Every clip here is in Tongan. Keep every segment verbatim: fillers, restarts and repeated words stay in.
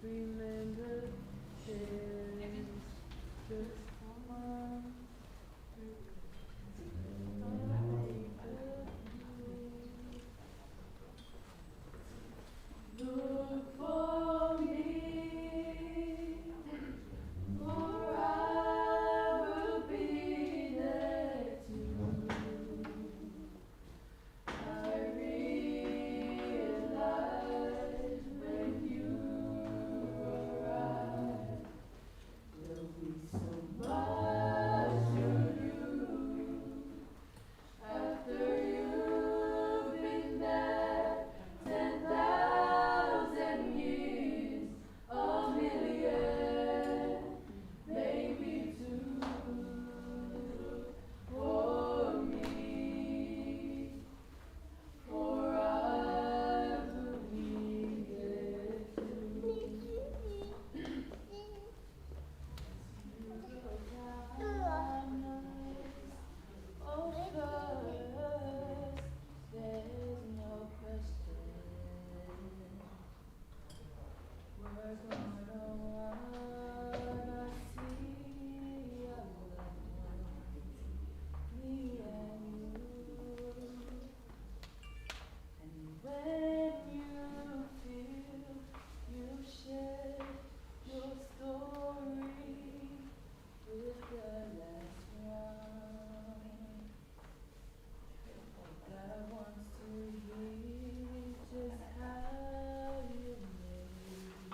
Remember, cherish, just one. Look for me, for I will be there too. I realize when you arrive, there'll be so much to do. After you've been there ten thousand years, a million, maybe two, for me, for I believe it too. Of course, there's no question. We're gonna wanna see a lot, me and you. And when you feel you share your story with the last one, all God wants to hear just how you made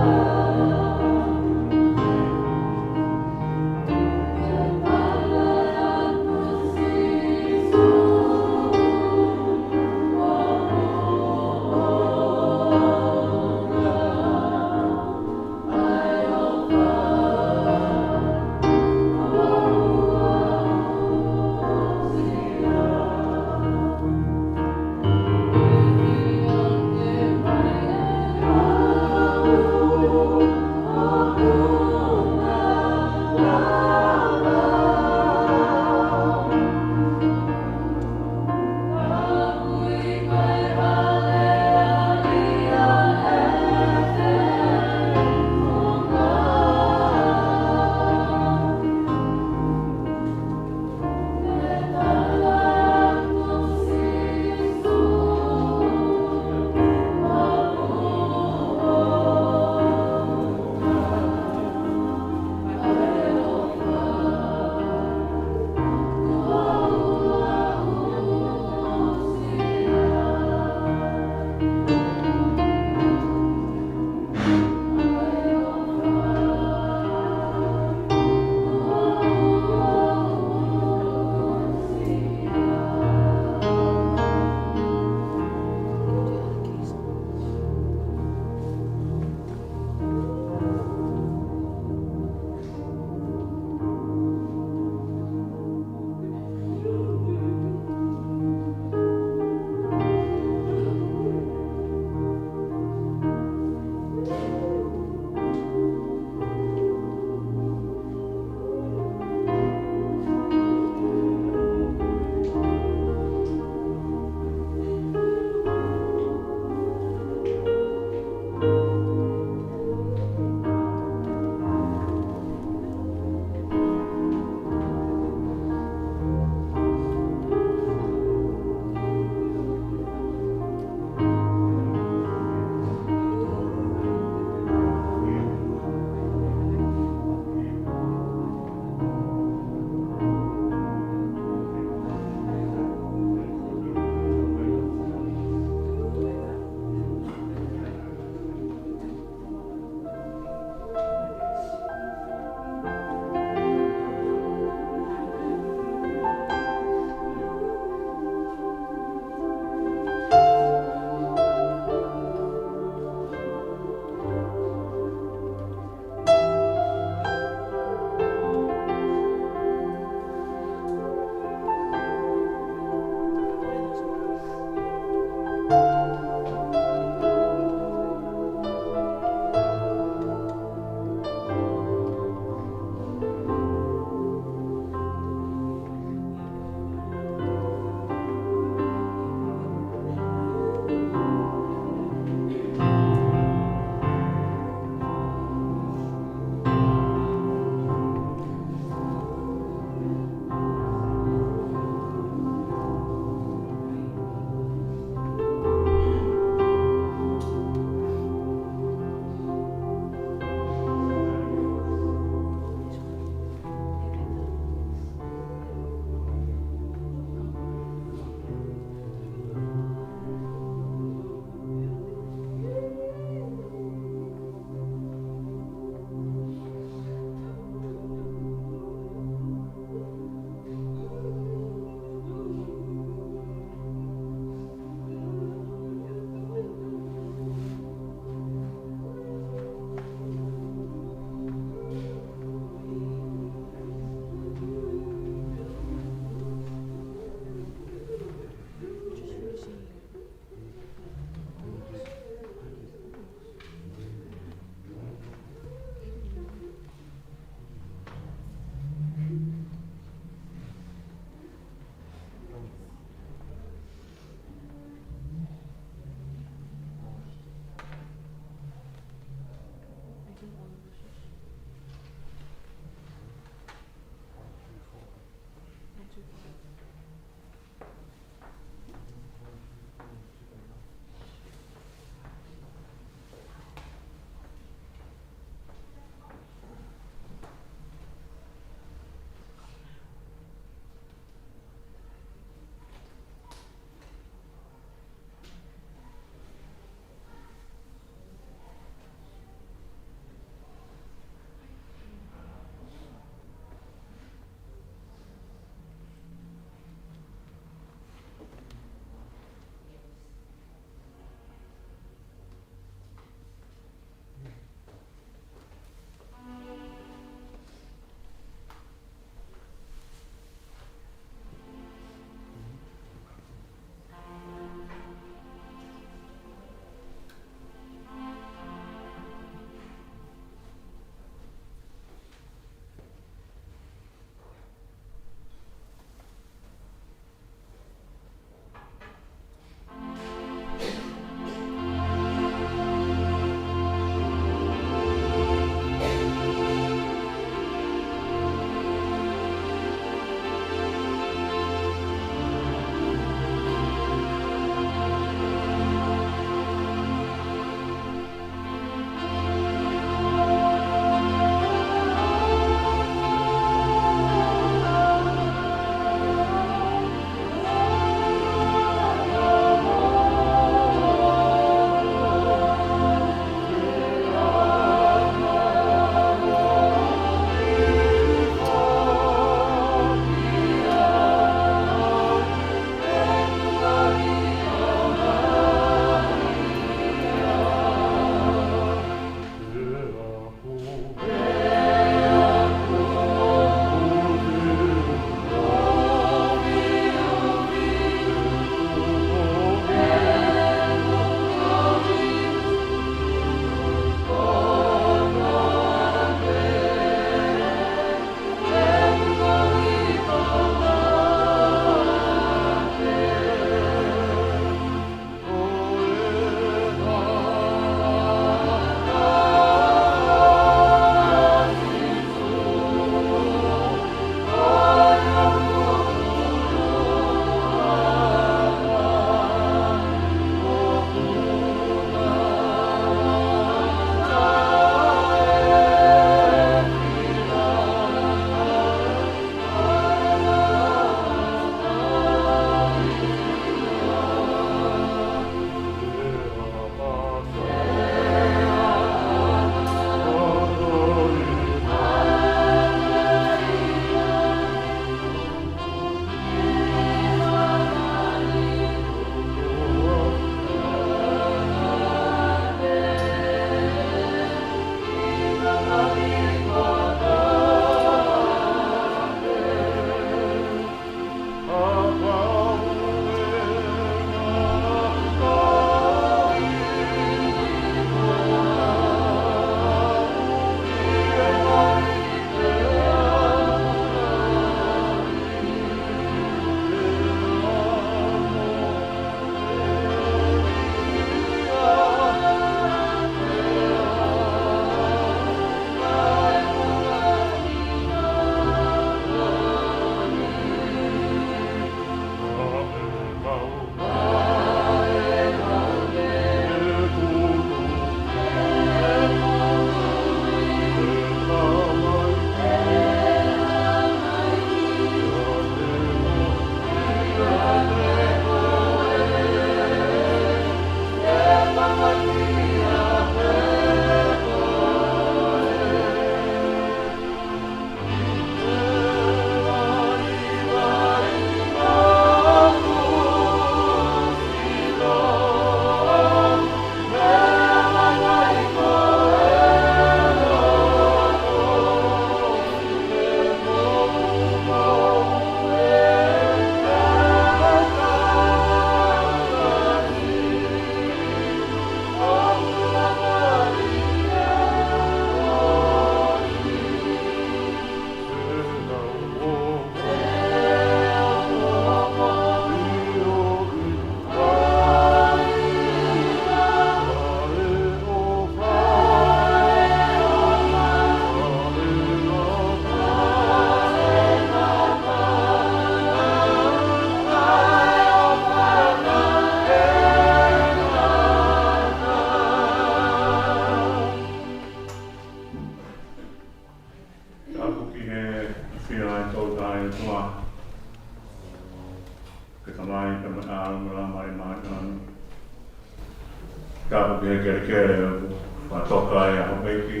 Tapu ki he kelekele ʻoku fakatoka ai ʻa houʻeiki,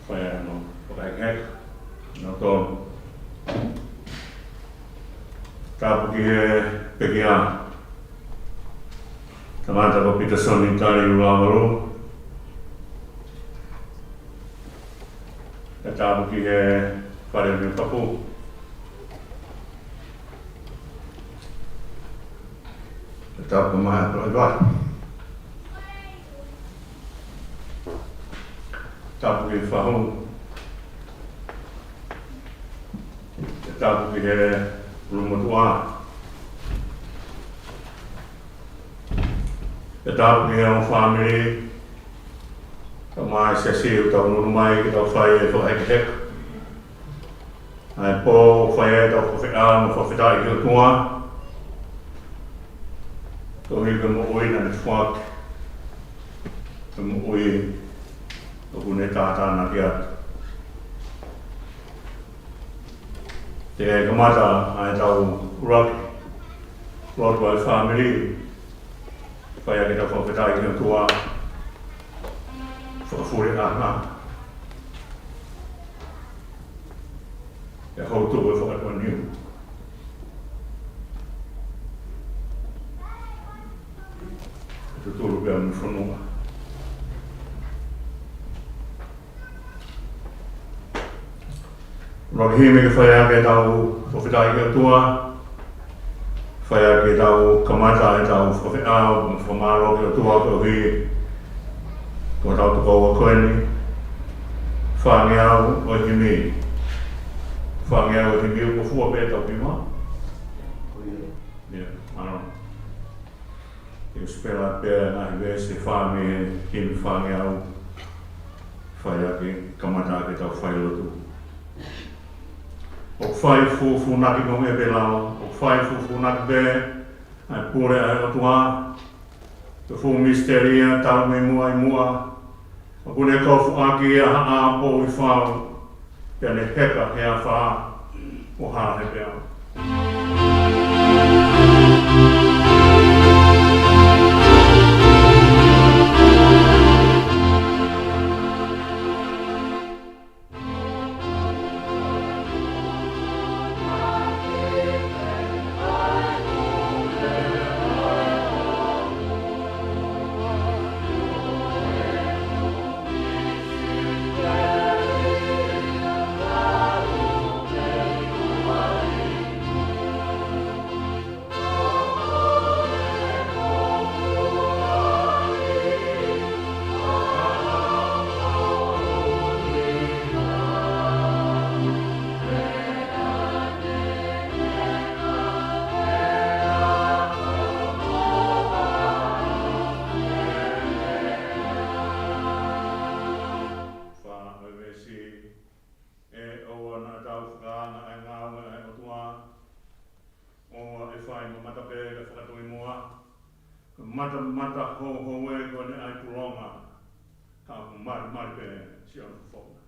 fai ai hono fakahekeheka, no tonu. Tapu ki he pekia, tangata ko Pita Soni Tali Ulavalu. Tapu ki he fale mei Papu. Tapu mai atu ai vai. Tapu ki he fahu. Tapu ki he ʻulumotuʻa. Tapu ki he ongo fāmili. Tau mai siasi ʻoku tau nunu mai ke tau fai e fakahekeheka. ʻA e pō, fai ai ʻetau fakafetaʻi ki he ʻOtua. Koeʻuhi ko e moʻui naʻa ne foaki. Ko e moʻui ʻoku ne tātānaki atu. Te ke kamata ʻa ʻetau ʻuluaki lotu ʻa e fāmili. Fai ʻaki ʻetau fakafetaʻi ki he ʻOtua. Fakafuliʻanga. ʻE houtu e fakatuʻaniu. ʻE tutulu pea mo e fonua. Loki himi ke fai ʻaki ʻetau fakafetaʻi ki he ʻOtua. Fai ʻaki ʻetau kamata ʻetau fakafeʻao mo fakamālō ki he ʻOtua koeʻuhi ko ʻetau tokoua ko eni. Fāngeau ʻo e himi. Fāngeau ʻo e himi ʻoku fua pē ʻetau himi. ʻIo, mālō. Ke u spela pē ʻa e ngaahi veesi ʻe fā mei he himi fāngeau. Fai ʻaki kamata ʻaki ʻetau fai lotu. ʻOku fai fufuunaki mo e pē lava, ʻoku fai fufuunaki pē ʻa e pule ʻa e ʻOtua. Ko e fuʻu misiteli ia talu mei muʻa ʻi muʻa. ʻOku ne kofuʻaki ʻa Haʻa Poʻuli Fau, pea ne heka he afā ʻo hala he peau. Fā ʻo e veesi. ʻE ʻoua naʻa tau fakaanga ʻa e ngāue ʻa e ʻOtua. ʻOua ʻe fai mamata pē ka fakatoimuʻa. Ka matamata houhau ē ko ʻene ʻai pulonga. Ka ʻoku malimali pē siʻono fofonga.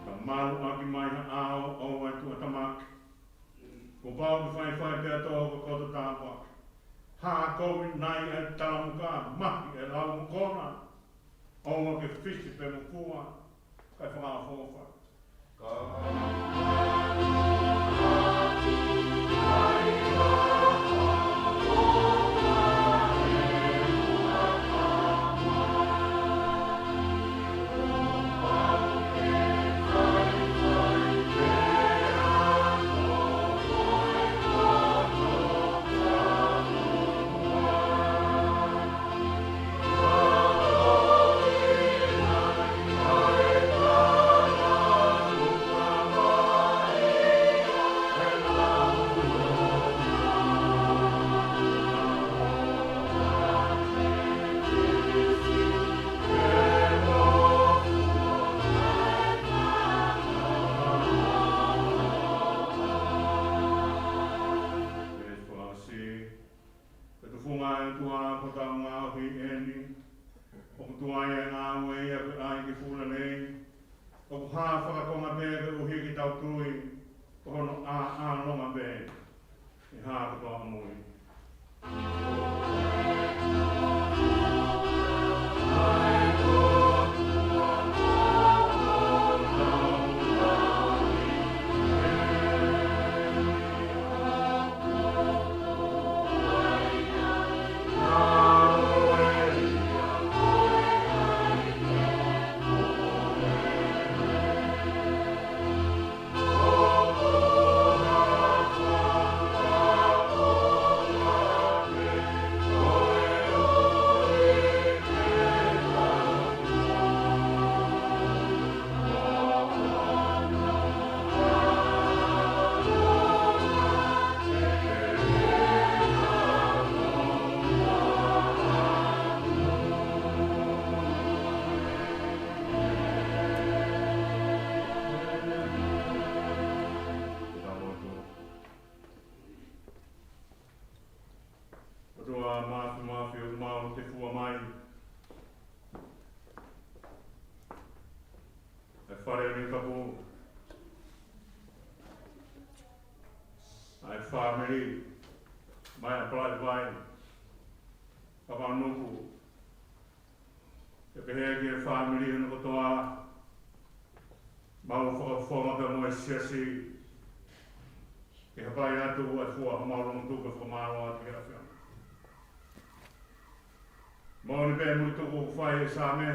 Ka malu ʻaki mai ha ʻao ʻo e tuʻatamaki. Kuo pau ke faifai pea tō ko e koto tāpuaki. Hā kovi nai e talamuka mahi e lau mokona. ʻOua ke fisi pē mo fua, kae fakaʻofoʻofa. Tufunga ʻa e ʻOtua ko hotau ngaohi ʻeni, ʻoku tuai ʻa e ngāue ia ko e ʻai ke fuʻu lelei, ʻoku hā fakakonga pē koeʻuhi ke tau tui, ko hono ʻāʻālonga pē ʻe hā kotoa ʻamui. ʻOtua Māfimafi, ʻoku mau tefua mai ʻa e fale ʻo e Niu Kapu, ʻa e fāmili mai ʻa Palaivai, Fakanuku, ʻo pehē ki he fāmili hono kotoa, mau fakafofonga pea mo e siasi, ke hapai atu ʻa e fua homau longotuʻu pea fakamālō atu ki he ʻAfiona. Moʻoni pē muʻa tuku ʻoku fai ʻe he Saame,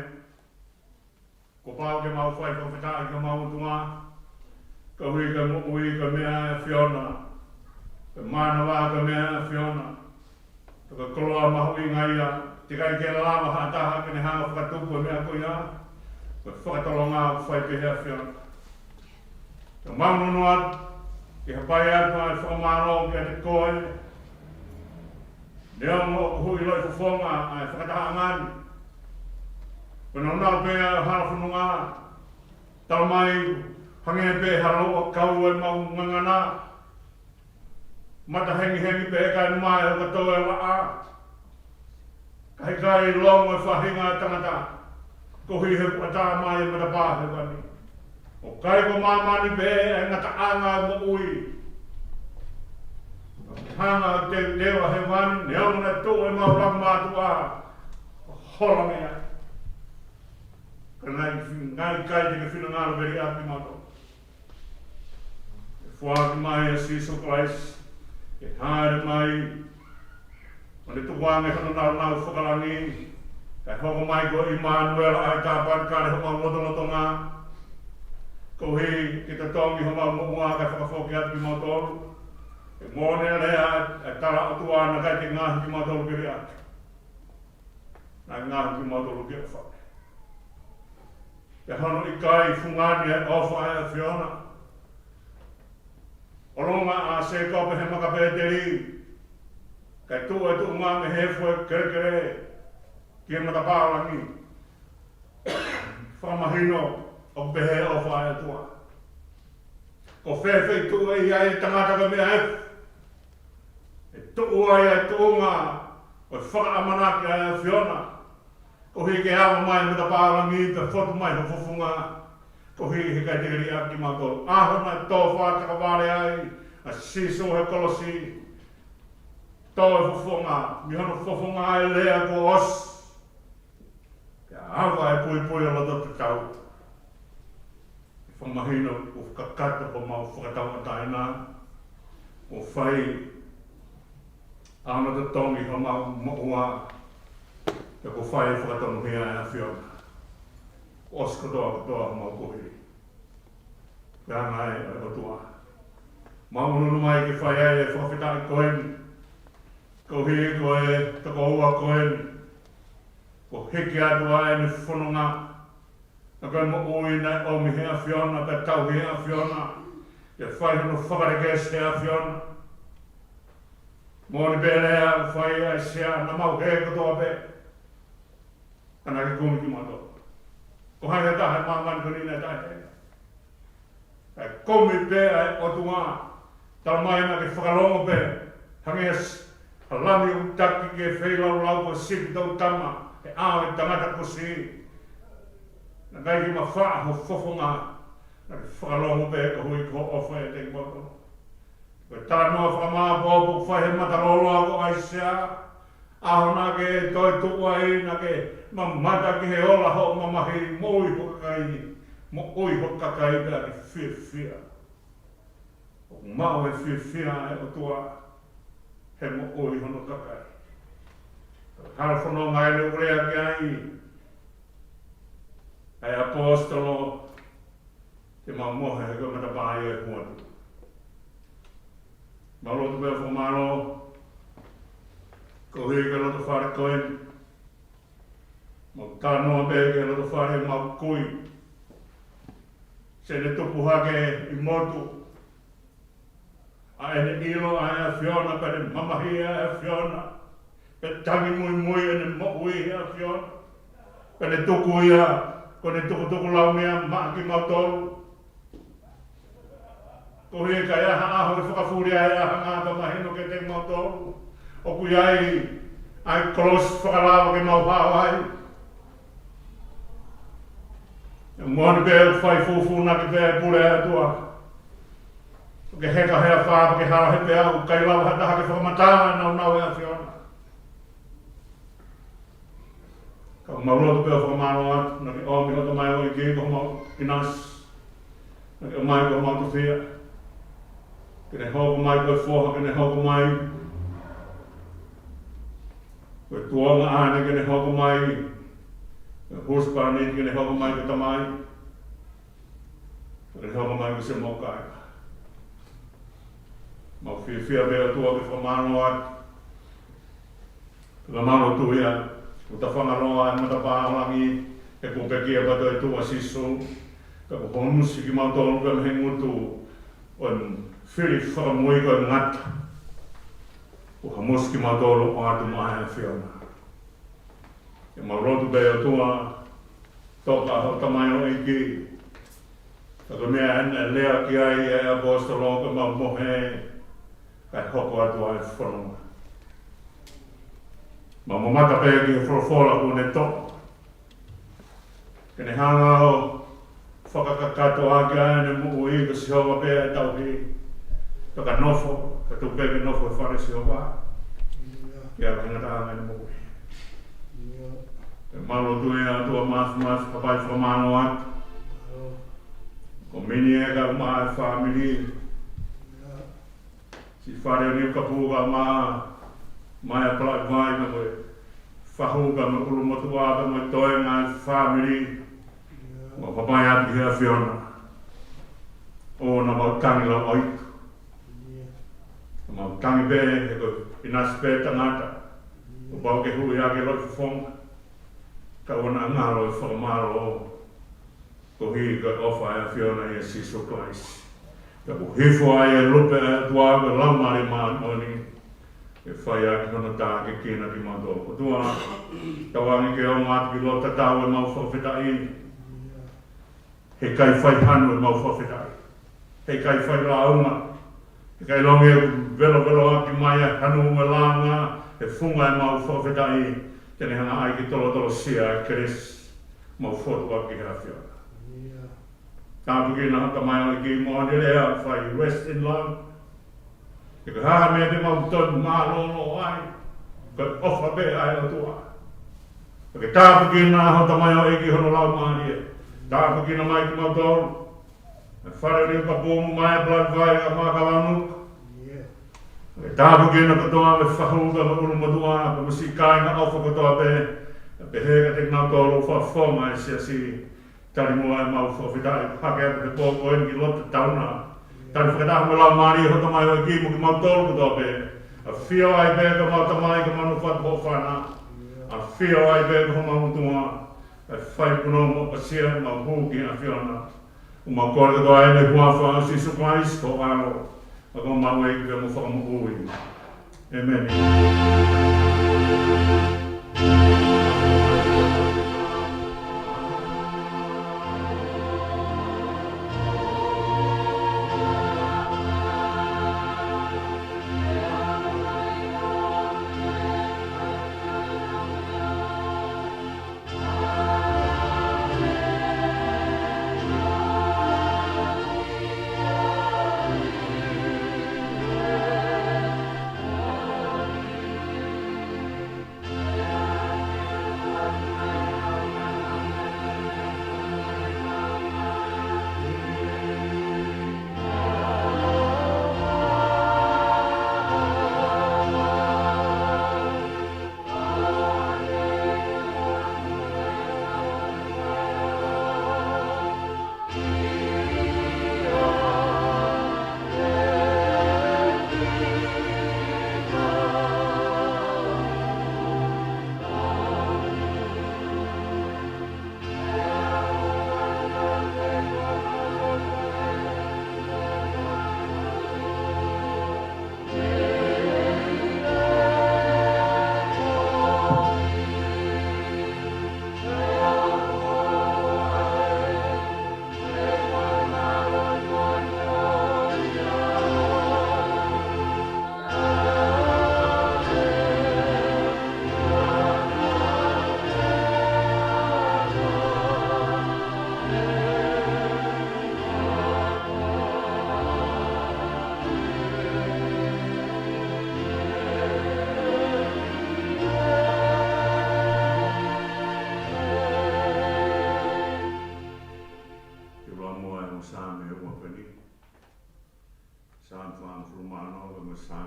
kuo pau ke mau fai fakafetaʻi ki homau ʻOtua, koeʻuhi ko e moʻui ko e meʻa ʻa e ʻAfiona, ko e mānava ko e meʻa ʻa e ʻAfiona, ko e koloa mahuʻinga ia, teʻeki ai ke lava ha taha ke ne hanga ʻo fakatupu e meʻa ko ia, ko e fakatolonga ʻoku fai pē ʻe he ʻAfiona. Ka mau nonoa atu ke hapai atu ʻa e fakamālō kiate koe, neongo ʻoku ʻiloʻi fofonga ʻa e fakatahaʻanga ni, ko e nonau pē ʻa e hala fononga, talamai hangē pē ha loʻo kau ʻemau ngangana, mata hengihengi pē kae ʻikai toe laʻā. Ka ʻikai longo e faʻahinga ʻo e tangata, koeʻuhi he kuo ʻatā mai e matapā hēvani. ʻOku ʻikai ko māmani pē ʻa e ngataʻanga ʻo e moʻui. Hanga ʻo teuteu ʻa hēvani, neongo naʻe tuʻu ʻemau langa mātuʻa, hola mei ai. Ka naʻe ʻikai te ke finangalo pē ʻa kimautolu. ʻE foaki mai ʻa Sīsū Kalaisi, ke hāʻele mai, ʻo ne tukuange hono nāunau fakalangi, kae hoko mai ko ʻImanuela ʻa e tāpanekale homau lotolotonga, koeʻuhi ke totongi homau moʻua kae fakafoki atu kimautolu. ʻE moʻoni ʻa e lea ʻa e tala ʻOtua naʻe ʻikai te ngaohi kimautolu ke liʻaki. Naʻe ngaohi kimautolu ke ʻofa. Pea hono ʻikai fungani ʻa e ʻofa ʻa e ʻAfiona. ʻOlunga ʻa Sēkope he maka Pēteli, kae tuʻu e tuʻunga mei he efu ʻo e kelekele ki he matapā ʻo langi. Fakamahino ʻoku pehē ʻofa ʻa e ʻOtua. Ko fē feituʻu ʻe ʻi ai e tangata ko e meʻa efu, ʻe tuʻu ai ʻa e tuʻunga ʻo e fakaʻamanaki ʻa e ʻAfiona, koeʻuhi ke ava mai e matapā ʻo langi pea fotu mai ho fofonga, koeʻuhi he ʻikai te ke liʻaki kimautolu. ʻAho naʻe tō fakatakavale ai ʻa Sīsū he kolosi, tō e fofonga, mei hono fofonga ʻa e lea kuo ʻosi. Pea ava e puipui ʻo e loto tatau. ʻE fakamahino ʻoku kakato homau fakatauʻatāina, ʻo fai ʻa hono totongi homau moʻua, pea kuo fai e fakatonuhia ʻa e ʻAfiona. ʻOsi kotoa kotoa homau kuohili. Pea ʻa e ngāue ʻa e ʻOtua. Mau ʻunuʻunu mai ke fai ai e fakafetaʻi ko eni, koeʻuhi ko e tokoua ko eni kuo hiki atu ʻa ʻene fononga, ʻa ia ko e moʻui naʻe ʻomi ʻe he ʻAfiona, pea tauhi ʻe he ʻAfiona, pea fai hono fakalekesi ʻe he ʻAfiona. Moʻoni pē lea ʻoku fai ʻa e sea, naʻa mau hē kotoa pē, ka naʻa ke kumi kimautolu. Ko hai ha taha ʻi māmani ko eni naʻe taʻehē? ʻA e kumi pē ʻa e ʻOtua, talamai naʻa ke fakalongo pē, hangē s-, Ha lami ʻoku taki ki he feilaulau, ko e sipi tau tama he ʻao ʻo e tangata kuo siʻi. Naʻe ʻikai ke mafaʻa ho fofonga, naʻa ke fakalongo pē koeʻuhi ko hoʻo ʻofa ʻiate kimautolu. Ko e talanoa fakamāʻopoʻopo ʻoku fai he mata lōloa ko ʻAisea, ʻaho naʻa ke toe tuʻu ai, naʻa ke mamata ki he ola hoʻo mamahi, moʻui ho kakai, moʻui ho kakai pea ke fiefia. ʻOku maʻu e fiefia ʻa e ʻOtua he moʻui hono kakai. Hala fononga ʻeni ʻoku lea ki ai ʻa e ʻaposetolo, te mau mohe he ko e matapā ia ʻo e huafa. Mau lotu pea fakamālō koeʻuhi ko e loto fale ko eni. Mau talanoa pē ki he loto fale ʻemau kui. Siʻene tupu hake ʻi motu ʻa ʻene ʻilo ʻa e ʻAfiona, pea ne mamahi ʻa e ʻAfiona, pea tangi muimui ʻene moʻui he ʻAfiona, pea ne tuku ia ko ʻene tukutuku laumea maʻa kimautolu. Koeʻuhi ka ʻi ai ha ʻaho ʻe fakafuli ai ʻa e anga ʻoku mahino kiate kimautolu ʻoku ʻi ai ʻa e kolosi fakalava ke mau hao ai. ʻE moʻoni pē ʻoku fai fufūnaki pē ʻa e pule ʻa e ʻOtua. ʻOku ke heka he afā, ʻoku ke hala he peau, ʻikai lava ha taha ke fakamatala e nāunau ʻo e ʻAfiona. Ka mau lotu pea fakamālō atu, naʻa ke ʻomi ho tamaioʻeiki ko homau ʻinasi. Naʻa ke ʻomai ko homau tofiʻa. Ke ne hoko mai ko e foha, ke ne hoko mai ko e tuongaʻane, ke ne hoko mai ko e husepāniti, ke ne hoko mai ko e tamai, ke ne hoko mai ko e siʻi moʻui kāinga. Mau fiefia pē ʻOtua ke fakamālō atu. Pea mau lotu ia, ʻoku tafanga loa e matapā ʻo langi, he kuo pekia pea toe tuʻu ʻa Sīsū, pea kuo honusi kimautolu pea mei he ngutu ʻo e fili fakamui ko e ngata, kuo hamusi kimautolu ʻo ʻoatu maʻa e ʻAfiona. ʻE mau lotu pē ʻOtua, toka ho tamaioʻeiki, ka ko e meʻa ʻeni naʻe lea ki ai ʻa e ʻaposetolo, ko e mau mohe, kae hoko atu ʻa e fononga. Mau mamata pē ki he folofola kuo ne toʻo, ke ne hanga ʻo fakakakato ʻaki ʻa ʻene moʻui ko Sihova pē ʻa e tauhi. Pea ka nofo, ka tuku pē ke nofo he fale ʻo Sihova. Ke ʻi ai ha ngataʻanga ʻene moʻui. Pea mau lotu ia ʻOtua Māfimafi, ka ʻoku ou fakamālō atu. Ko Mini ē kae ʻumaʻā e fāmili. Siʻi fale ʻo Niukapu kae ʻumaʻā mai ʻa Palaivai, mo e fahu kae ʻumaʻā ʻUlumotuʻa kae ʻumaʻā e toenga e fāmili. Mau papai atu ki he ʻAfiona. ʻOua naʻa mau tangi lauʻaiki. Mau tangi pē he ko e ʻinasi pē tangata. Kuo pau ke huʻi ʻaki e loʻifofonga. Ka ʻoua naʻa ngalo e fakamālō. Koeʻuhi ko e ʻofa ʻa e ʻAfiona ʻia Sīsū Kalaisi. Pea kuo hifo ai e lupe ʻa e ʻOtua ko e Laumālie Māʻoniʻoni, ke fai ʻaki hono tākiekina kimautolu. ʻOtua, tauange ke ongo atu ki loto tatau ʻemau fakafetaʻi. He ʻikai fai hanu ʻemau fakafetaʻi. He ʻikai fai lāunga. He ʻikai longe veloveloaki mai ʻa e hanu mo e lāunga he funga ʻemau fakafetaʻi, te ne hanga ai ke tolotolosia e kelesi ʻemau fotu ʻaki ki he ʻAfiona. Tāpuekina ho tamaioʻeiki, moʻoni e lea ʻoku fai, rest in love. He ko e hā ha meʻa te mau tonu mālōlō ai, ko e ʻofa pē ʻa e ʻOtua. Pea ke tāpuekina ho tamaioʻeiki hono laumālie. Tāpuekina mai kimautolu. ʻE fale ʻo Niukapu mo e Palaivai kae ʻumaʻā Kalaunuka. ʻE tāpuekina kotoa e fahu kae ʻumaʻā ʻUlumotuʻa, pea mo e siʻi kāinga ʻofa kotoa pē. Pea pehē kiate kinautolu ʻoku fakafofonga e siasi. Tali muʻa ʻemau fakafetaʻi, hake atu he pō ko eni ki loto tauna. Tali fakataha mo e laumālie ho tamaioʻeiki mo kimautolu kotoa pē. ʻAfio ai pē ko homau Tamai, ko homau Fatu, hoʻo fānau. ʻAfio ai pē ko homau ʻOtua. ʻE fai punou mo ʻosia ʻemau hū ki he ʻAfiona. ʻOku mau kole kotoa ʻi he huafa ʻo Sīsū Kalaisi ko ho ʻAlo, ʻa ko homau ʻEiki pea mo e Fakamoʻui. ʻĒmeni.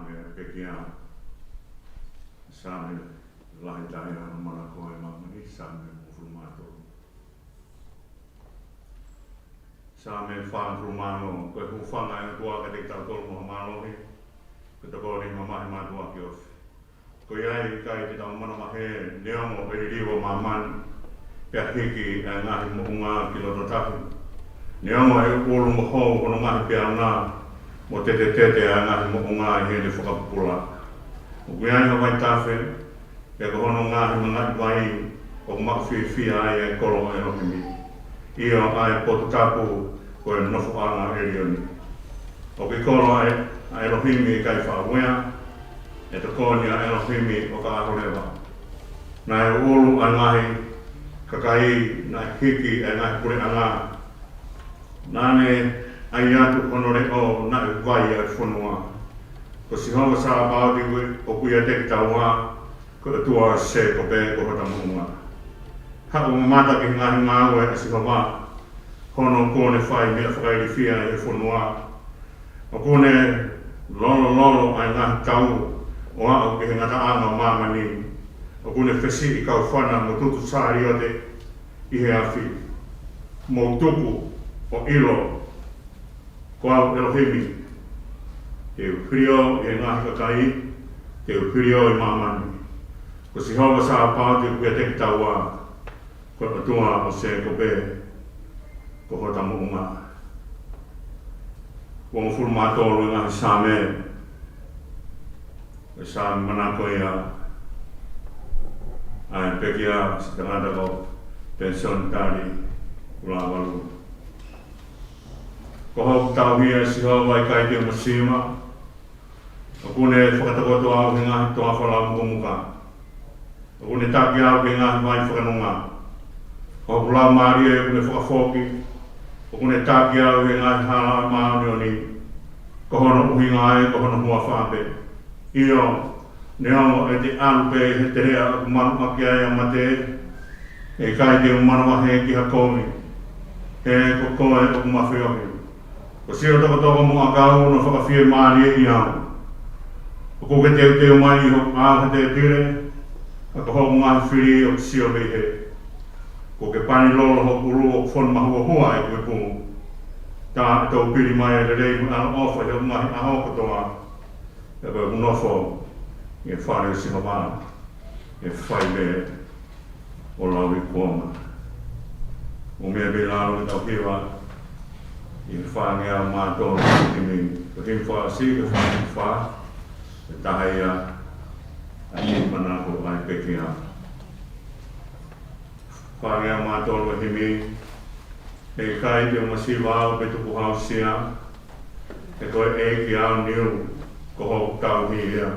Saame pekia, Saame lahi taha ʻi hono manako ʻa māmani, Saame hongofulu mā tolu. Saame fāngofulu mā ono. Ko e hūfanga ʻa e ʻOtua kiate kitautolu mo ha mālohi, ko e tokoni ʻa e mamahi mātuʻaki ofi. Ko ia ʻe ʻikai te tau manavahē, neongo ʻe liliu ʻa māmani, pea hiki ʻa e ngaahi moʻunga ki loto tahi. Neongo ʻe ʻuʻulu mo hou hono ngaahi peau na, mo tetetete ʻa e ngaahi moʻunga ʻi heʻene fakapupula. ʻOku ʻi ai ha vaitafe, pea ko hono ngaahi mangaʻi vai ʻoku maʻu fiefia ai ʻa e kolo ʻo ʻElohimi, ʻio, ʻa e potu tapu ko e nofoʻanga ʻo ʻElioni. ʻOku ʻi kolo ʻa ʻElohimi ʻikai faʻa uea, ʻe tokoni ʻa ʻElohimi ʻo ka ʻaho leva. Naʻe ʻuʻulu ʻa e ngaahi kakai, naʻe hiki ʻa e ngaahi puleʻanga. Naʻa ne ʻai atu hono leʻo, naʻe vai ʻa e fonua. Ko Sihova Sāpaoti ʻoku ʻiate kitaua, ko e ʻOtua ʻo Sēkope ko hota moʻunga. Haʻu ʻo mamata ki he ngaahi ngāue ʻa Sihova, hono kuo ne fai meʻa fakailifia ʻi he fonua. ʻOku ne lolololo ʻa e ngaahi tau ʻo aʻu ki he ngataʻanga ʻo māmani. ʻOku ne fesiʻi kaufana mo tutu sāliote ʻi he afi. Mou tuku ʻo ʻilo, ko au ʻElohimi, te u hiliō ʻi he ngaahi kakai, te u hiliō ʻi māmani. Ko Sihova Sāpaoti ʻoku ʻiate kitaua, ko e ʻOtua ʻo Sēkope ko hota moʻunga. Hongofulu mā tolu ʻa e ngaahi Saame. Ko e Saame manako ia ʻa e pekia, siʻi tangata ko Penisoni Tali, Kulavalu. Ko hoku tauhi ʻa Sihova ʻikai te u masiva. ʻOku ne fakatokoto au he ngaahi toafa lau mukomuka. ʻOku ne taki au he ngaahi vai fakanonga. Ko hoku laumālie ʻoku ne fakafoki. ʻOku ne taki au he ngaahi hala māʻoniʻoni. Ko hono ʻuhinga ia ko hono huafa pē. ʻIo, neongo ʻete ʻalu pē ʻi he teleʻa ʻoku maluʻaki ai ʻa mate, ʻe ʻikai te u manavahē ki ha kovi. He ko koe ʻoku ma feohi. Ko siʻo tokotoko mo ʻakau naʻa nau fakafiemālieʻi au. ʻOku ke teuteu mai ʻi hoku ʻao he tēpile, ʻa ko hoku ngaahi fili ʻoku sio mei hē. ʻOku ke pani lolo hoku ʻulu ʻoku fonu mahuohua ʻeku ipu. Tā ʻe toupili mai ʻa e lelei mo e ʻaloʻofa ʻi hoku ngaahi ʻaho kotoa. Pea ko ʻeku nofo ʻi he fale ʻo Sihova ʻe fai lelei ʻo lauikuonga. ʻO meʻa mei lalo ke tau hiva ʻi he fāngeau mā tolu ʻo e himi, ko e himi fakaʻosi, ko e fāngeau fā, ʻe taha ia ʻa e himi manako ʻa e pekia. Fāngeau mā tolu ʻo e himi. ʻE ʻikai te u masiva au pe tukuhausia, he ko e ʻEiki au niu, ko hoku tauhi ia.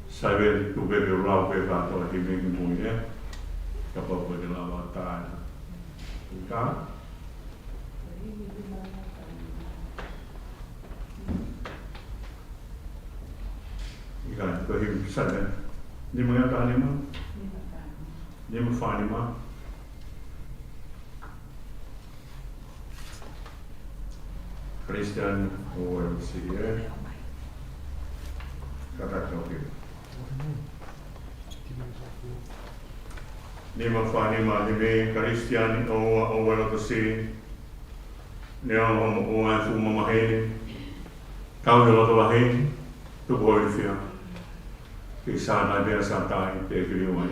Sai, tuku pē ke u lau pē kātoa e himi ki mui, ē? Kapau ʻoku ke lava tā ē. Ka? ʻIkai, ko e himi, sai, ē? Nima ia, taha nima? Nima fā nima. Christian ʻo e siri, ē? Kātaki ʻo ke. Nima fā nima, himi. Kalisitiane ʻoua ʻoku loto sili, neongo hoʻo moʻua ʻi he fuʻu mamahi ni, tauhi ho loto lahi, tuku ho ilifia. Ke sānai pea sātai te ke liliu mai.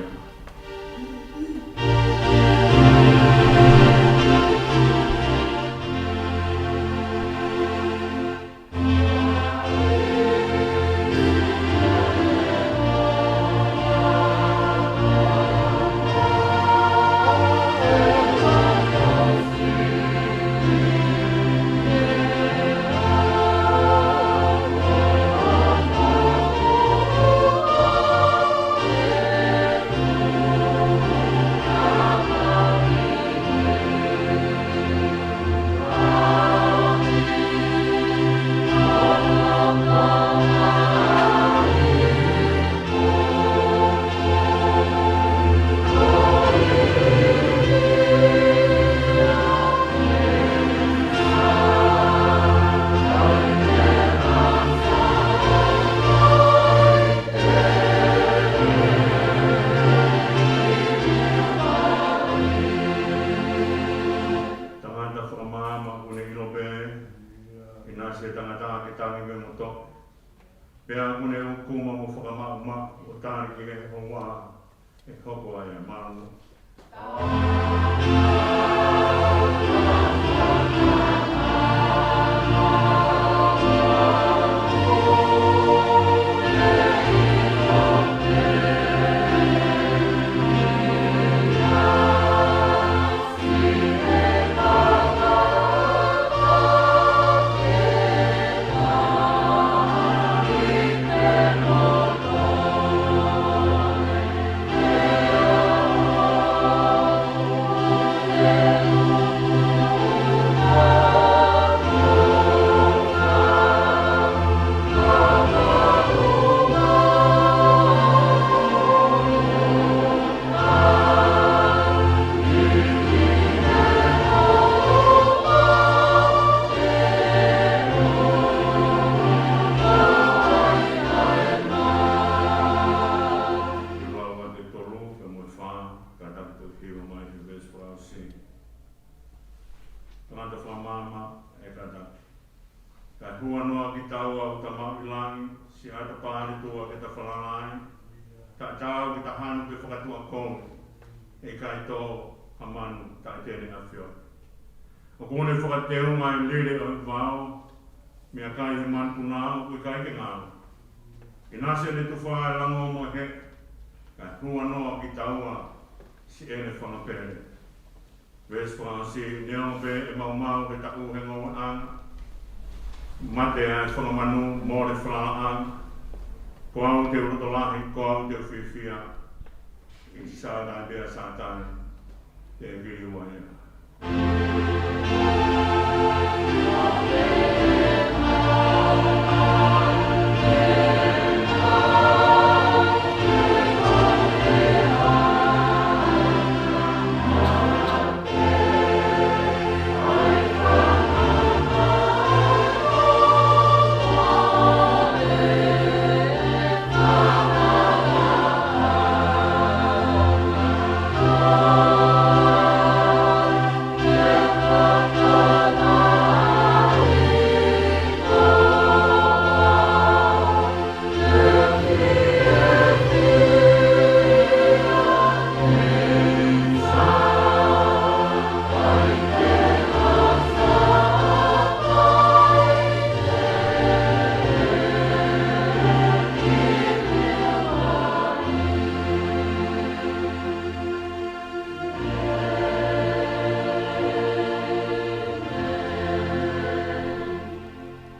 Pea ʻoku ne ʻūkuma mo fakamaʻumaʻu ʻo tali ki he houa ʻe hoko ai ʻa e malu. Lau ʻa e tolu, pea mo e fā, kātaki ʻo hiva mai he veesi fakaʻosi. Tangata fakamāmani, ʻe kātaki. Kae hū noa kitaua ʻo tamaoʻi langi, siʻa ta pāle tuʻa ke ta falala ai, taʻe taau ke ta hanu ke fakatuʻakovi, ʻe ʻikai tō ha manu taʻe te ne ʻafioʻi. ʻOku ne fakateunga ʻa e lile ʻo e vao, meʻakai he manupuna ʻoku ʻikai ke ngalo. ʻInasi ʻene tufa ʻa e lango mo e heʻe, kae hū noa kitaua siʻene fanga pele. Veesi fakaʻosi, neongo pē ʻe maumau he taʻu he ngoueʻanga, mate ʻa e fanga manu, mole falalaʻanga, ko au te u loto lahi, ko au te u fiefia, ʻi Sātai pea Sātai, te u vili ua ia.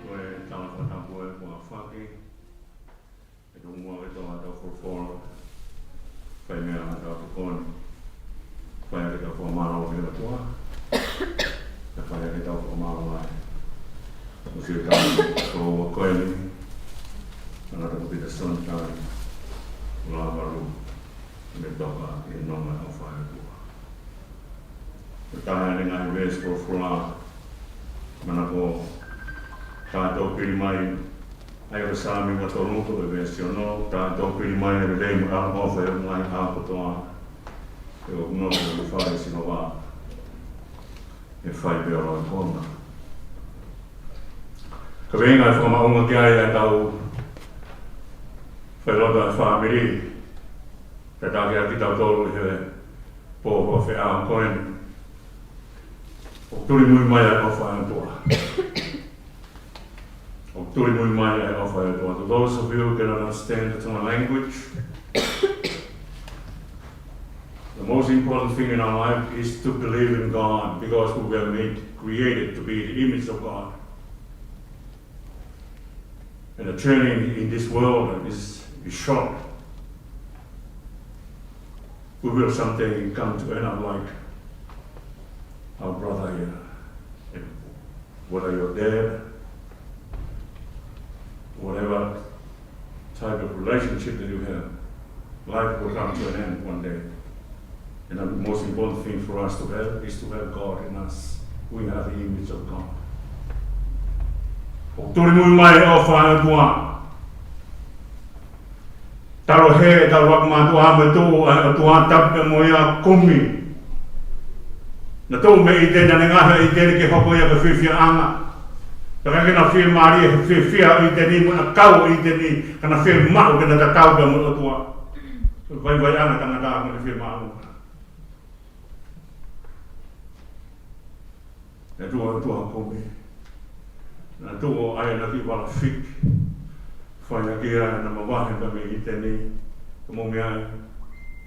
Ko e tala fakatapu ē kuo fai. ʻE tuku muʻa ke tau ʻa e folofola. Fai mei ai ʻa e tokoni. Fai ʻa e fakamālō ki he ʻOtua. Pea fai ʻa e fakamālō ai. Mo siʻi tau ko ua ko eni. Tangata ko Pita Sonitani. Lavalu. Mo e toka ʻi he nonga ʻo e ʻofa ʻa e ʻOtua. Ko e taha eni e ngaahi veesi folofola, manako, taʻetoʻo pili mai ʻa e Saame ua tolu ko e veesi ono, taʻetoʻo pili mai ʻa e lelei mo e ʻaloʻofa ʻi he ngaahi ʻaho kotoa, ʻe ʻoku nofo ʻi he fale ʻo Sihova, ʻe fai pē ʻa e konga. Ko e ʻuhinga ʻe fakamaʻunga ki ai ʻa e tau failoto ʻa e fāmili, tataki ʻa kitautolu ʻi he pō hoʻo feʻao ko eni. ʻOku tuli mui mai ʻa e ʻofa ʻa e ʻOtua. ʻOku tuli mui mai ʻa e ʻofa ʻa e ʻOtua. To those of you who cannot understand the Tonga language, the most important thing in our life is to believe in God, because we were made, created to be the image of God. And the journey in, in this world is, is short. We will someday come to end up like our brother here. And whether you're dead, whatever type of relationship that you have, life will come to an end one day. And the most important thing for us to have is to have God in us. We are the image of God. ʻOku tuli mui mai ʻa e ʻofa ʻa e ʻOtua. Talu he, talu aku mātuʻa mo e tuʻu ʻa e ʻOtua tapu pē mo ia kumi. Naʻe tuʻu mei ʻĪteni, naʻe ngaahi ʻa ʻĪteni ke hoko ia ko e fiefiaʻanga. Pea ʻikai ke na fiemālie he fiefia ʻo ʻĪteni mo e ʻakau ʻo ʻĪteni, ka na fiemaʻu ke na tatau pea mo e ʻOtua. Vaivaiʻanga ʻa e tangata mo ʻene fiemaʻu. ʻE tuʻu ʻa e ʻOtua ʻo kumi. Naʻe tuʻu ʻo ʻai ʻena kiʻi vala fiki. Fai ʻaki ia ʻena mavahe mei ʻĪteni. Ka mou meaʻi,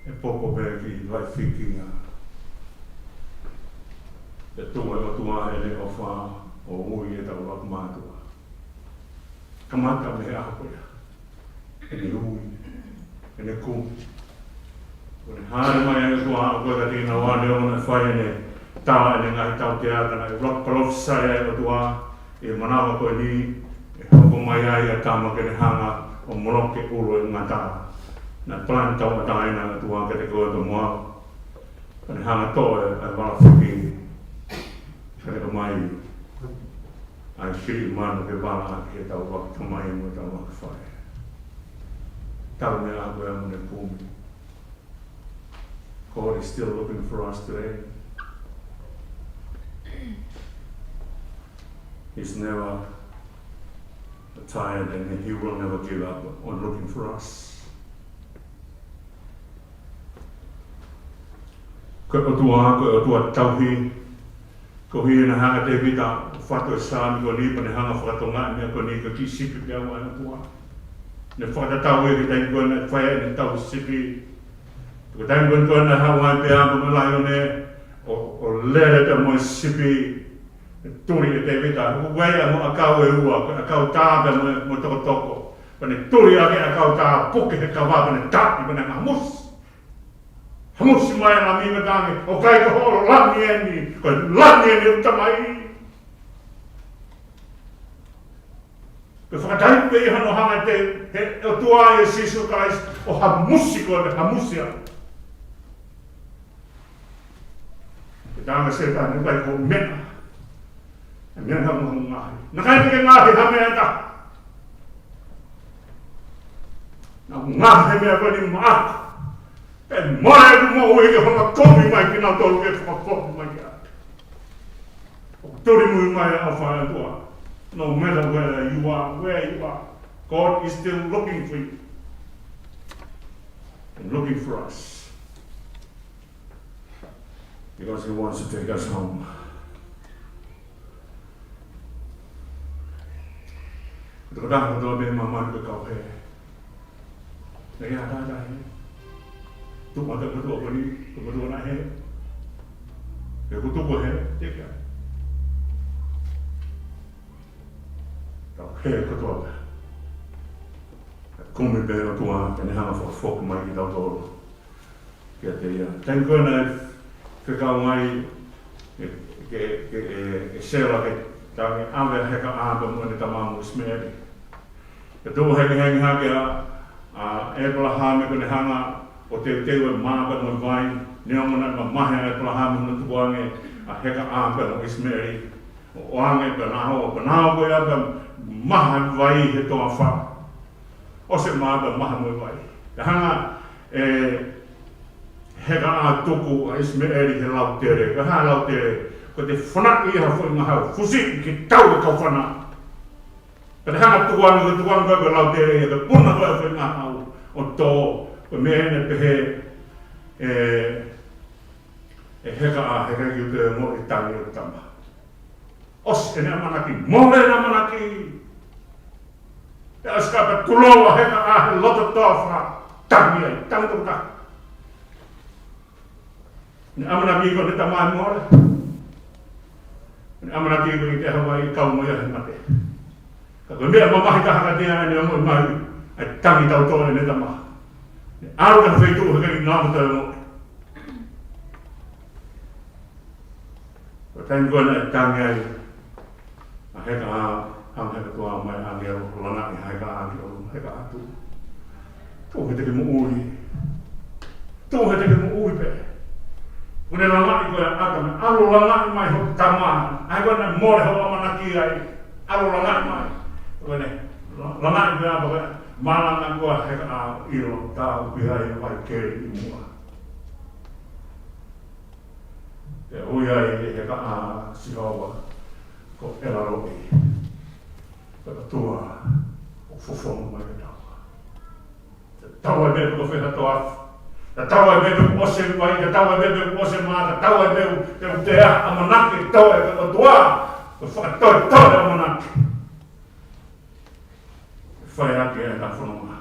ʻe poko pē kiʻi vala fiki ia. ʻE tuʻu ʻa e ʻOtua ʻi heʻene ʻofa ʻo ui ʻetau ʻuluaki mātuʻa. Kamata mei he ʻaho ko ia. ʻEne ui, ʻene kumi. Ko ʻene hāʻele mai ʻa e ʻOtua ʻo kau ki he tangata, neongo naʻe fai ʻene tala ʻene ngaahi tautea, ka naʻe ʻuluaki palōfisai ʻa e ʻOtua ʻi he manava ko eni, ʻe hoko mai ai ʻa e tama ke ne hanga ʻo moloki e ʻulu ʻo e ngata. Naʻe palani tauʻatāina ʻa e ʻOtua kiate koe pea mo au. Ka ne hanga ʻo toʻo ʻa e vala fiki. Ka ne ʻomai ʻa e fili manu ke vala ʻaki ʻetau ʻuluaki tamai mo ʻetau ʻuluaki faʻē. Talu mei he ʻaho ko ia mo ʻene kumi. God is still looking for us today. He's never tired and he will never give up on looking for us. Ko e ʻOtua, ko e ʻOtua tauhi. Ko e ʻuhinga ia naʻe hanga ʻe Tēvita ʻo fatu e Sāme ko eni pea ne hanga ʻo fakatokangaʻi e meʻa ko eni ko e kiʻi sipi pē ʻa e ʻOtua. Ne fakatatau ia ki he taimi ko ē naʻe fai ai ʻene tauhi sipi. Ko e taimi ko ē naʻe haʻu ai pē ʻa e laione ʻo, ʻo lele pē mo e sipi. Ne tuli ʻe Tēvita, ʻoku ʻi ai ʻa e ʻakau ʻe ua, ko e ʻakau tā pea mo e, mo e tokotoko. Pea ne tuli ʻaki e ʻakau tā, puke he kava pea ne taʻi pea ne hamusi. Hamusi mai e lami pea talaange, ʻoku ʻikai ko hoʻo lami eni, ko e lami eni ʻo e Tamai. Pea fakataimi pē ia hono hanga ʻe he ʻOtua ʻia Sīsū Kalaisi ʻo hamusi koe, hamusi au. Pea talaange ʻe Sētane, ʻoku ʻikai ko hoʻo meʻa. ʻA e meʻa naʻa mo hoʻo ngaohi. Naʻe ʻikai te ke ngaohi ha meʻa ʻe taha. Naʻa mo ngaohi e meʻa ko eni maʻaku. ʻE mole ʻeku moʻui ke fakakau mai kinautolu ke fakakau mai ki ai. ʻOku tuli muimui mai ʻa e ʻofa ʻa e ʻOtua. No matter where you are, where you are, God is still looking for you. And looking for us. Because he wants to take us home. Ko e tokotaha kotoa pē ʻi māmani ko e kau hē. Naʻe ʻi ai ha taha hē. Tuʻu ʻa e motuʻa ko eni, ko e motuʻa naʻe hē. He ko e tuʻu ko e hē, teke ai. Kau hē kotoa pē. Kumi pē ʻOtua, ke ne hanga ʻo fakafoki mai kitautolu kiate ia. Taimi ko ē naʻe fekau mai ʻe, ke, ke, ʻe, ʻe Sela ke talaange ʻave ʻa Heka ʻa pea mo ʻene tama mo ʻIsimeʻeli. Pea tuʻu hengihengi hake ʻa, ʻa ʻĒpalahame ko ʻene hanga ʻo teuteu e mā pea mo e vai, neongo naʻe mamahi ʻa ʻĒpalahame hono tukuange ʻa Heka ʻa pea mo ʻIsimeʻeli. ʻO ʻoange pea nau, pea nau ko ia pea maha e vai he toafa. ʻOsi e mā pea maha mo e vai. Pea hanga ʻe Heka ʻo tuku ʻa ʻIsimeʻeli he lautele. Ko e hā e lautele? Ko e te fanaʻi ha foʻi ngahau. Fusi ke tau e kau fana. Pea te hanga ʻo tukuange, ko e tukuange ko e lautele ia, ko e puna ko e foʻi ngahau. ʻO tō, ko e meʻa eni pehē ʻe, ʻe Heka ʻa Heka ki te mo e tangi ʻo tama. ʻOsi ʻene ʻamanaki, mole ʻene ʻamanaki. Pea ʻosi ka pea tulou ʻa Heka ʻa he loto toafa, tangi ai, tangi tokotaha. Ne ʻamanaki ko ʻene tama ʻe mole. Ne ʻamanaki ko e te havai kau mo ia he mate. Ka ko e meʻa mamahi taha kiate ia ʻene ongoʻi mai, ʻa e tangi tautolu ʻene tama. Ne ʻalu ki ha feituʻu he ʻikai ke ngāue mo toe ongoʻi. Ko e taimi ko ē naʻe tangi ai ʻa Heka ʻa, hanga ʻe he ʻOtua mai ʻa e ʻāngelo ʻo langaʻi ʻa Heka ʻa ki ʻolunga, Heka ʻa tuʻu. Tuʻu he te ke moʻui. Tuʻu he te ke moʻui pē. Ko ʻene langaʻi ko ē ʻa ʻAtama, ʻalu langaʻi mai hoʻo tama. ʻA ē ko ē naʻe mole hoʻo ʻamanaki ai. ʻAlu langaʻi mai. Ko ʻene la-, langaʻi ko ē ʻa pea ko ē. Malanga ko ē ʻa Heka ʻa ʻilo, tā ʻoku ʻi ai e vai keli ʻi muʻa. Pea ui ai ʻe Heka ʻa Sihova ko ʻElaloʻi. ʻOtua ʻoku fofonga mai kiate kitaua. Tatau ai pē pe ko fē ha toafa. Tatau ai pē pe kuo ʻosi e vai. Tatau ai pē pe kuo ʻosi e mā. Tatau ai pē pe kuo te ʻamanaki. Tatau ai pē ʻOtua ʻoku fakatoetoe ʻamanaki. Fai ake ʻa e fononga.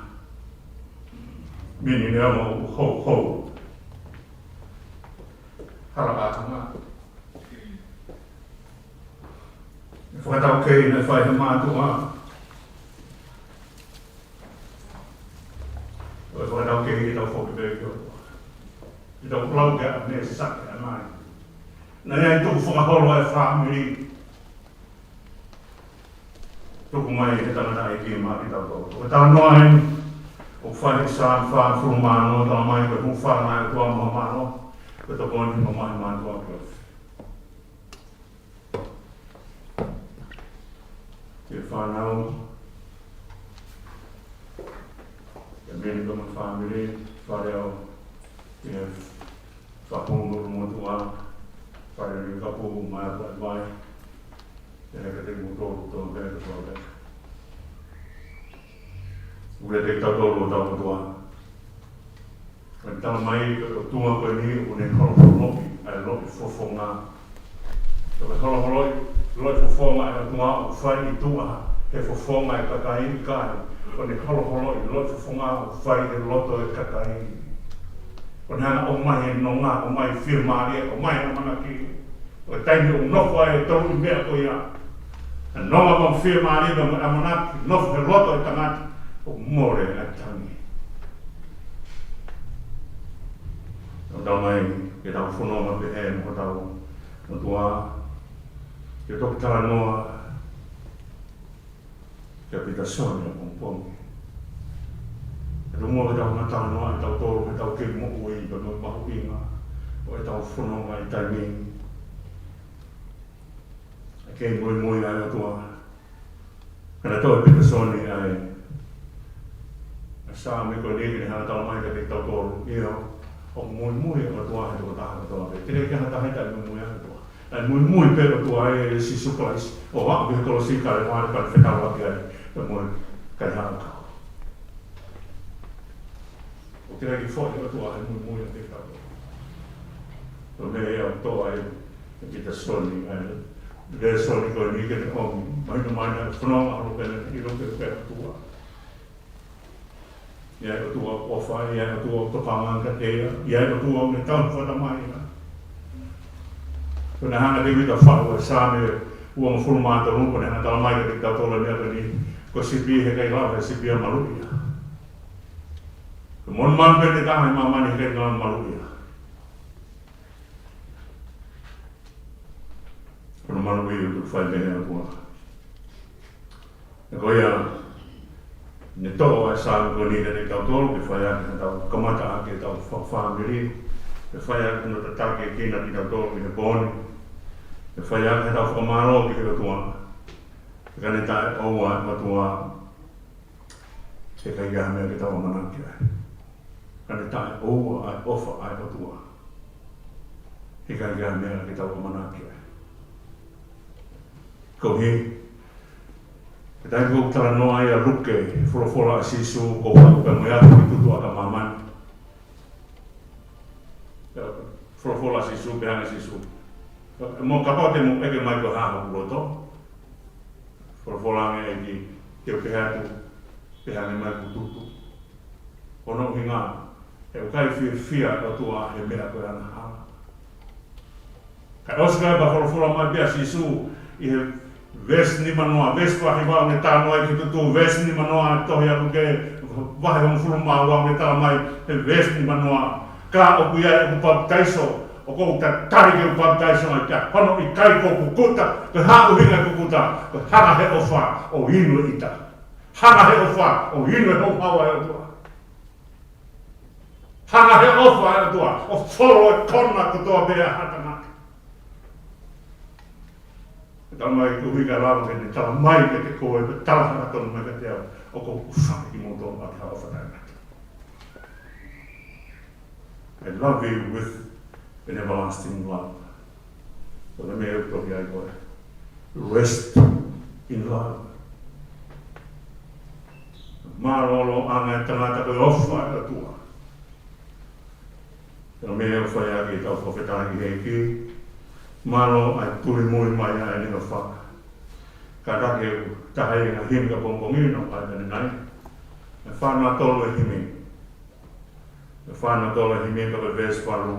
Mini ne amo hou hou. Hala ʻa hanga. Fakataukei naʻe fai he mātuʻa. ʻO fakataukei ke tau foki pē ki ʻOtua. Ke tau lau ke ʻa me sa ke anai. Naʻe ʻi ai tuku fakaholo e fāmili. Tuku mai he tangataʻeiki maʻa kitautolu. Ko e talanoa eni ʻoku fai he Saame fāngofulu mā ono, talamai ko e hūfanga ʻa e ʻOtua mo hono mālō, ko e tokoni hono mamahi mātuʻa ki he ofi. Ki he fānau, ki he meni ko e fāmili, fale ʻo, ki he fāpō mo e motuʻa, fale ʻo e kapu, mai ʻa e vai, ʻe he kete mo tō, tō, tō, tō, tō. Uia te tautolu ʻo tau ʻOtua. Ko e talamai ko e ʻOtua ko eni ʻoku ne holoholoʻi ʻa e loʻi fofonga. Ko e holoholoʻi, loʻi fofonga ʻa e ʻOtua ʻoku fai ʻi tuʻa he fofonga ʻo e kakai, ʻikai. ʻOku ne holoholoʻi loʻi fofonga ʻoku fai he loto ʻo e kakai. ʻOku ne hanga ʻo ʻomai e nonga, ʻomai fiemālie, ʻomai ʻamanaki. ʻO e taimi ʻoku nofo ai e tolu ʻi meʻa ko ia. ʻA e nonga mo e fiemālie mo e ʻamanaki, nofo he loto ʻo e tangata, ʻoku mole ai e tangi. ʻOku talamai ke tau fononga pehē mo hotau ʻOtua, ke toki talanoa kia Pita Sione ʻapongipongi. He tomuʻa ke tau ngata noa ʻi heʻetau tō, heʻetau kei moʻui, pea mo e mahuʻinga ʻo ʻetau fononga ʻi he taimi ni. ʻA e kei muimui ʻa e ʻOtua. Ka naʻe toʻo ʻe Pita Sione ʻa e, ʻa e Saame ko eni ke ne hanga talamai kiate kitautolu. ʻIo, ʻoku muimui ʻa e ʻOtua he tokotaha kotoa pē. Teʻeki ke ʻi ai ha taha ia ʻikai muimui ʻa e ʻOtua. ʻA e muimui pē ʻOtua ʻia Sīsū Kalaisi, ʻo aʻu ki he kolosi ʻi Kalevale pea ne fetaulaki ai pea mo e kaihaʻa kau. ʻOku teʻeki ke foʻi ʻOtua he muimui ʻa e kau. Ko e meʻa ia ʻoku toʻo ai ʻe Pita Sione ʻa e lēsoni ko eni ke ne ʻomi. Mahino mai naʻe fononga holo pē ʻene ʻilo pē ko e ʻOtua. ʻI ai e ʻOtua ʻoku ʻofa, ʻi ai e ʻOtua ʻoku tokanga kiate ia, ʻi ai e ʻOtua ʻoku ne tauhi fakatamai ia. Ko ʻene hanga ʻe Tēvita ʻo faʻu e Saame uangofulu mā tolu, ko ʻene hanga ʻo talamai kiate kitautolu e meʻa ko eni, ko e sipi he ʻikai lava ʻe he sipi ʻo maluʻi ia. Ko e monumanu pē ʻe taha ʻi māmani he ʻikai lava ʻo maluʻi ia. Ko hono maluʻi ʻoku fai mei he ʻOtua. Ko ia, ne toʻo ʻa e Saame ko eni kiate kitautolu, ke fai ʻaki haʻatau kamata ʻaki ʻetau fa-, fāmili, ke fai ʻaki hono tataki kinautolu ʻi he pō ni, ke fai ʻaki haʻatau fakamālō ki he ʻOtua, he ka ne taʻeʻoua ʻa e ʻOtua, he ʻikai ha meʻa ke tau ʻamanaki ai. Ka ne taʻeʻoua ʻa e ʻofa ʻa e ʻOtua, he ʻikai ha meʻa ke tau ʻamanaki ai. Ko e hā, he taimi ʻoku talanoa ai ʻa Luke, folofola ʻa Sīsū, ko e hā, pea mo e afi ki tuʻa ʻa māmani. Folofola ʻa Sīsū, pehē ange ʻe Sīsū, mo kapau te mou ʻeke mai ko e hā hoku loto, folofola ange ʻe he ʻEiki, te u pehē atu, pehē ange mai ko e tutu. Ko hono ʻuhinga, he ʻoku ʻikai fiefia ʻa e ʻOtua he meʻa ko e angahala. Kae ʻosi ko ia pea folofola mai pē ʻa Sīsū ʻi he veesi nimanoa, veesi fakahiva ʻoku ne talanoa ai ki he tutu, veesi nimanoa ʻo e tohi ʻa Luke, vahe hongofulu mā ua ʻoku ne talamai, he veesi nimanoa, ka ʻoku ʻi ai ʻeku papitaiso, ʻoku ou tatali ke u papitaiso ai, ka hono ʻikai ko e kukuta, ko e hā ʻuhinga e kukuta, ko e hanga ʻe he ʻofa ʻo inu e ʻita. Hanga ʻe he ʻofa ʻo inu e houhau ʻa e ʻOtua. Hanga ʻe he ʻofa ʻa e ʻOtua ʻo folo e kona kotoa pē ʻa ha tangata. Talamai ko e ʻuhinga lava ke ne talamai kiate koe, pea tala hangatonu mai kiate au, ʻoku ou ʻofa ʻi he moʻui ʻa e ʻofa taʻengata. I love you with an everlasting love. Ko e meʻa ʻoku tohi ai ko e rest in love. Mālōlō ʻa e tangata ko e ʻofa ʻa e ʻOtua. Pea meʻa ʻoku fai ʻaki ʻetau fakafetaʻi ki he ʻEiki. Mālō ʻa e tuli mui mai ʻa ʻene ʻofa. Kātaki ʻe taha ia ʻa e himi ka pongipongi ʻoku ʻi ai ʻanenai. ʻE fānau tolu e himi. ʻE fānau tolu e himi ka ko e veesi valu.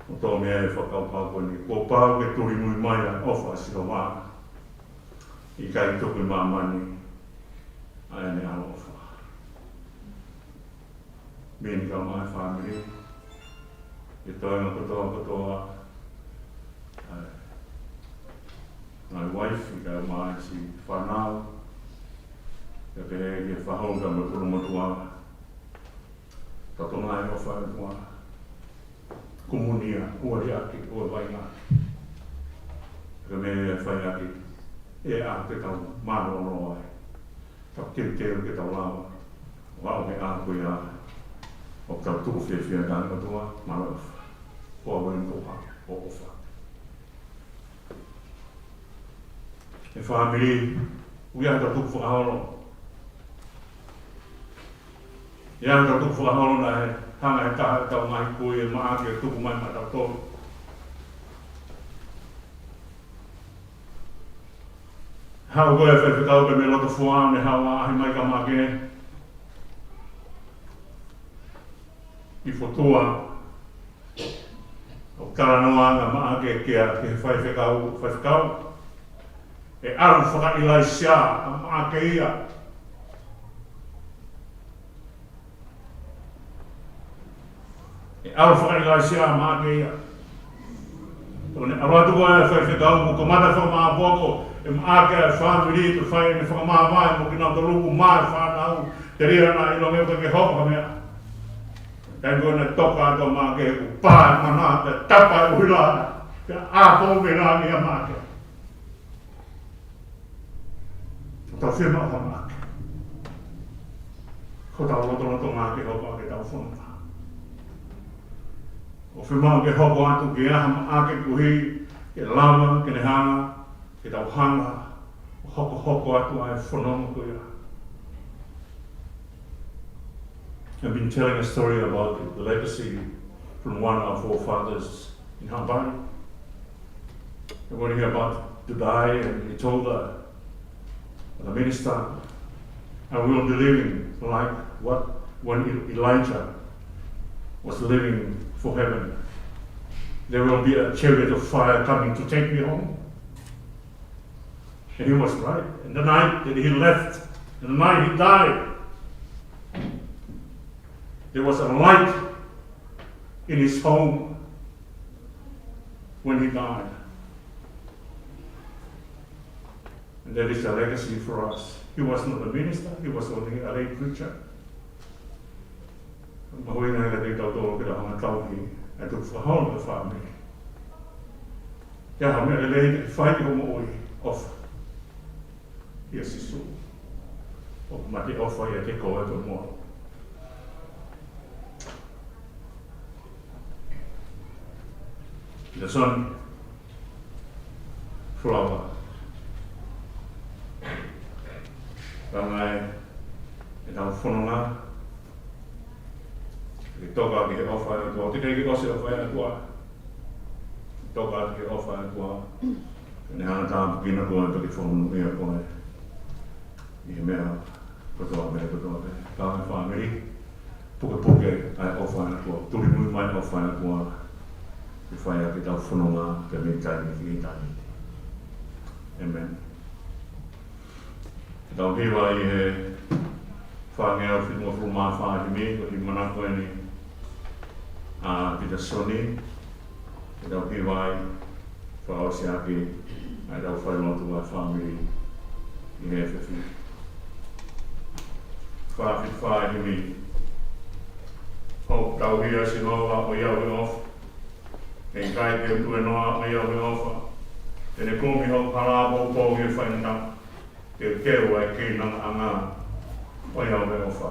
ʻOku toʻo mei ai e fakakaukau ko eni. Kuo pau ke tuli mui mai ʻa e ʻofa ʻa Sihova. ʻIkai tuku ʻi māmani ʻa ʻene ʻaloʻofa. Meni kau mai fāmili, ʻi he toenga kotoa kotoa, ʻa e ngaahi uaifi, kau mai siʻi fānau, pea pehē ki he faʻu ka mo e kulumotuʻa, tau tokanga ʻi he ʻofa ʻa e ʻOtua. Kumunia, ʻoua liʻaki, ʻoua vaʻinga. Ka meʻa ʻe fai ʻaki, ʻe ʻa ke tau mālōlō ai. Tau teuteu ke tau lava. ʻO aʻu ki he ʻaho ko ia. ʻOku tau tuku fiefia ʻa e ʻOtua, mālōlō. Ko au eni ko ha, ʻo ʻofa. ʻE fāmili, ʻoku ʻi ai haʻatau tukufakaholo. ʻI ai haʻatau tukufakaholo naʻe hanga ʻe he taha ʻetau ngaahi kui ʻe Maʻake ʻo tuku mai maʻatautolu. Haʻu ko ē faifekau pē mei loto fua, ne haʻu ʻo ʻaʻahi mai kia Maʻake. ʻI Fotua, ʻoku talanoa ange ʻa Maʻake kia, ki he faifekau, faifekau. ʻE ʻalu fakaʻIlaisiā ʻa Maʻake ia. ʻE ʻalu fakaʻIlaisiā ʻa Maʻake ia. Tokoni ʻalu atu ko ē faifekau mo kamata fakamāopoopo ʻe Maʻake ʻa e fāmili, pea fai ʻene fakamāvae mo kinautolu ʻoku mā e fānau, telia naʻa ʻiloange ʻoku ʻikai ke hoko ha meʻa. Taimi ko ē naʻe toka atu ʻa Maʻake kuo pā e mana, pea tapa e ʻuhila, pea ʻā pō mei langi ʻa Maʻake. ʻOku tau fiemaʻu ha Maʻake. Ko hotau lotolotonga ke hoko ʻaki ʻetau fononga. ʻOku fiemaʻu ke hoko atu ke ʻi ai ha Maʻake koeʻuhi ke lava ke ne hanga, ke tau hanga ʻo hokohoko atu ʻa e fononga ko ia. I've been telling a story about the legacy from one of our forefathers in Haʻapai. And when he about to die, and he told the, the minister, "I will be living like what when E-, Elijah was leaving for heaven. There will be a chariot of fire coming to take me home." And he was right. And the night that he left, and the night he died, there was a light in his home when he died. And that is a legacy for us. He was not a minister, he was only a lay preacher. Mahuʻinga ia kiate kitautolu ke tau hanga ʻo tauhi ʻa e tukufakaholo ʻa e fāmili. Ko e hā ha meʻa lelei te ke fai ʻi hoʻo moʻui? ʻOfa ʻia Sīsū. ʻOku mate ʻofa ʻiate koe pea mo au. Pita Soni Fulaua. Langa ʻetau fononga. Ke toka ki he ʻofa ʻa e ʻOtua. Teʻeki ke ʻosi e ʻofa ʻa e ʻOtua. Toka ki he ʻofa ʻa e ʻOtua. Ke ne hanga ʻo tāpuekina koe pea ke fakamonūʻia koe ʻi he meʻa kotoa pē, kotoa pē. Kāinga, fāmili, pukepuke ʻa e ʻofa ʻa e ʻOtua, tuli mui mai ʻa e ʻofa ʻa e ʻOtua, ke fai ʻaki ʻetau fononga, pea mei taimi ki taimi. ʻĒmeni. Ke tau hiva ʻi he fāngeau fitungofulu mā fā himi, ko e himi manako eni ʻa Pita Soni, ke tau hiva ai, fakaʻosi ʻaki ʻa ʻetau failotu ʻa e fāmili ʻi he efiafi ni. Fā fitu fā himi. Hoku tauhi ʻa Sihova, ʻoiauē ʻofa. ʻE ʻikai te u tuēnoa, ʻoiauē ʻofa. Te ne kumi hoku hala poupou ʻi he faingataʻa. Teuteu ʻa e keinangaʻanga, ʻoiauē ʻofa.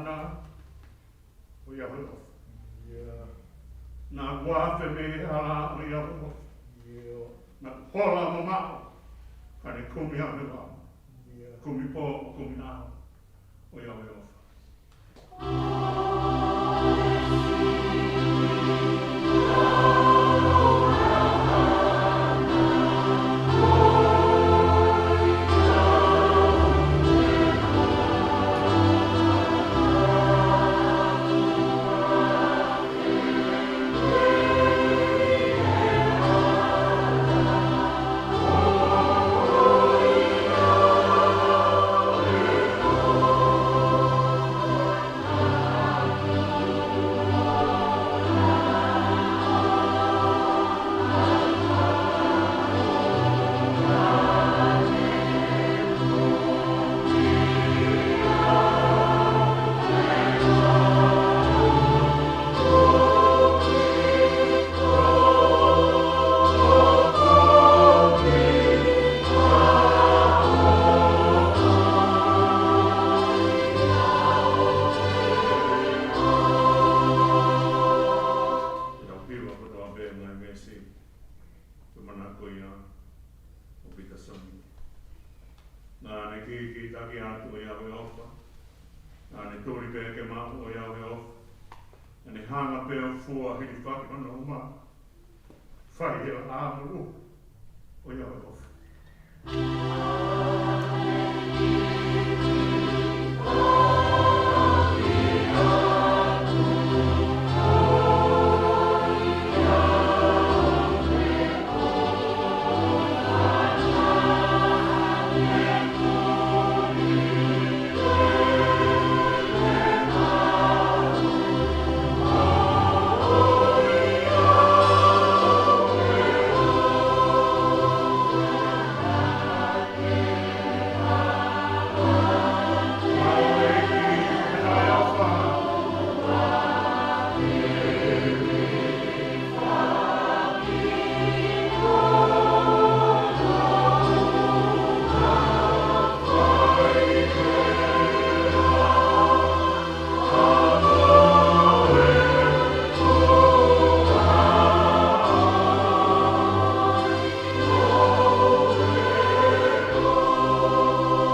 ʻo ʻiate koe. Naʻa ku afe mei he hala, ʻo ʻiate koe. Naʻa ku hola mamaʻo, ka ne kumi au he vao. Kumi pō, kumi ʻaho, ʻo ʻiate koe. Ke tau hiva kotoa pē ʻa e ngaahi veesi ko e manako ia ʻo Pita Sami. Naʻa ne kikitaki atu ʻo ʻiate koe ʻOfa. Naʻa ne tuli pē ke maʻu ʻo ʻiate koe ʻOfa. Naʻa ne hanga pē ʻo fua hilifaki hono uma. Fai he ʻaho ʻo ʻiate koe ʻOfa.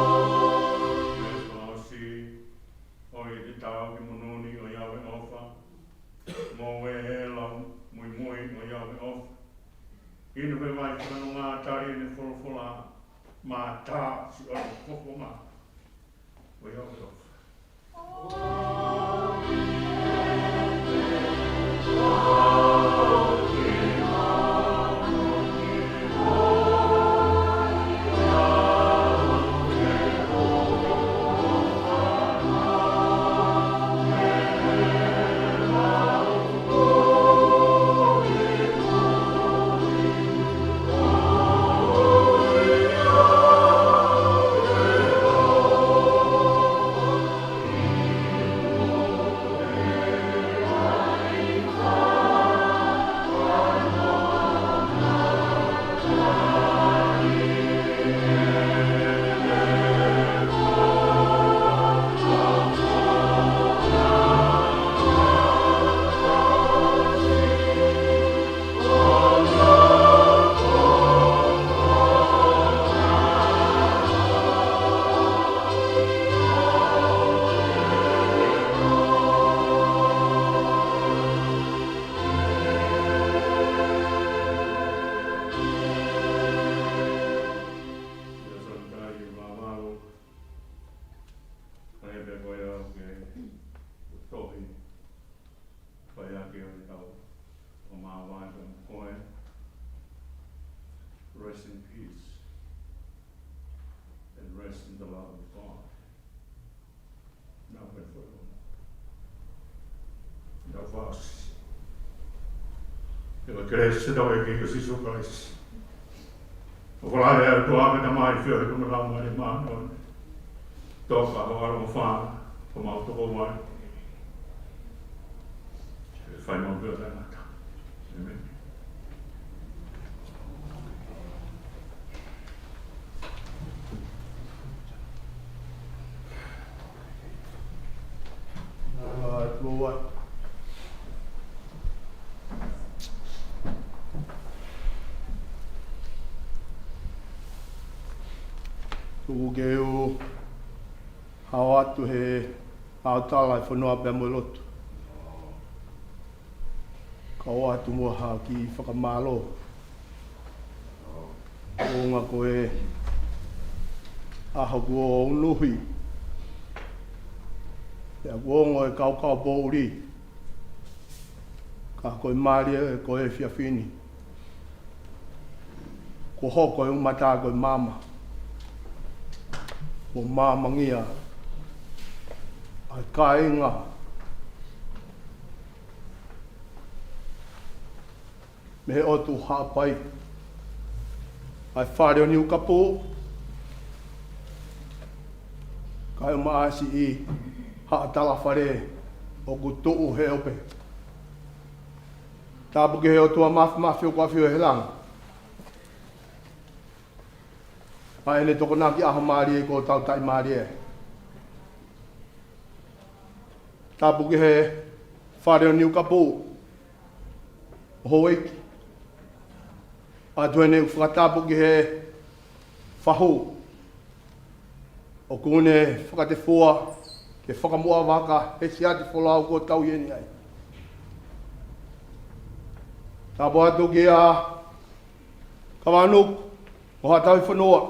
Pea fakaʻosi, ʻoua te tau ki monū ni ʻo ʻiate koe ʻOfa. Mo e lau muimui ʻo ʻiate koe ʻOfa. Inu he vai fakanonga tali ʻene folofola, mātā siʻono fofonga ʻo ʻiate koe ʻOfa. Pea ko ia ke tohi. Fai ake ʻa e tau ʻo māvae ko koe. Rest in peace and rest in the love of God. Now pray for you. Now fast. Pea ko e kelesi ʻa hotau ʻEiki ko Sīsū Kalaisi, ʻofa lahi ʻa e ʻOtua ko e Tamai, feohi ko e Laumālie Māʻoniʻoni, toka ʻa e ʻaloʻofa, ko mau toko vai. Fai mau pē ʻo taʻengata. ʻĒmeni. Tuku ke u hao atu he ʻao tala e fonua pea mo e lotu. Ka ʻoatu muʻa ha kiʻi fakamālō. ʻUhinga ko e ʻaho kuo unuhi. Pea kuo ongo e kaukau poʻuli. Ka ko e mālie ko e efiafi ni. Kuo hoko e ʻumata ko e maama. Kuo maamangia ʻa e kāinga mei he ʻotu Haʻapai. ʻA e fale ʻo Niukapu, kae ʻumaʻā siʻi Haʻa Talafale ʻoku tuʻu he ope. Tapu ki he ʻOtua Māfimafi ʻoku ʻafio he langi. ʻA ʻene tokonaki ʻaho mālie ko e tau taʻimālie. Tapu ki he fale ʻo Niukapu, houʻeiki. ʻOatu ʻene fakatapu ki he fahu ʻoku ne fakatefua ke fakamuʻa vaka he siati folau kuo tau ʻi heni ai. Tapu atu kia Kavanuku mo Haʻa Tauhi Fonua.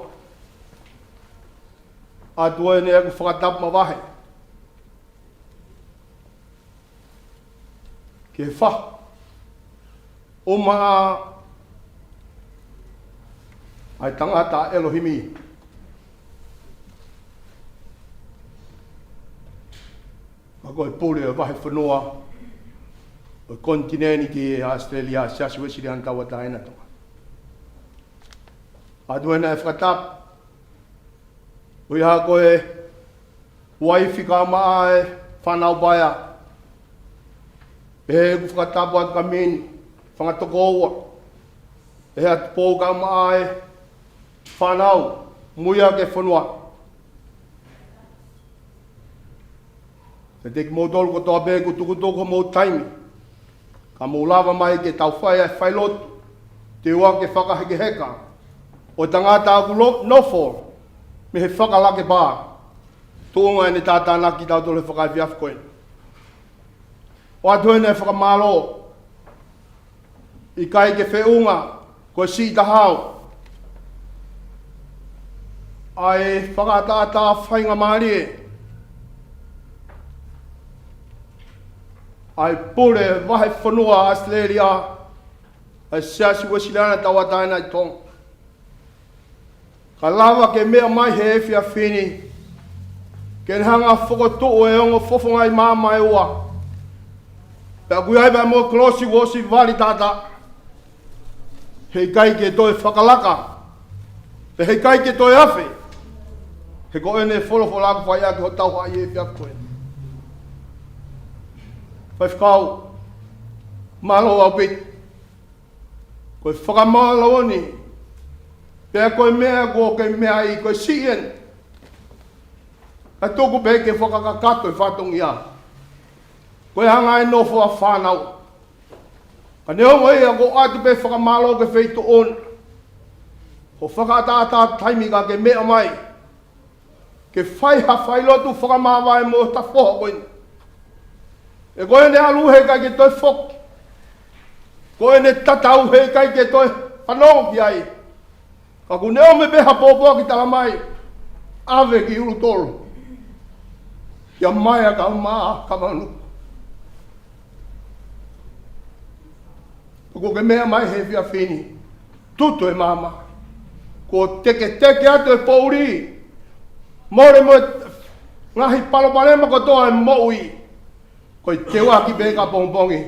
ʻOatu ʻene ʻeku fakatapu mavahe ki he fahu ʻumaʻā ʻa e tangata ʻElohimi. Ka ko e pule ʻo e vahefonua ʻo e konitinēniti ʻo ʻAositelēlia, Siasi Uēsiliana Tauʻatāina ʻo Tonga. ʻOatu ʻene fakatapu ʻuhinga ko e uaifi kae ʻumaʻā e fānau paea. Pehē ʻeku fakatapu atu kia Mini, fanga tokoua. Pehē atu Pou kae ʻumaʻā e fānau, mo ia ki he fonua. Kiate kimoutolu kotoa pē kuo tukutuku homou taimi ka mou lava mai ke tau fai ʻa e failotu, teu ke fakahekeheka ʻo e tangata ʻoku lo-, nofo mei he Fakalakepā, tuʻunga ʻene tātānaki kitautolu he fakaefiafi ko eni. ʻOatu ʻene fakamālō, ʻikai ke feʻunga, ko e siʻi taha au. ʻA e fakaʻataʻatā faingamālie ʻa e pule vahefonua ʻAositelēlia, ʻa e Siasi Uēsiliana Tauʻatāina ʻi Tonga. Ka lava ke meʻa mai he efiafi ni, ke ne hanga fokotuʻu e ongo fofonga ʻi māmani ʻe ua. Pea ʻoku ʻi ai pē mo e kolosi kuo ʻosi vali taʻataʻa. Heʻikai ke toe fakalaka. Pea heʻikai ke toe afe. He ko ʻene folofola ʻoku fai ʻaki hotau haʻi he efiafi ko eni. Faifekau, mālō ʻaupito. Ko e fakamālō ni, pea ko e meʻa kuo ke meʻa ai ko e siʻi eni. Ka tuku pē ke fakakakato e fatongia. Ko e anga e nofo ʻa e fānau. Ka neongo ia kuo ʻoatu pē fakamālō ki he feituʻu ni. Ko e fakaʻataʻatā taimi ka ke meʻa mai ke fai ha failotu fakamāvae mo e tafoha ko eni. He ko ʻene ʻalu heʻikai ke toe foki. Ko ʻene tatau heʻikai ke toe fanongo ki ai. Ka kuo ne ʻomai pē ha pōpoaki talamai, ʻave ki ʻUlutolo. Kia Maea kae ʻumaʻā Kavanuku. Kuo ke meʻa mai he efiafi ni, tutu e maama. Kuo teketeke atu e poʻuli, mole mo e ngaahi palopalema kotoa e moʻui. Ko e teuaki pē ka pongipongi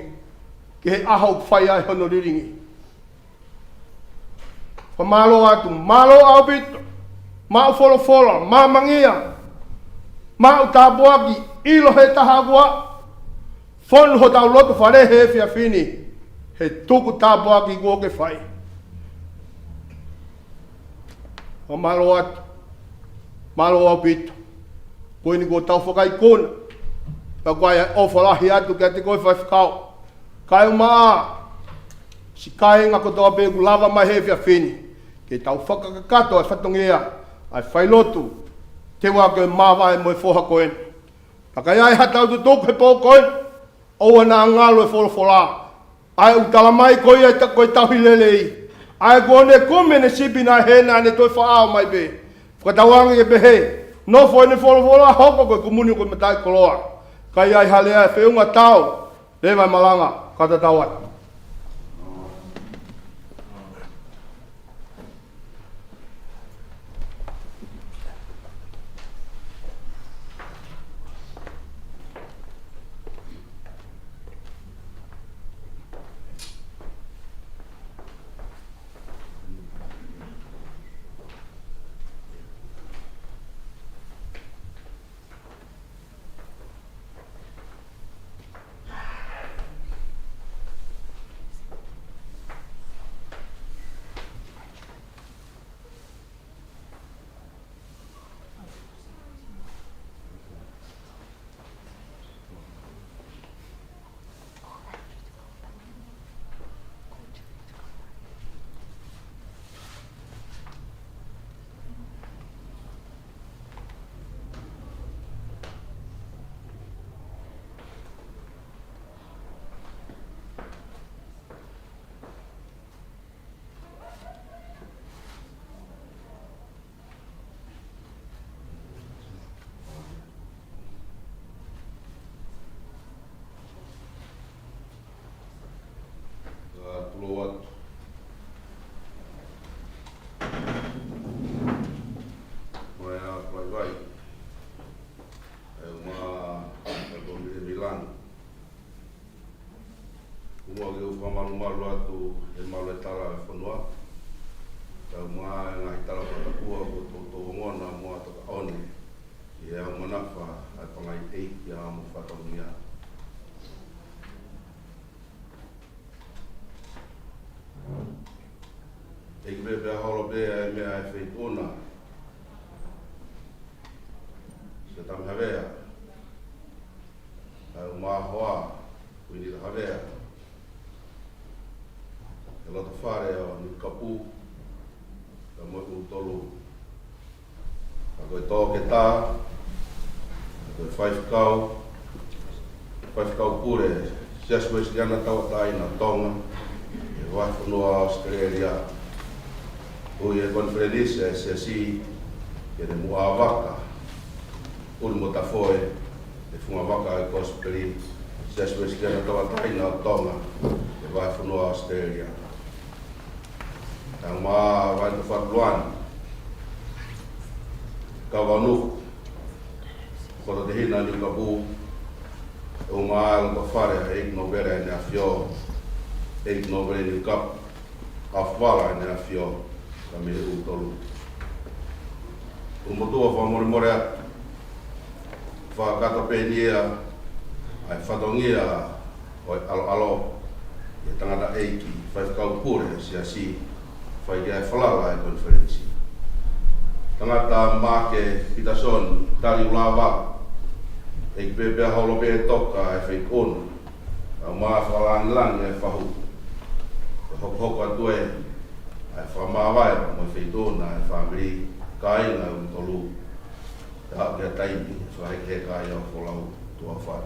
ki he ʻaho ʻoku fai ai hono lilingi. Fakamālō atu, mālō ʻaupito, maʻu folofola, maamangia, maʻu tāpuaki, ʻilo he taha ʻoku fonu hotau loto fale he efiafi ni, he tuku tāpuaki kuo ke fai. Fakamālō atu, mālō ʻaupito, ko eni kuo tau fakaikuna. Pea ko e ʻofa lahi atu kiate koe Faifekau. Kae ʻumaʻā siʻi kāinga kotoa pē ʻoku lava mai he efiafi ni, ke tau fakakakato e fatongia ʻa e failotu, teu ʻa e māvae mo e foha ko eni. Pea ka ʻi ai ha tau tutuku he pō ko eni, ʻoua naʻa ngalo e folofola. ʻA e ʻoku tala mai ko ia ta-, ko e tauhi lelei. ʻA ia kuo ne kumi ʻene sipi naʻe hē naʻa ne toe faʻao mai pē. Fakatauange ke pehē, nofo ʻene folofola hoko ko e kumuni ko e mataʻikoloa. Ka ʻi ai ha lea ʻe feʻunga tau, leva e malanga, ka tatau atu. Ka tulou atu. Mo e ʻa Vaivai. ʻE uma e kōmiti Milan. Kuo mau ke u fakamalumalu atu he malu e tala e fonua. Kae ʻumaʻā e ngaahi tala fakatapu kuo toutou ongona mo ʻa toka one. ʻI he ʻamanaki ʻa e pangai ʻeiki ʻa mo fatongia. ʻEiki pē pea holo pē ʻa e meʻa ʻa e feituʻu na. Siʻa Tami Havea. Kae ʻumaʻā hoa, Kuini Havea. He loto fale ʻo Nukukapu, kae ʻumaʻā ʻa e ʻū tolu. Ka ko e toketā, ka ko e faifekau, faifekau pule, Siasi Uēsiliana Tauʻatāina ʻo Tonga, ʻi he vahefonua ʻAositelēlia, ʻo e konifelenisi ʻa e Siasi, ke ne muʻa vaka, ʻuli mo tafoe, ʻi he funga vaka ʻa e Kosipeli, Siasi Uēsiliana Tauʻatāina ʻo Tonga, ʻi he vahefonua ʻAositelēlia. Kae ʻumaʻā Vaitufuatuluani, Kauanuku, Kototehina Nukukapu, kae ʻumaʻā e loto fale ʻa e ʻEiki Nōvele ʻEne ʻAfio, ʻEiki Nōvele Nukukapu, ʻa Fuala ʻEne ʻAfio, kae ʻumaʻā e ʻū tolu. ʻOku mau fakamolemole atu, fakakakato pē eni ia ʻa e fatongia ʻo e ʻaloʻalo ʻi he tangataʻeiki, faifekau pule ʻa e Siasi, fai ki ai e falala ʻa e konifelenisi. Tangata Maʻake Pitasoni Taliulava, ʻEiki pē pea holo pē toka e feituʻu na, kae ʻumaʻā e fakalāngilangi e fahu. Ko e hokohoko atu ē ʻa e fakamāvae mo e feituʻu na ʻa e fāmili, kāinga ʻe ʻū tolu. Ka ʻoku ʻi ai e taimi, so ai ke kai au folau tua fai.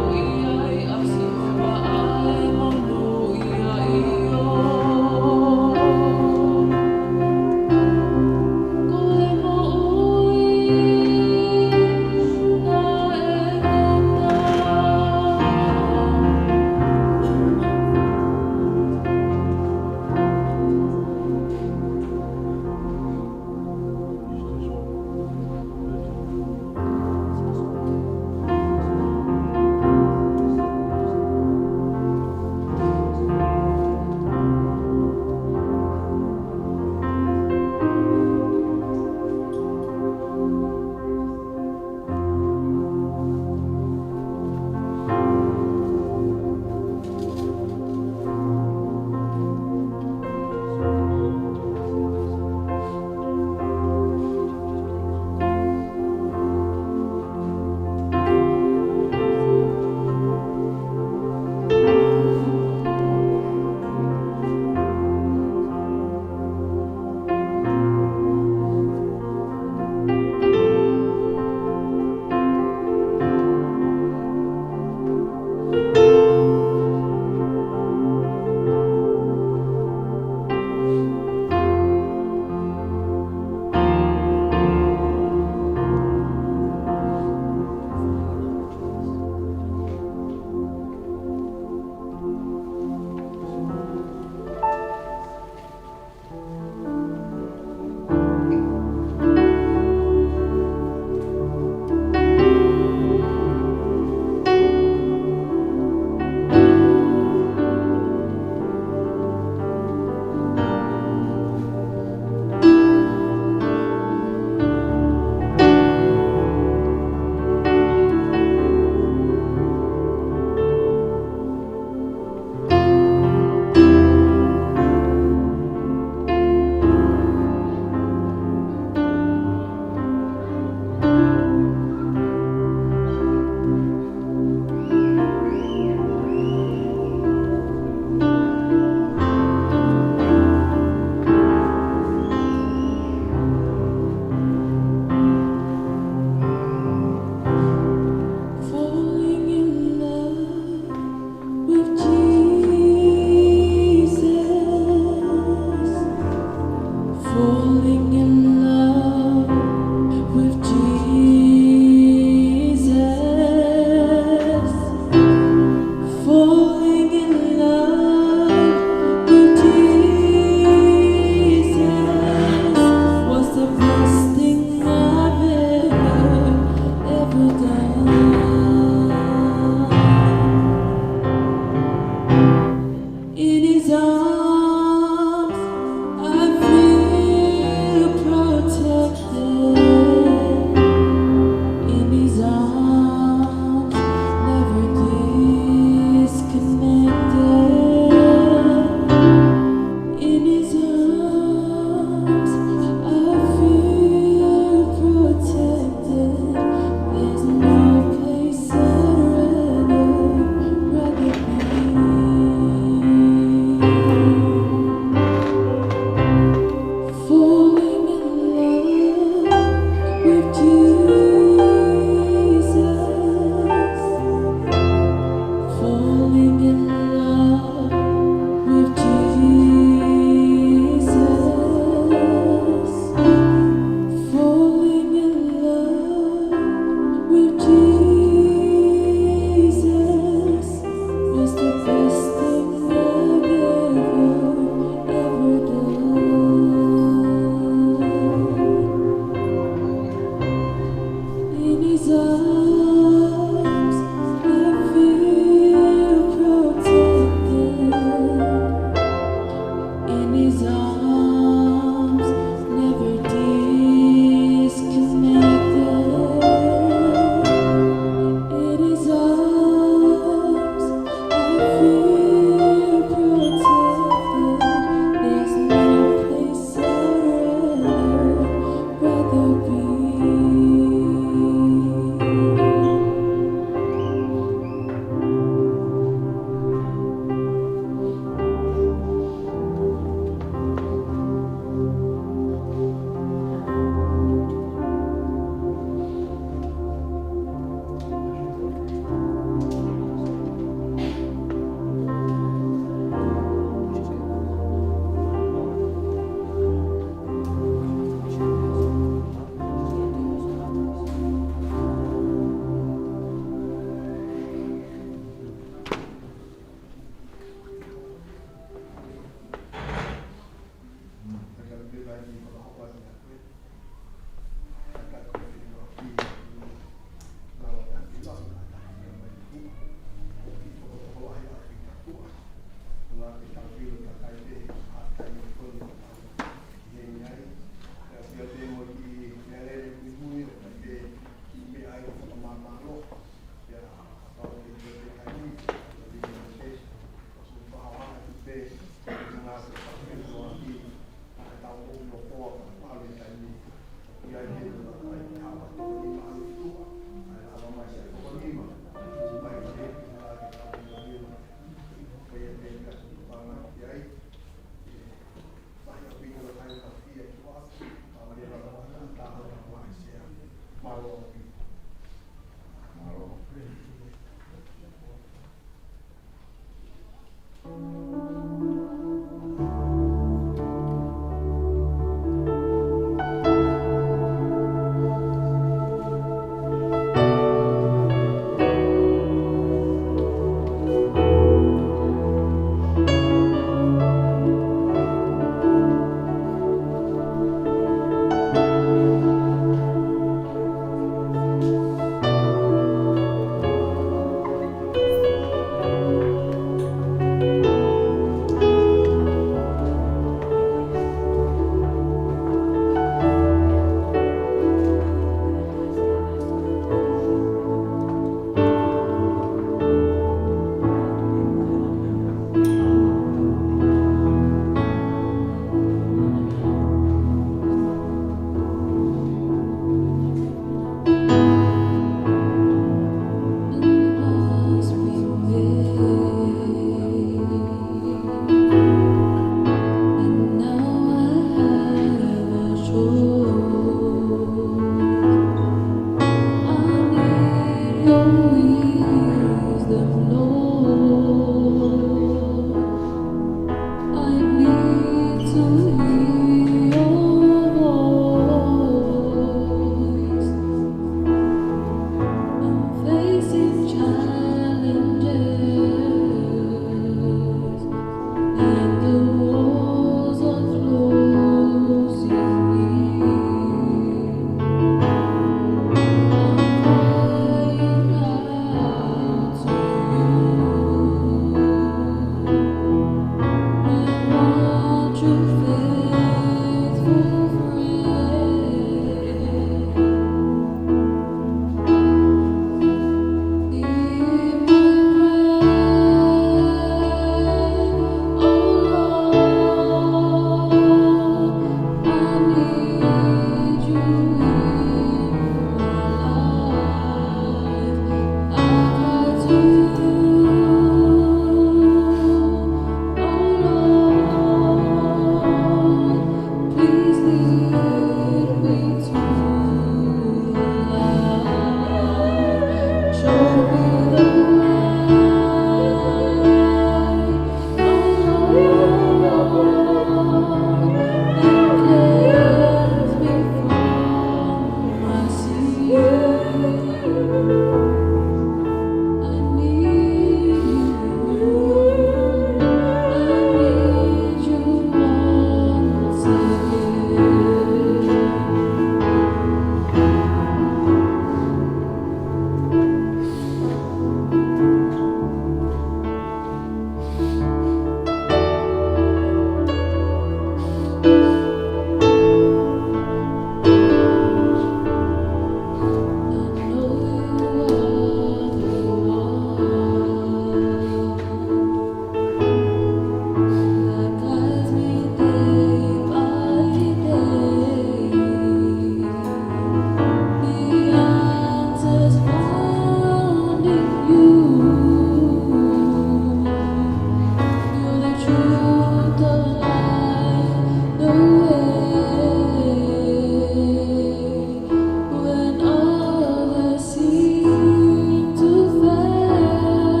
When others seem to fail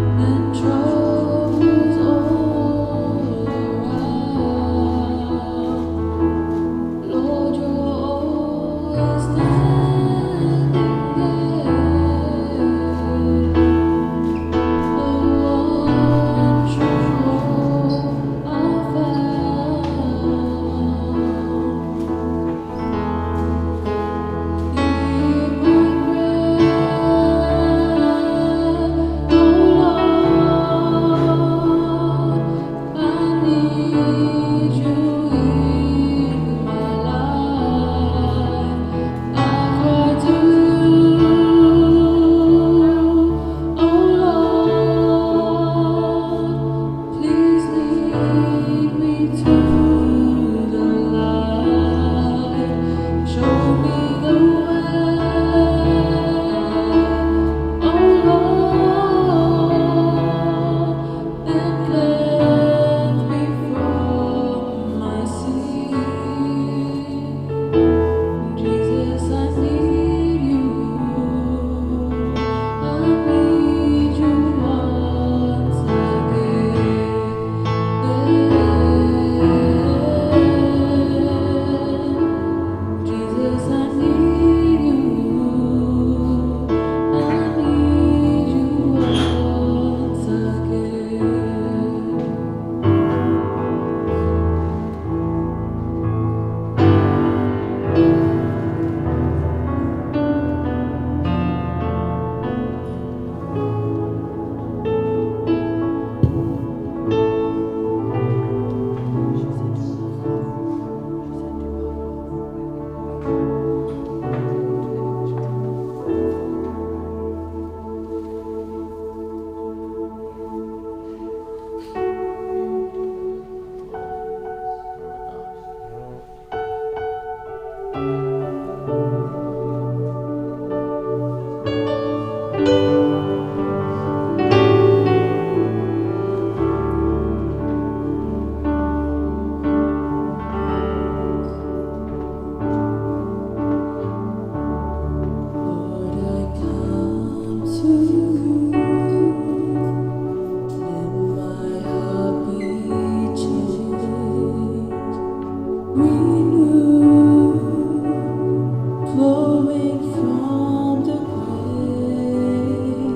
and troubles all around, Lord, you're always standing there. The one true hope I found. Please lead me to the light. Show me the way, oh Lord, and cleanse me from my sin. Jesus, I need you. I need you once again. Jesus, I need you. I need you once again. Lord, I come to you. Let my heart be changed, renewed, flowing from the great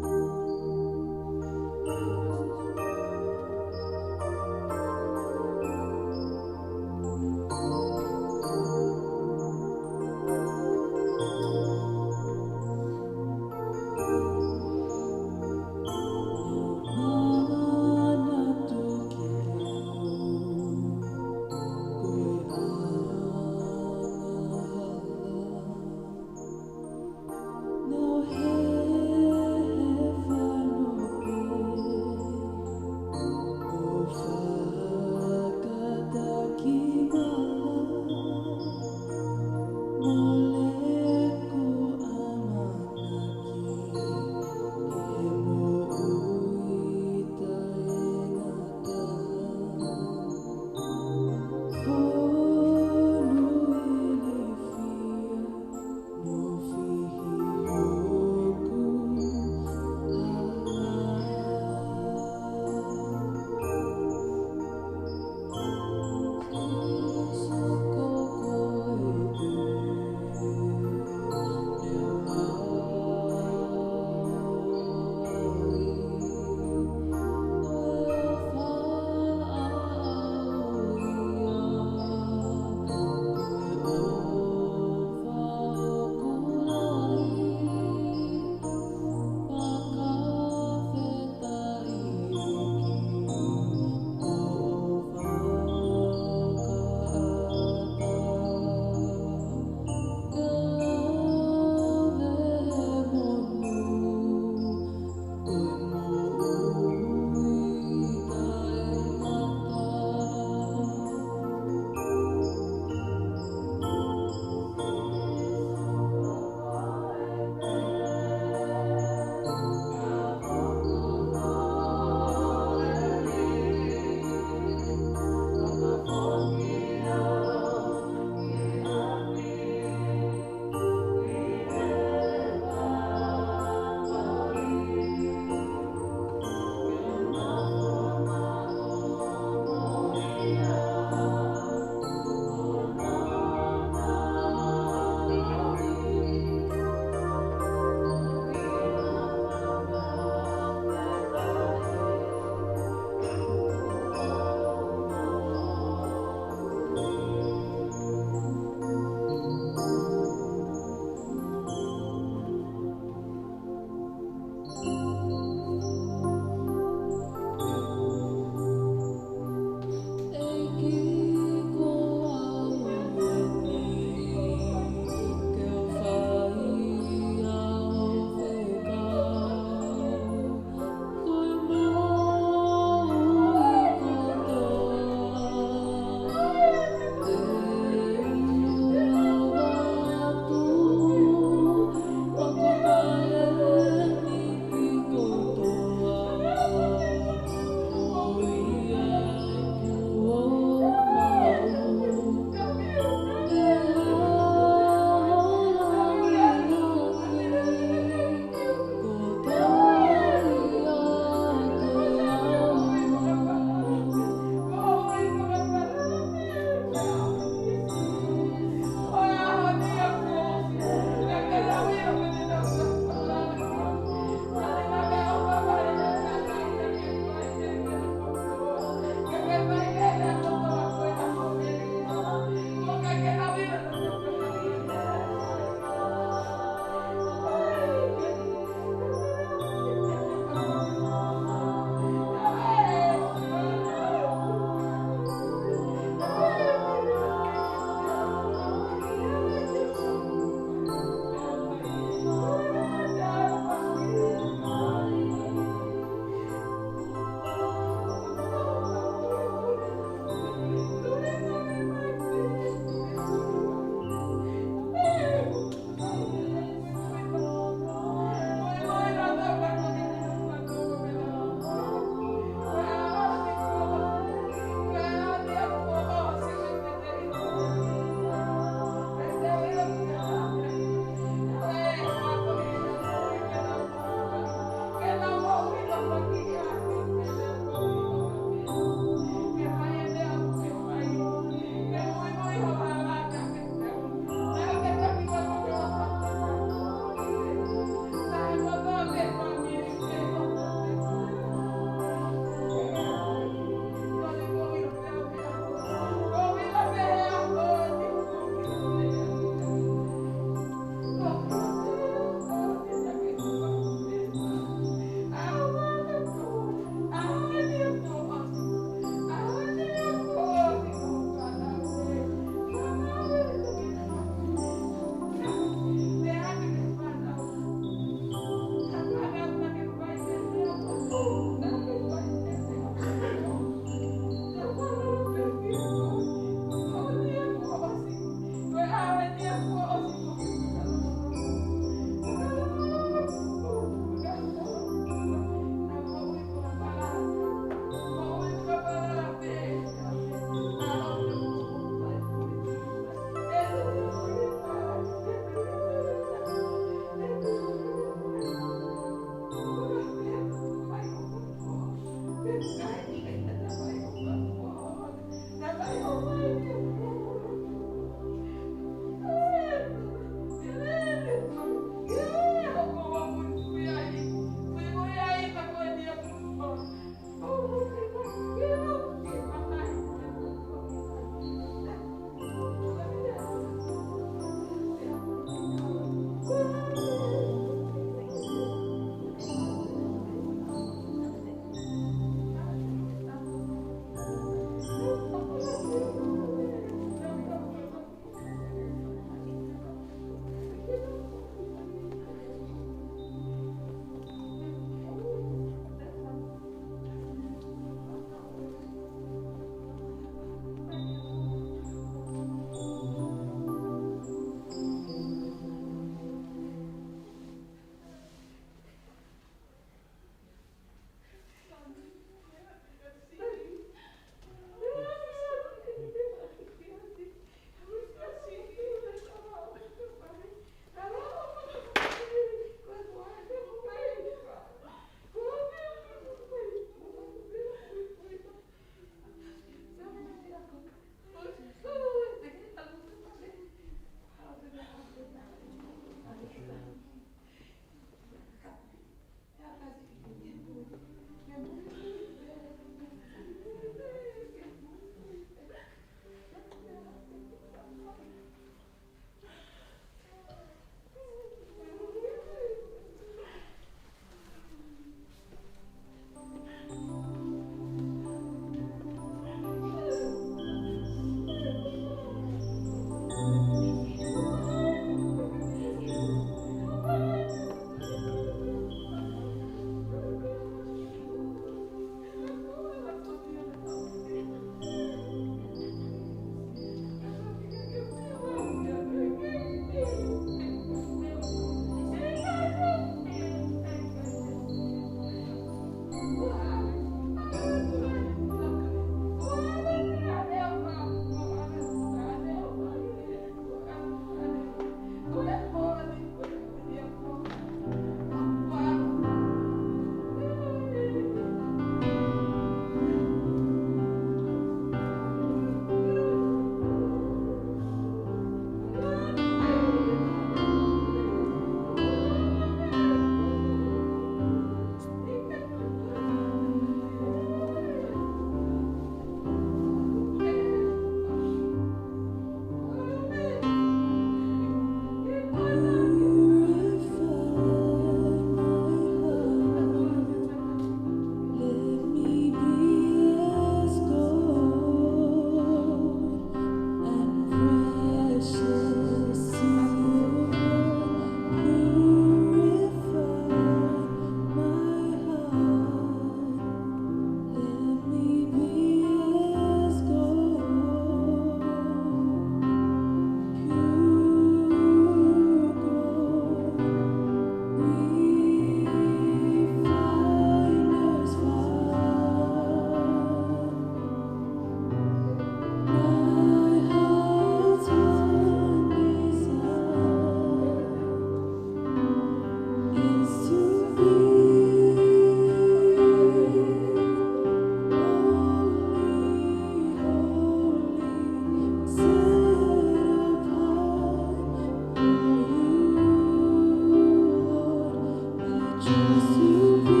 Choose to be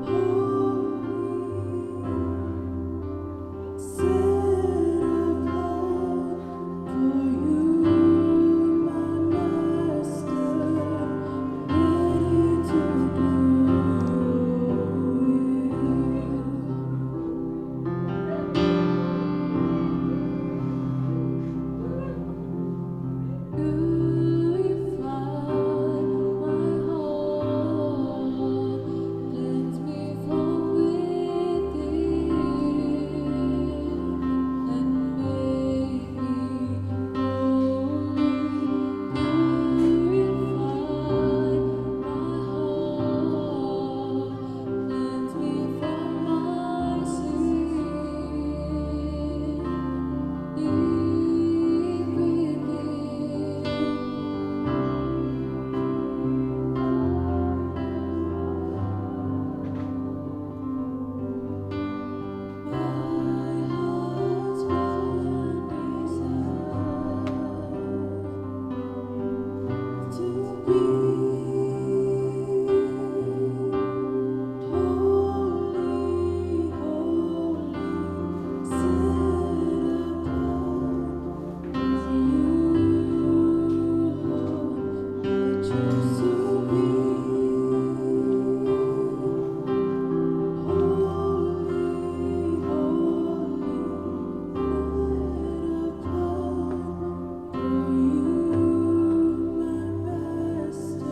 holy, set apart for you, my master, ready to do your will. Purify my heart, cleanse me from within, and make me holy. Purify my heart, cleanse me from my sin. Deep within. My heart's one desire to be holy, holy, set apart for you, Lord. I choose to be holy, holy, set apart for you, my master.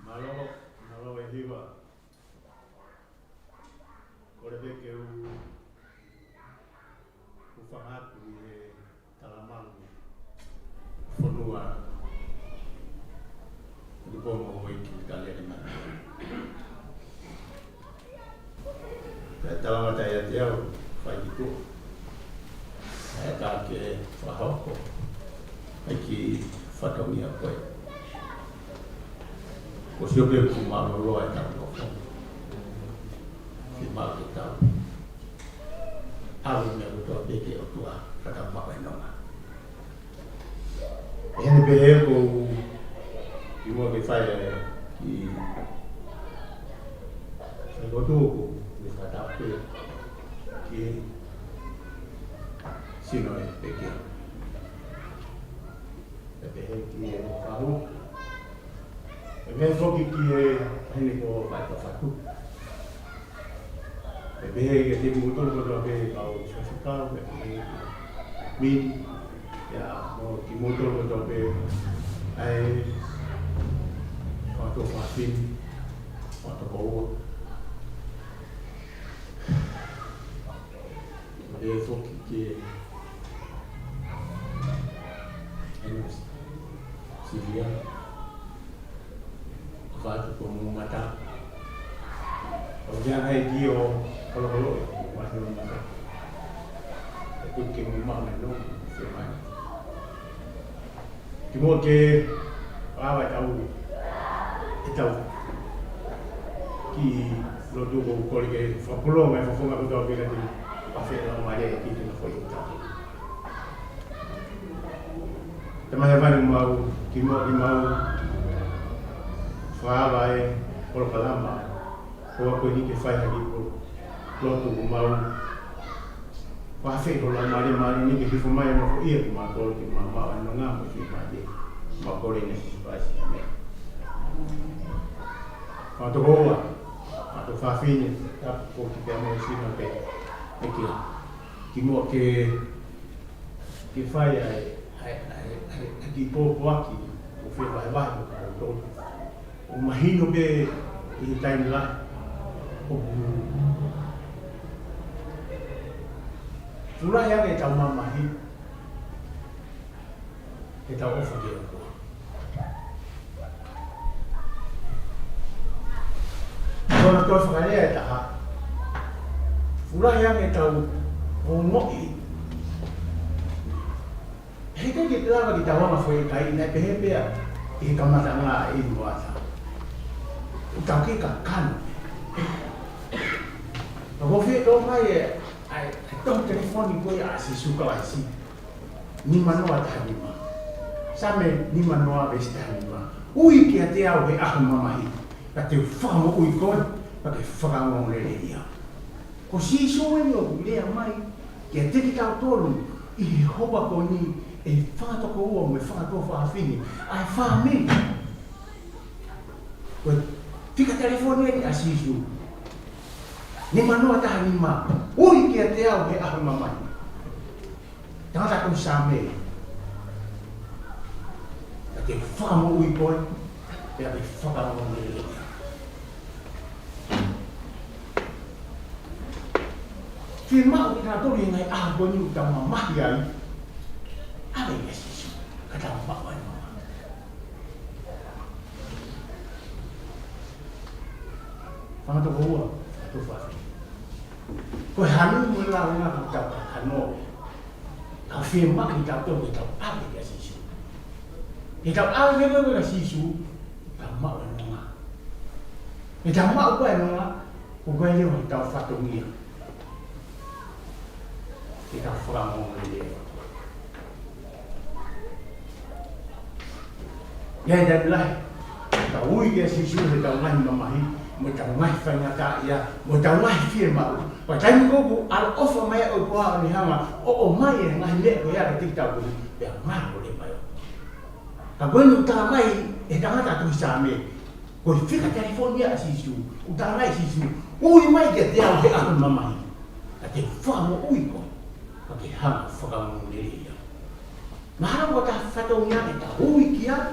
Mālō, mālō e hiva. Kole pē ke u, u hūfanga atu ʻi he talamalu fonua. Uli po mo hoi ki ka lele mai. Pea talamai ʻiate au, fai ki tuʻa. ʻE ka ke fakahoko ʻa e kiʻi fatongia ko ē. Ko e sio pē ʻoku mālōlō ʻetau nofo. Ke maʻu ke tau ʻave meʻa kotoa pē ki he ʻOtua, ka tau maʻu e nonga. ʻI heʻene pehē ko u kimuʻa ke fai e kiʻi fai kotoa ko u ke fakatapu pē ki he sino ʻo e pekia. ʻE pehē ki he fahu. ʻE pehē foki ki he heni ko Faitofatu. ʻE pehē kiate kimoutolu kotoa pē kau faifekau, ʻe pehē ki Mimi, ia, mo kimoutolu kotoa pē, ʻa e, ʻa e kau fafine, ʻa e kau ua. ʻE pehē foki ki he, ʻe, Sivia. ʻOfa atu ko mou mata. ʻO kia hai ki o kolokolo e, ʻo atu mou mata. ʻE tuku ke mou maʻu e nonga, ke mai. Kimuʻa ke ʻave ʻetau, ʻetau kiʻi lotu ko u kole ke fakapulonga e fofonga kotoa pē kiate, pea fai e laumālie ʻa e ʻEiki ke nofo ʻiate kitautolu. Tamai Hēvani, mau, kimuʻa ke mau fakaava e polokalama, ko ʻaku eni ke fai ha kiʻi lotu ko mau. Pea fai ho laumālie māʻoniʻoni ke hifo mai ʻo nofoʻia kimautolu ke mau maʻu e nonga mo e fiemālie. Mau kole ʻia Sīsū Kalaisi, ʻēmeni. Fatokoua, fato fafine, tapu ko ki te amo sino te, ʻEiki. Kimuʻa ke ke fai ʻa e, ʻa e, ʻa e, ʻa e, ʻa e kiʻi pōpoaki ʻoku fie vahevahe mo kimoutolu. ʻOku mahino pē ʻi he taimi lahi ʻoku fuʻu lahi ange ʻetau mamahi, ʻetau ʻofa ki he ʻOtua. Ko hono toe fakalea ʻe taha, fuʻu lahi ange ʻetau Ongoʻi. He ʻikai ke lava ke tau anga foʻi kai naʻe pehē pea ʻi he kamataʻanga ʻi Moata. ʻOku tau kei kakano. Ka ko fē tō mai e, ʻa e, ʻa e tohi telefoni ko ia ʻa Sīsū Kalaisi. Nima noa taha nima. Saame nima noa veesi taha nima. Ui kiate au he ʻaho mamahi. Ka te u fakamoʻui koe, ka ke fakaongoongoleleiʻi au. Ko Sīsū eni ʻoku lea mai kiate kitautolu ʻi he houa ko eni, ʻe fanga tokoua mo e fanga tuofāfine, ʻa e fāmili. Ko e fika telefoni eni ʻa Sīsū. Nima noa taha nima, ui kiate au he ʻaho mamahi. Tangata ko Saame. Ka te u fakamoʻui koe, pea ke fakaongoongoleleiʻi au. Fiemaʻu kitautolu ʻi he ngaahi ʻaho ko eni ʻoku tau mamahi ai, ʻave kia Sīsū, ka tau maʻu ai nonga. Fanga tokoua, fanga tuofāfine. Ko e hanu mo e lāunga ʻoku tau kakano. Ka fiemaʻu kitautolu ke tau ʻave kia Sīsū. Ke tau ʻave kia Sīsū, tau maʻu e nonga. Ke tau maʻu ko e nonga, ko e leva ʻetau fatongia. Ke tau fakaongoongoleleiʻi. Ia, ʻi he taimi lahi, tau ui kia Sīsū he ʻetau ngaahi mamahi, mo ʻetau ngaahi faingataʻaʻia, mo ʻetau ngaahi fiemaʻu. Pea taimi ko ē ʻoku ʻaloʻofa mai ʻa e ʻOtua ʻo ne hanga ʻo ʻomai e ngaahi meʻa ko ia kiate kitautolu, pea ngalo leva ia. Ka ko eni ʻoku tala mai ʻe he tangata tohi Saame, ko e fika telefoni ia ʻa Sīsū, ʻoku tala mai ʻe Sīsū, ui mai kiate au he ʻaho mamahi. Ka te u fakamoʻui koe, ka ke hanga ʻo fakaongoongoleleiʻi au. Mahalo ko ʻetau fatongia ke tau ui ki ai.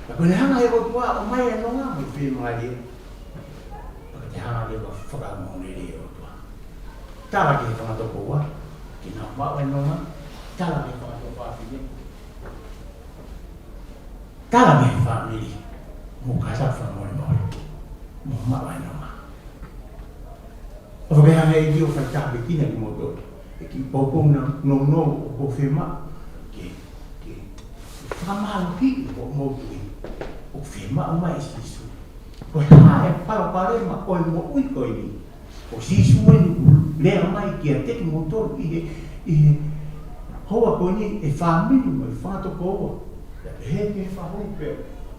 Ka ko ʻene hanga ʻe he ʻOtua ʻo ʻomai e nonga mo e fiemālie. Ka te hanga leva ʻo fakaongoongoleleiʻi e ʻOtua. Tala ki he fanga tokoua ke nau maʻu e nonga. Tala ki he fanga tuofāfine. Tala ki he fāmili. Mou kātaki fakamolemole. Mou maʻu e nonga. ʻOfa ke hanga ʻe he ʻEiki ʻo fai tāpuekina kimoutolu. ʻEiki, ʻoku ou nounou ʻoku ou fiemaʻu ke, ke, ke fakamālohiʻi hoʻomou tui. ʻOku fiemaʻu mai ʻe Sīsū. Ko e hā e palopalema ʻo e moʻui ko eni? Ko Sīsū eni ʻoku lea mai kiate kimoutolu ʻi he, ʻi he houa ko eni, ʻe fāmili mo e fanga tokoua. Pea pehē ki he fahu pea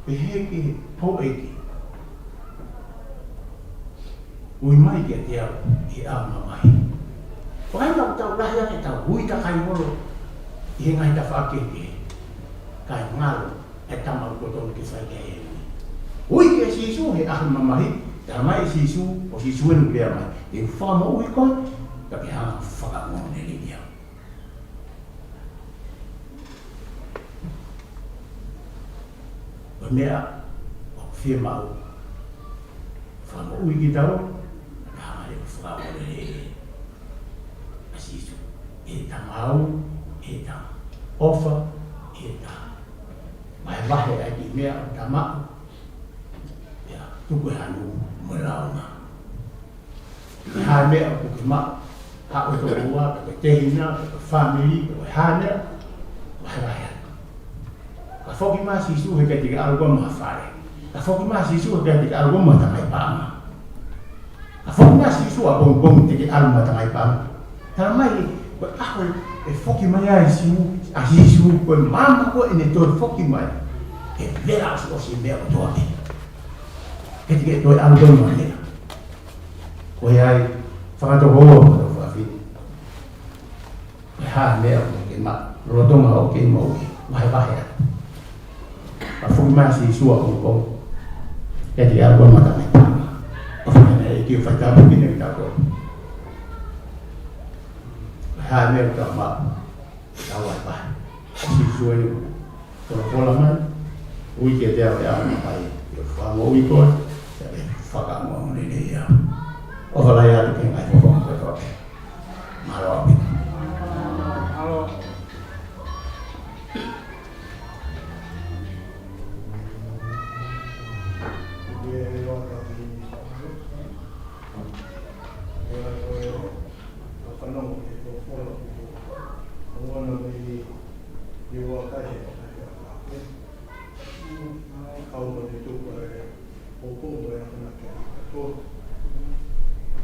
pehē ki he houʻeiki. Ui mai kiate au he ʻaho mamahi. Ko e ʻai ʻetau lahi ange ʻetau ui takai holo ʻi he ngaahi tafaʻaki kehekehe, kae ngalo e tama ʻoku totonu ke fai ki ai e ui. Ui kia Sīsū he ʻaho mamahi, tala mai ʻe Sīsū, ko Sīsū eni ʻoku lea mai, te u fakamoʻui koe, ka ke hanga ʻo fakaongoongoleleiʻi au. Ko e meʻa ʻoku fiemaʻu, fakamoʻui kitautolu, ka hanga leva ʻo fakaongoongoleleiʻi ʻa Sīsū. ʻI heʻetau maʻu, ʻi heʻetau ʻofa, ʻi heʻetau vahevahe ʻa e kiʻi meʻa ʻoku tau maʻu. Ia, tuku e hanu mo e lāunga. Ko e hā e meʻa ʻoku ke maʻu, haʻu e tokoua, pe ko e tehina, pe ko e fāmili, pe ko e hā e meʻa, vahevahe atu. Ka foki mai ʻa Sīsū heʻikai te ke ʻalu koe mo ha fale. Ka foki mai ʻa Sīsū heʻikai te ke ʻalu koe mo ha tamai paʻanga. Ka foki mai ʻa Sīsū ʻapongipongi te ke ʻalu mo ha tamai paʻanga. Tala mai, ko e ʻaho ʻe foki mai ai ʻa Sīsū, ʻa Sīsū, ko e maama ko ē ʻene toe foki mai, ʻe vela ʻosiʻosi e meʻa kotoa pē. Heʻikai te ke toe ʻalu koe mo ha meʻa. Ko ia ai, fanga tokoua, fanga tuofāfine. Ko e hā e meʻa ʻoku ke maʻu, lolotonga hoʻo kei moʻui, vahevahe atu. Ka foki mai ʻa Sīsū ʻapongipongi, heʻikai te ke ʻalu koe mo ha tamai paʻanga. ʻOfa ke hanga ʻe he ʻEiki ʻo fai tāpuekina kitautolu. Ko e hā e meʻa ʻoku tau maʻu, tau vahevahe. Sīsū eni ʻoku folofola mai, ui kiate au he ʻaho mamahi, te u fakamoʻui koe, pea ke fakaongoongoleleiʻi au. ʻOfa lahi atu ki he ngaahi fofonga kotoa pē. Mālō ʻaupito. Kau mo ne tuku e ʻoku mo e akonaki ʻa e katoa.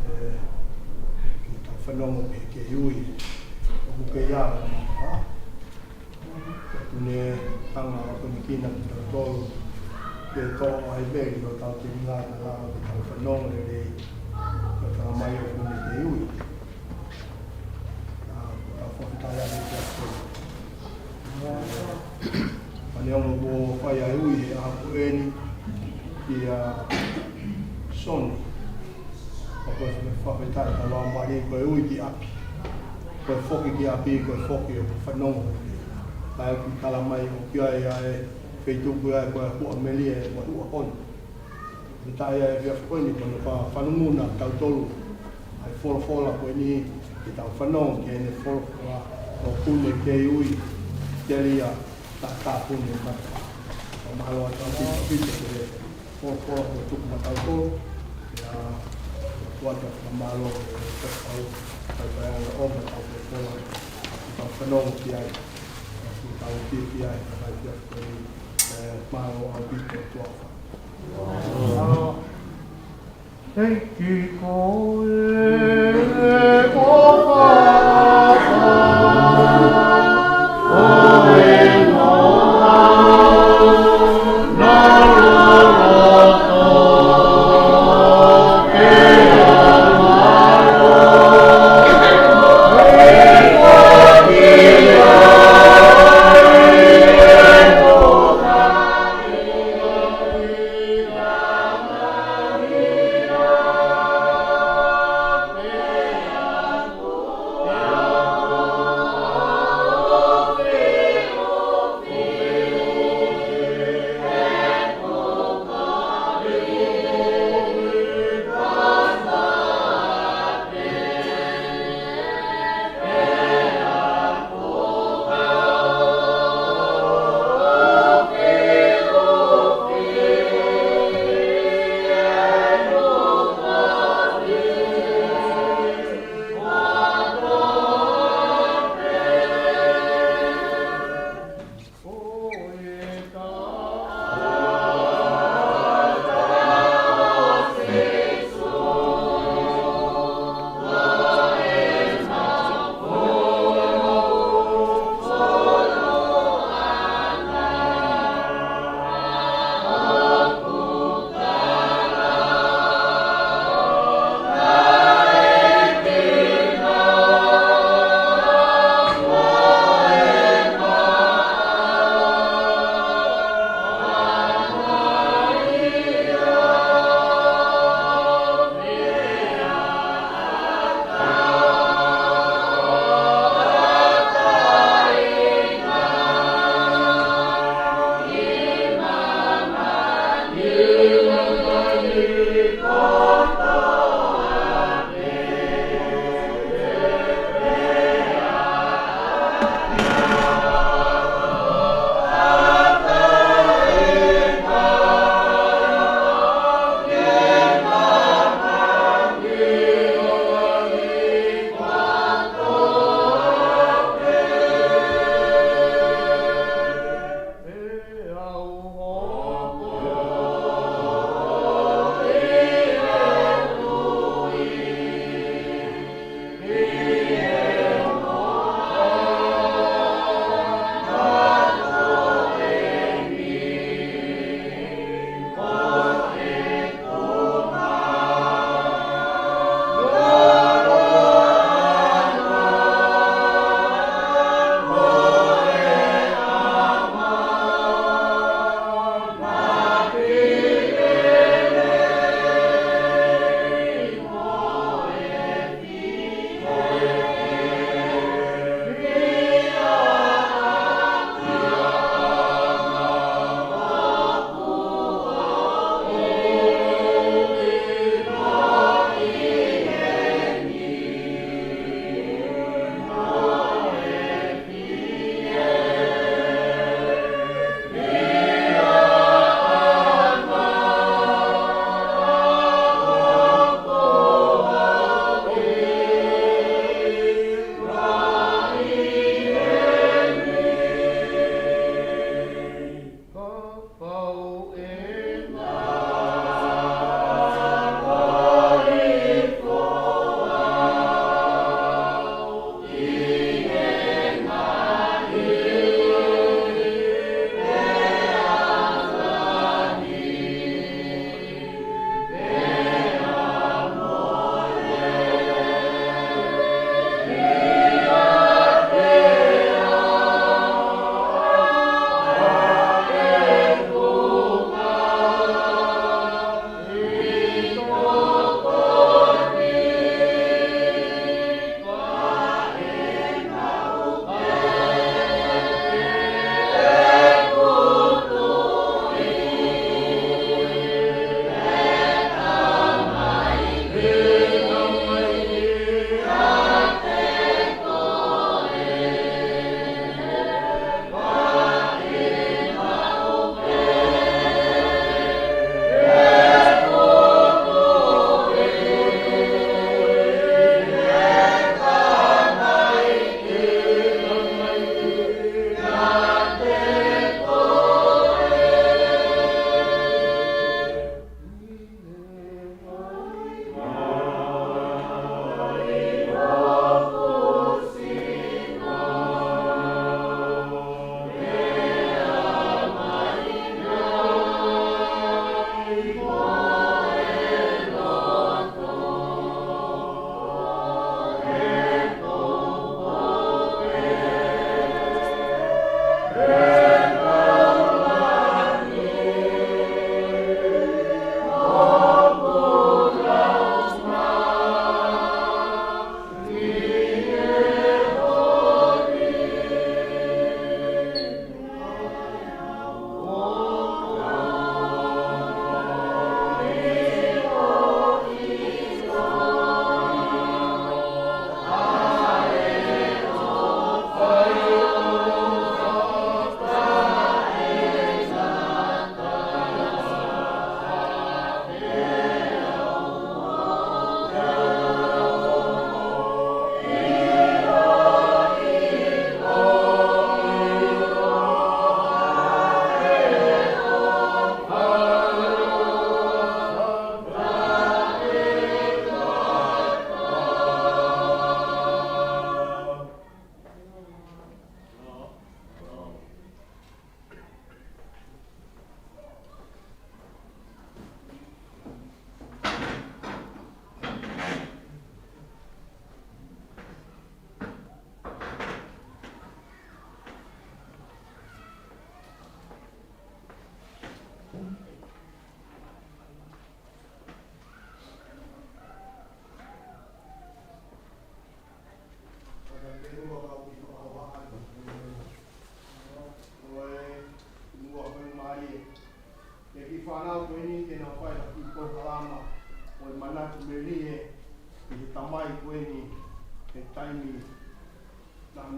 ʻE, ke tau fanongo pē ki he ui ʻoku ke ʻi ai, ʻa? Kuo ne hanga ʻo ʻomi kinautolu ke toʻo ʻa e veli ʻo tau telinga, ka lava ke tau fanongo lelei, ko e tala mai ʻoku ne ke ui. ʻA, ko e tau fakafetaʻi ʻa e Siasi. Pea neongo kuo fai ʻa e ui he ʻaho ko eni kia Soni, ʻoku ou fakafetaʻi ka lava mai ko e ui ki ʻapi. Ko e foki ki ʻapi, ko e foki ʻo fanongo. Kae ʻoku tala mai ʻoku ʻi ai ʻa e feituʻu ʻoku ʻi ai ko e huʻa melie, ko e huʻa honi. Fakafetaʻi ʻa e efiafi ko eni, ko hono fakafanongo ʻa tautolu ʻa e folofola ko eni, ke tau fanongo ki heʻene folofola ʻoku ne kei ui, telia, ta ta pune mata. Fakamālō atu ʻaupito ki he folofola kuo tuku maʻatautolu, ʻa e kuata fakamālō ʻe Tokau, kai kai ana o maʻatau folofola, ke tau fanongo ki ai, ke tau ki ki ai, ka kai kia koni, ʻe, mālō ʻaupito ʻOtua. Thank you,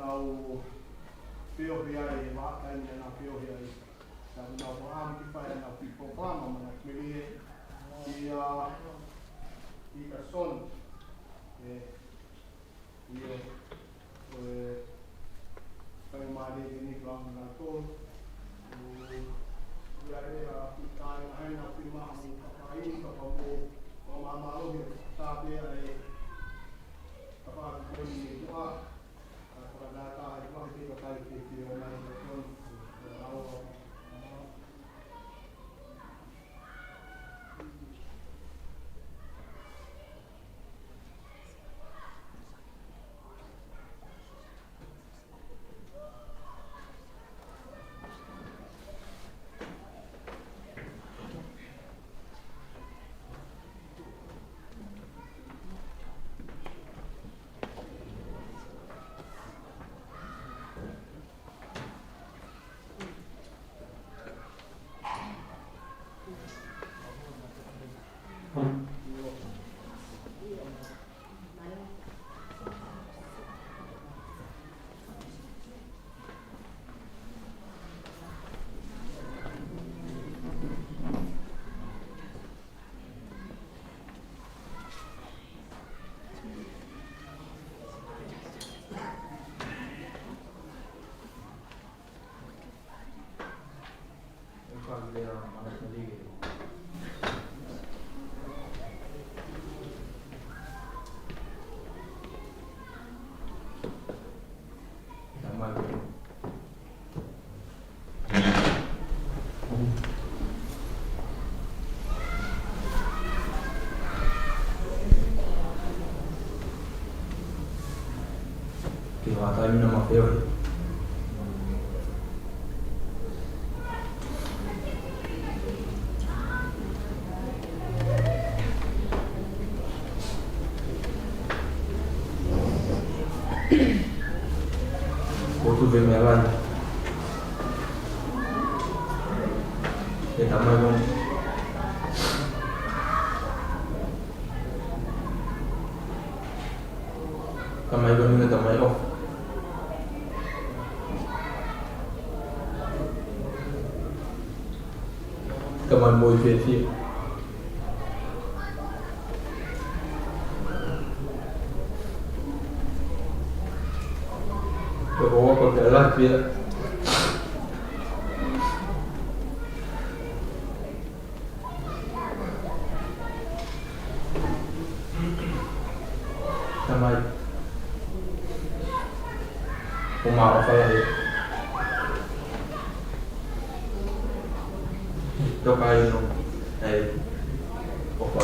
ʻenau feohi ai, he vahaʻa taimi naʻa nau feohi ai. Naʻa nau ʻomi ke fai ʻenau kiʻi polokalama, manatu melie, ʻia Peterson, ē, ʻio, ē, faingamālie ke ne kau na ko. ʻIa, ē, ʻa, ʻi ai ʻa e ngaahi ʻenau fiemaʻu mo e kakai, ka pau mo, mo māmālohi, tā pē ʻa e, ka pau ko eni ʻa e, Ke vakai mina ma feohi. Ko tu ve me lan. E tamai mo. Tamai ko ni tamai o. Tamai mo i fefia. Ko ko ko te la fia. Tamai. Ko ma o fala he. Toka ino. Ai. Ko fa.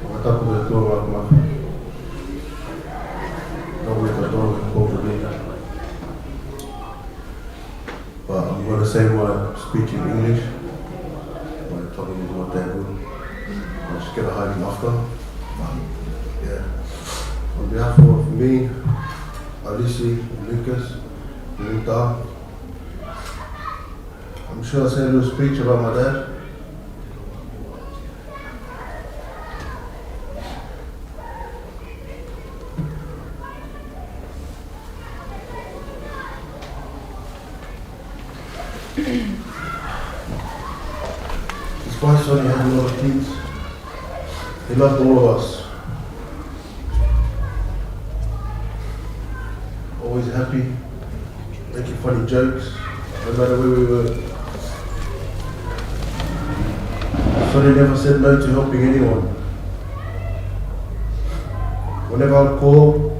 Fakatapu ki he ʻOtua Māfimafi. Nau e katoa e pō ko eni. But I'm gonna say my speech in English. My Tongan is not that good. I'll just get a hiding after. But, yeah. On behalf of me, Alisi, Lucas, Linda, I'm just gonna say a little speech about my dad. Despite Sonny having a lot of kids, he loved all of us. Always happy, making funny jokes, no matter where we were. Sonny never said no to helping anyone. Whenever I call,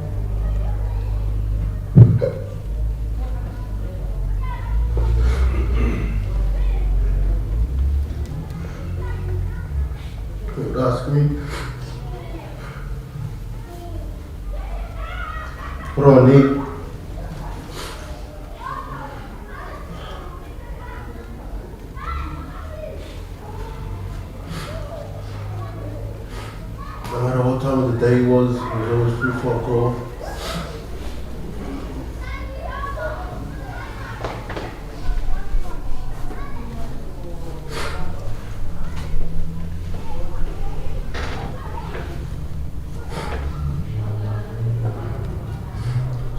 he would ask me, "What do I need?" No matter what How the day was, it was always three, four o'clock.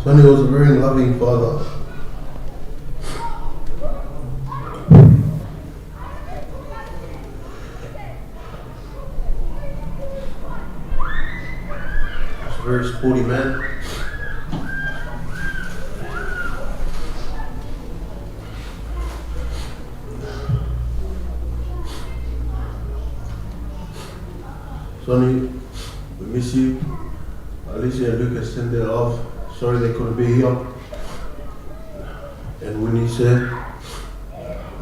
Sonny was a very loving father. He's a very sporty man. Sonny, we miss you. Alicia and Lucas send their love. Sorry they couldn't be here. And we need to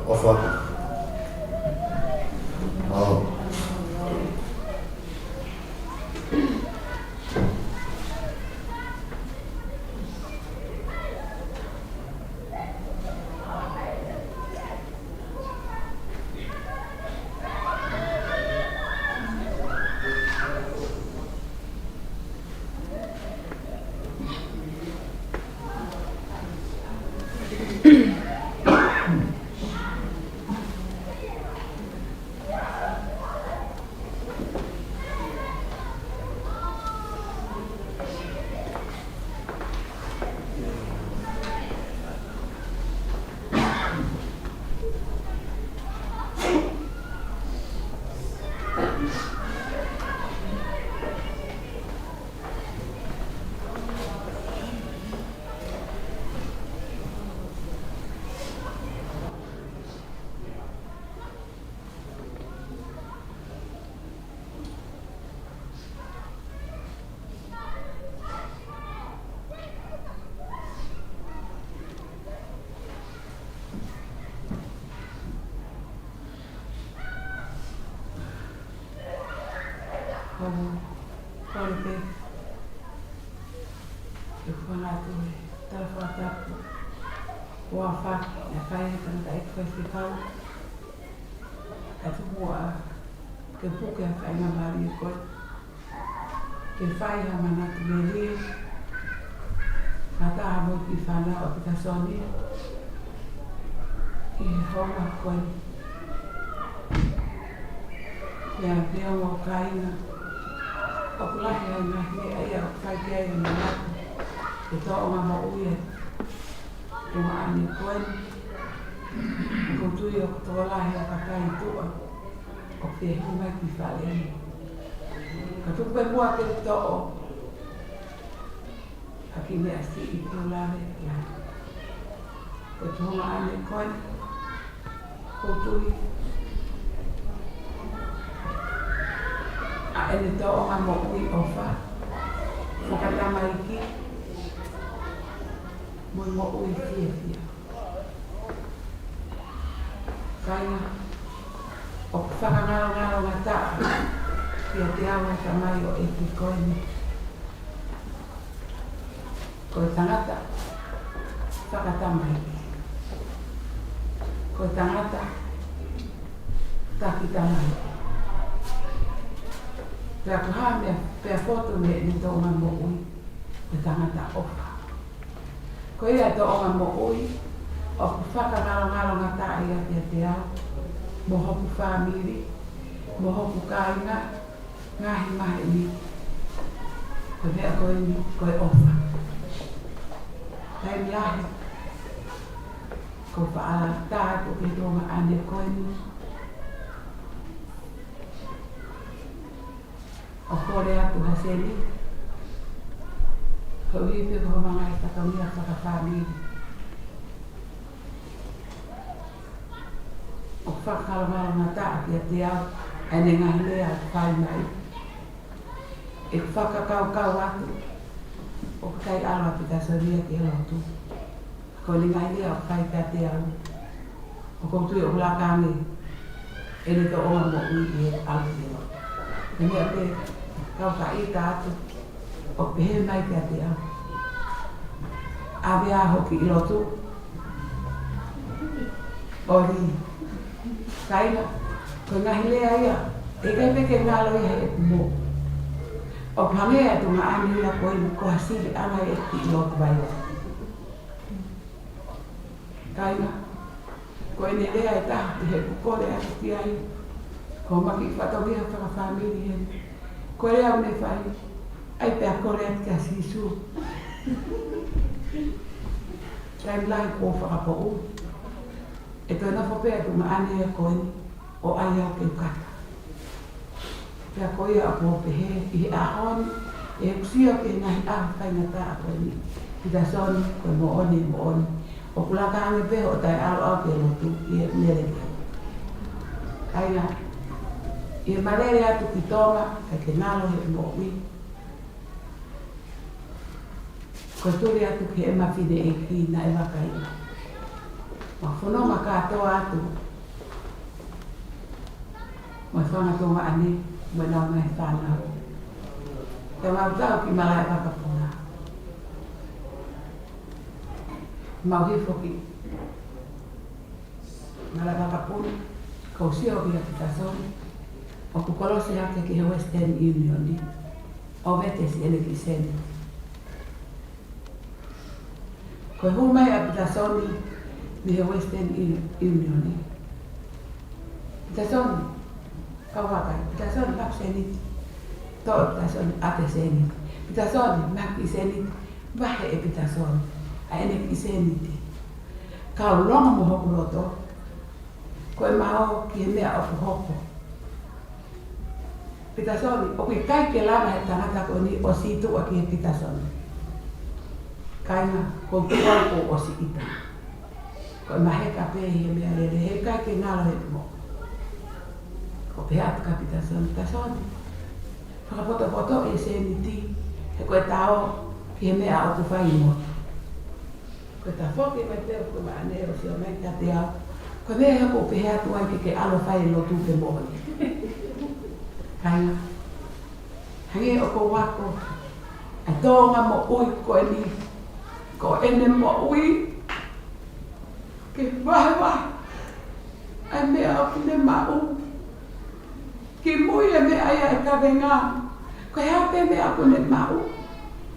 offer. Oh. Kole pē ke u hanga atu he tala fakatapu kuo aofaki ʻe he kau tangataʻeiki faifekau, kae tuku muʻa ke puke ʻa e faingamālie ko ē ke fai ha manatu melie, fakataha mo e kiʻi fānau ʻa Pita Soni ʻi he houa ko eni. Pea pehē mo e kāinga, ʻoku lahi ʻa e ngaahi meʻa ia ʻoku fai ki ai e manatu ʻi he tōʻonga moʻui ʻa e tuongaʻane ko eni. ʻOku ou tui ʻoku tokolahi ʻa e kakai tuʻa ʻoku fehuʻi mai ki fale ni. Ka tuku pē muʻa ke u toʻo ha kiʻi meʻa siʻi ke u lave ki ai. Ko e tuongaʻane ko eni, ʻoku ou tui ʻa ʻene tōʻonga moʻui ʻofa, fakatamaiki, mo e moʻui fiefia. Kāinga, ʻoku fakangalongalo ngataʻa kiate au ʻa e tamaioʻeiki ko eni. Ko e tangata fakatamaiki. Ko e tangata taki tamaiki. Pea ko e hā e meʻa pē ʻoku fotu mei heʻene tōʻonga moʻui, ko e tangata ʻofa. Ko ia e tōʻonga moʻui ʻoku fakangalongalo ngataʻa ia kiate au, mo hoku fāmili, mo hoku kāinga, ngaahi maheni. Ko e meʻa ko eni, ko e ʻofa. Taimi lahi, ʻoku ou faʻa tā atu ki he tuongaʻane ko eni ʻo kole atu ha seni, koeʻuhi pē ko hoʻomou ngaahi fatongia fakafāmili. ʻOku fakangalongalo ngataʻa kiate au ʻa ʻene ngaahi lea ʻoku fai mai. ʻOku fakakaukau atu ʻoku ʻikai ʻalu ʻa Pita Soni ia ki he lotu. Ko ʻene ngaahi lea ʻoku fai kiate au, ʻoku ou tui ʻoku laka ange ʻene tōʻonga moʻui ʻi he ʻalu ki he lotu. Ko e meʻa pē ʻoku ou faʻa ʻita atu, ʻoku pehē mai kiate au, ʻave ā hoʻo kiʻi lotu. ʻOi, kāinga, ko e ngaahi lea ia, ʻe ʻikai pē ke ngalo ia he ʻeku moʻui. ʻOku hangē ʻa e tuongaʻane ia ko eni ko ha siliʻanga ʻi he kiʻi lotu vaivai. Kāinga, ko ʻene lea ʻe taha ʻi heʻeku kole atu ki ai, ko homau kiʻi fatongia fakafāmili heni. Ko e lea ʻoku ne fai, ʻai pē ʻo kole atu kia Sīsū. Taimi lahi ʻoku ou fakapoʻuli ʻe toe nofo pē ʻa e tuongaʻane ia ko eni ʻo ʻai au ke u kata. Pea ko ia ʻoku ou pehē ʻi he ʻaho ni, ʻi heʻeku sio ki he ngaahi ʻaho faingataʻa ko eni, Pitasoni, ko e moʻoni, moʻoni, ʻoku laka ange pē hoʻo taʻeʻalu au ki he lotu ʻi he meleke. Kāinga, ʻi heʻema lele atu ki Tonga, ʻikai ke ngalo he moʻui. Ko e tuli atu ki heʻema fineʻeiki naʻe vakai. Mau fononga kātoa atu mo e fanga tuongaʻane mo ʻenau ngaahi fānau. Pea mau tau ki Malaʻevakapuna. Mau hifo ki Malaʻevakapuna, kou sio kia Pitasoni ʻoku kolosi hake ki he Western Union ʻo vete siʻene kiʻi sēniti. Ko e hū mai ʻa Pitasoni mei he Western Uni-, Union. Pitasoni, kau vakai, Pitasoni, maʻaku sēniti. Toʻo ʻe Pitasoni ʻa e sēniti. Pitasoni, maʻaku kiʻi sēniti. Vahe ʻe Pitasoni ʻa ʻene kiʻi sēniti. Kau longo mo hoku loto, ko ʻema ō ki he meʻa ʻoku hoko. Pitasoni, ʻoku ʻikai ke lava he tangata ko eni ʻo sītuʻa ki he Pitasoni. Kāinga, ko e tuai kuo ʻosi ʻita. Ko ʻema heka pē he meʻalele, heʻikai ke ngalo he moʻui. Ko e pehē atu kia Pitasoni, Pitasoni, fakapotopoto e sēniti, he ko ʻeta ō ki he meʻa ʻoku fai motu. Ko ʻeta foki mai pē ʻo tuongaʻane ʻo sio mai kiate au. Ko e meʻa ia ʻoku ou pehē atu ai ke ke ʻalu ʻo fai e lotu ke moʻoni. Kāinga, hangē ʻoku ou ako ʻa e Tonga moʻui ko eni, ko ʻene moʻui ke vahevahe ʻa e meʻa ʻoku ne maʻu. Kimui e meʻa ia ʻa e kavenga. Ko e hā pē meʻa ʻoku ne maʻu.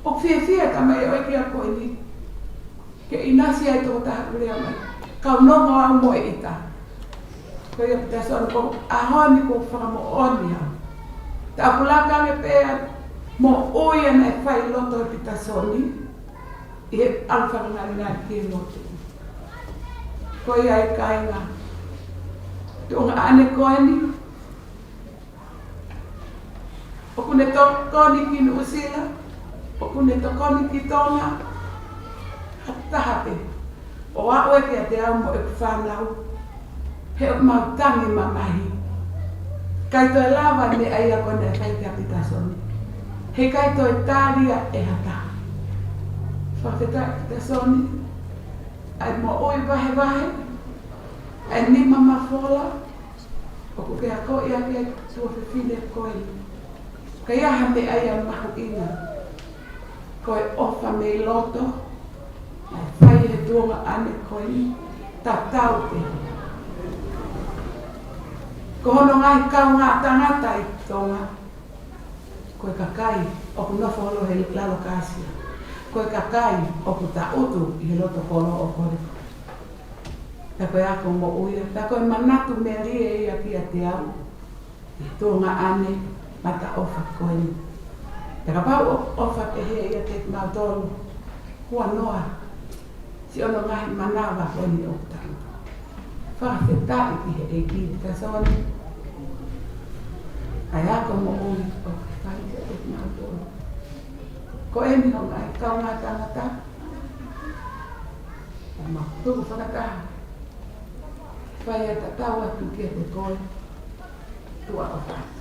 ʻOku fiefia e tamaioʻeiki ko eni ke ʻinasi ai tokotaha ʻoku lea mai, kau nonga au mo e ʻita. Ko ia Pitasoni, ko e ʻaho ni ʻoku ou fakamoʻoni au. Tā ʻoku laka ange pē ʻa e moʻui ʻa ē naʻe fai ʻi loto ʻe Pitasoni ʻi he ʻalu fakangalingali ki he lotu. Ko ia ai kāinga, tuongaʻane ko eni, ʻoku ne tokoni ki Nuʻusila, ʻoku ne tokoni ki Tonga, ha taha pē. ʻO aʻu ē kiate au mo ʻeku fānau, he ʻoku mau tangi mamahi. ʻIkai toe lava e meʻa ia ko ē naʻe fai kia Pitasoni. Heʻikai toe tali ia ʻe ha taha. Fakafetaʻi Pitasoni, ʻa e moʻui vahevahe, ʻa e nima mafola, ʻoku ke akoʻi ʻaki e tuofefine ko eni. Ka ʻi ai ha meʻa ia mahuʻinga, ko e ʻofa mei loto naʻe fai ʻe he tuongaʻane ko eni, tatau pē. Ko hono ngaahi kaungā tangata ʻi Tonga, ko e kakai ʻoku nofo holo he lalo kāsia. Ko e kakai ʻoku tangutu ʻi he loto koloa ʻo kole. Pea ko e ako moʻui ia, pea ko e manatu melie ia kiate au ʻi he tuongaʻane mataʻofa ko eni. Pea kapau ʻoku ʻofa pehē ia kiate kimautolu, huanoa siʻono ngaahi manava ko eni ʻoku tau. Fakafetaʻi ki he ʻEiki Pitasoni. ʻA e ako moʻui ʻoku fai kiate kimautolu. Ko eni hoʻo ngaahi kaungā tangata. Mau tuku fakataha. Fai ʻa e tatau atu kiate koe. Tuʻa ʻofa atu.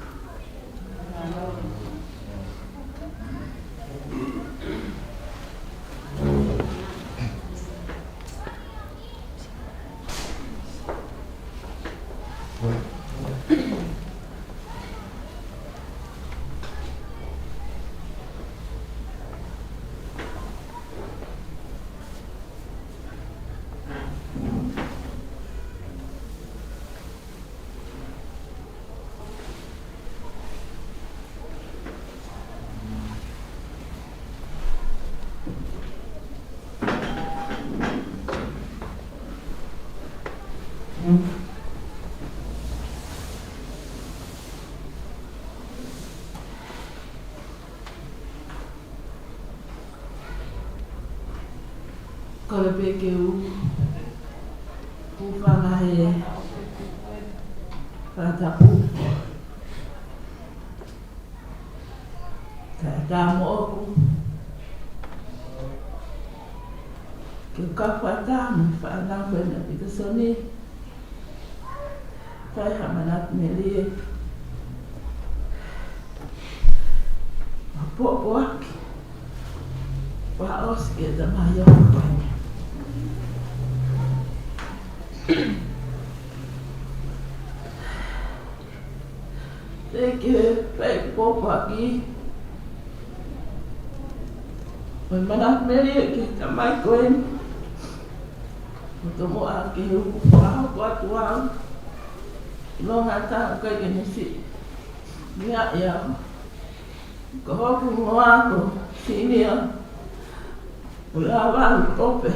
Kole pē ke u, u hūfanga he fakatapu. Kae ʻatā moʻoku ke u kau fakataha mo e fānau ko eni ʻa Pitasoni. Fai ha manatu melie. Pōpoaki. Fakaʻosi ki he tamai ʻofa ko eni. Te u fai pōpoaki mo e manatu melie ki he tamai ko eni. Mo tomuʻa ke u fakahoko atu au ʻi loto ʻa e taʻu kai ke nisi. Meʻa ia. Ko hoku hingoa ko Sinia Lavanu-Tope.